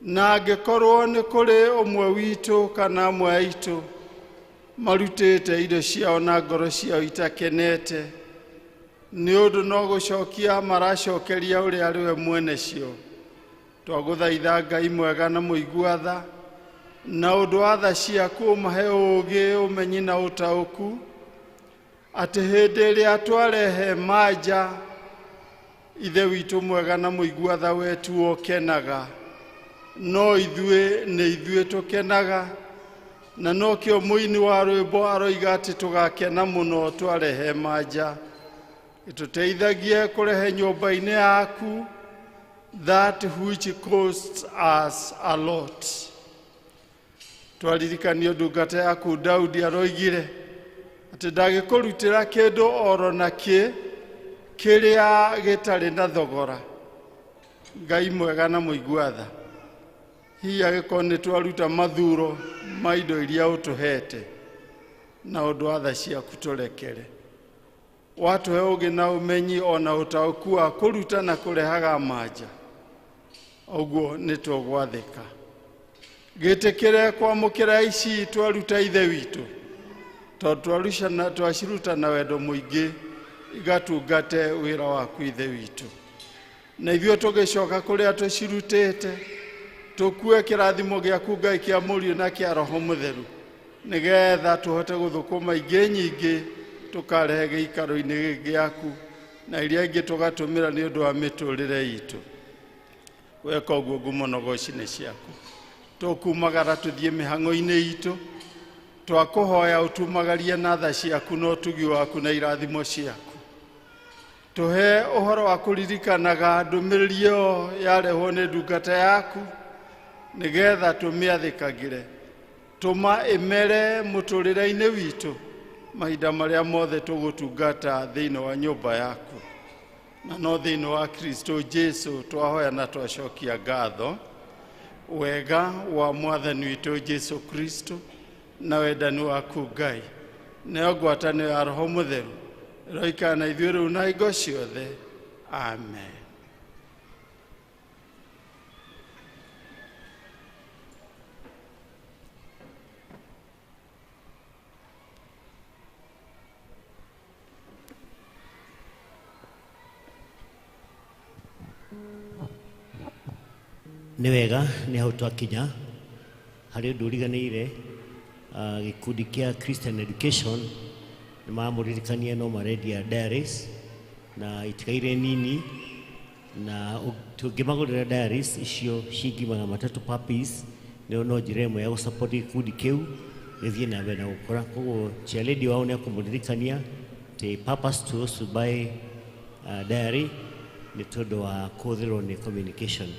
na angĩkorwo nĩ kũrĩ ũmwe witũ kana amwe aitũ marutĩte indo ciao na ngoro ciao itakenete, nĩ ũndũ no gũcokia maracokeria ũrĩa arĩ we mwene cio, twagũthaitha Ngai mwega na mũigua tha, na ũndũ wa tha ciaku ũmahe ũũgĩ, ũmenyi na ũtaũku, atĩ hĩndĩ ĩrĩa twarehe manja, Ithe witũ mwega na mũigua tha wetu ũkenaga, no ithuĩ nĩ ithuĩ tũkenaga, na nokĩo mũini wa rwĩmbo aroiga atĩ tũgakena mũno twarehe manja. Ĩtũteithagie kũrehe nyũmba-inĩ yaku that which costs us a lot. Twaririkanio ndungata yaku Daudi aroigire atĩ ndagĩkũrutĩra kĩndũ oro na kĩ kĩrĩa gĩtarĩ na thogora. Ngai mwega na mũigua tha, hihi angĩkorwo nĩ twaruta mathuro ma indo iria ũtũhete, na ũndũ wa tha ciaku tũrekere. Watũhe ũũgĩ na ũmenyi ona ũtaũku wa kũruta na kũrehaga manja, ũguo nĩ tũgwathĩka. Gĩtĩkĩre kwamũkĩra ici twaruta Ithe witũ, tondũ twaciruta na wendo mũingĩ, igatungate wĩra waku Ithe witũ. Na ithuĩ tũgĩcoka kũrĩa tũcirutĩte, tũkue kĩrathimo gĩaku Ngai kĩa Mũriũ na kĩa Roho Mũtheru, nĩgetha tũhote gũthũkũma ingĩ nyingĩ tũkarehe gĩikaro-inĩ gĩkĩ gĩaku, na iria ingĩ tũgatũmĩra nĩ ũndũ wa mĩtũrĩre itũ. Weka ũguo ngumo na ũgoci nĩ ciaku. Tũkumagara tũthiĩ mĩhang'o-inĩ itũ, twakũhoya ũtumagarie na tha ciaku na ũtugi waku na irathimo ciaku. Tũhe ũhoro wa kũririkanaga ndũmĩrĩri ĩyo yarehwo nĩ ndungata yaku, nĩgetha tũmĩathĩkagĩre. Tũma ĩmere mũtũrĩre-inĩ witũ mahinda marĩa mothe tũgũtungata thĩinĩ wa nyũmba yaku, na no thĩinĩ wa Kristo Jesu twahoya na twacokia ngatho. Wega wa Mwathani witũ Jesu Kristo na wendani waku Ngai, nayo ngwatanĩro ya Roho Mũtheru ĩroikara na ithuĩ rĩu na hingo ciothe. Amen. Nĩ wega nĩ hau twakinya harĩ ũndũ ũriganĩire. Gĩkundi kĩa Christian Education nĩ mamũririkania no marendia diaries. Na itikaire nini na tũngĩmagũrĩra diaries icio ciringi 300 per piece nĩyo no njĩra ĩmwe ya gũsupport gĩkundi kĩu gĩthiĩ na mbere na gũkũra. Koguo chairlady wao nĩ akũmũririkania atĩ purpose to us to buy diary nĩ tondũ wa kũhũthĩrwo nĩ communication.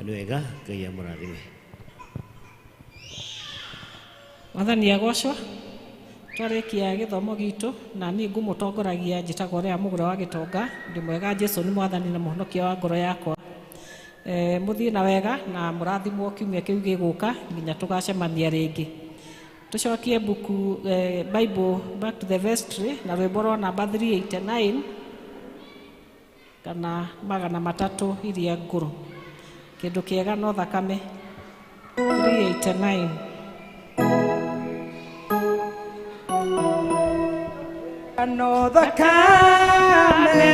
Nĩ wega, Ngai amũrathime. Mwathani agocwo. Twarĩkia gĩthomo gitũ na niĩ ngũmũtongoragia njĩtagwo Lea Mũgũre wa Gĩtonga. Ndĩ mwega, Jesũ nĩ mwathani na mũhonokia wa ngoro yakwa. Mũthiĩ na wega na mũrathimwo kiumia kĩu gĩgũka nginya tũgacemania rĩngĩ. Tũcokie buku Bible back to the vestry na rwĩmbo rwa namba 389 kana 300 iria ngũrũ. Kĩndũ kĩega no thakame. 389. No thakame.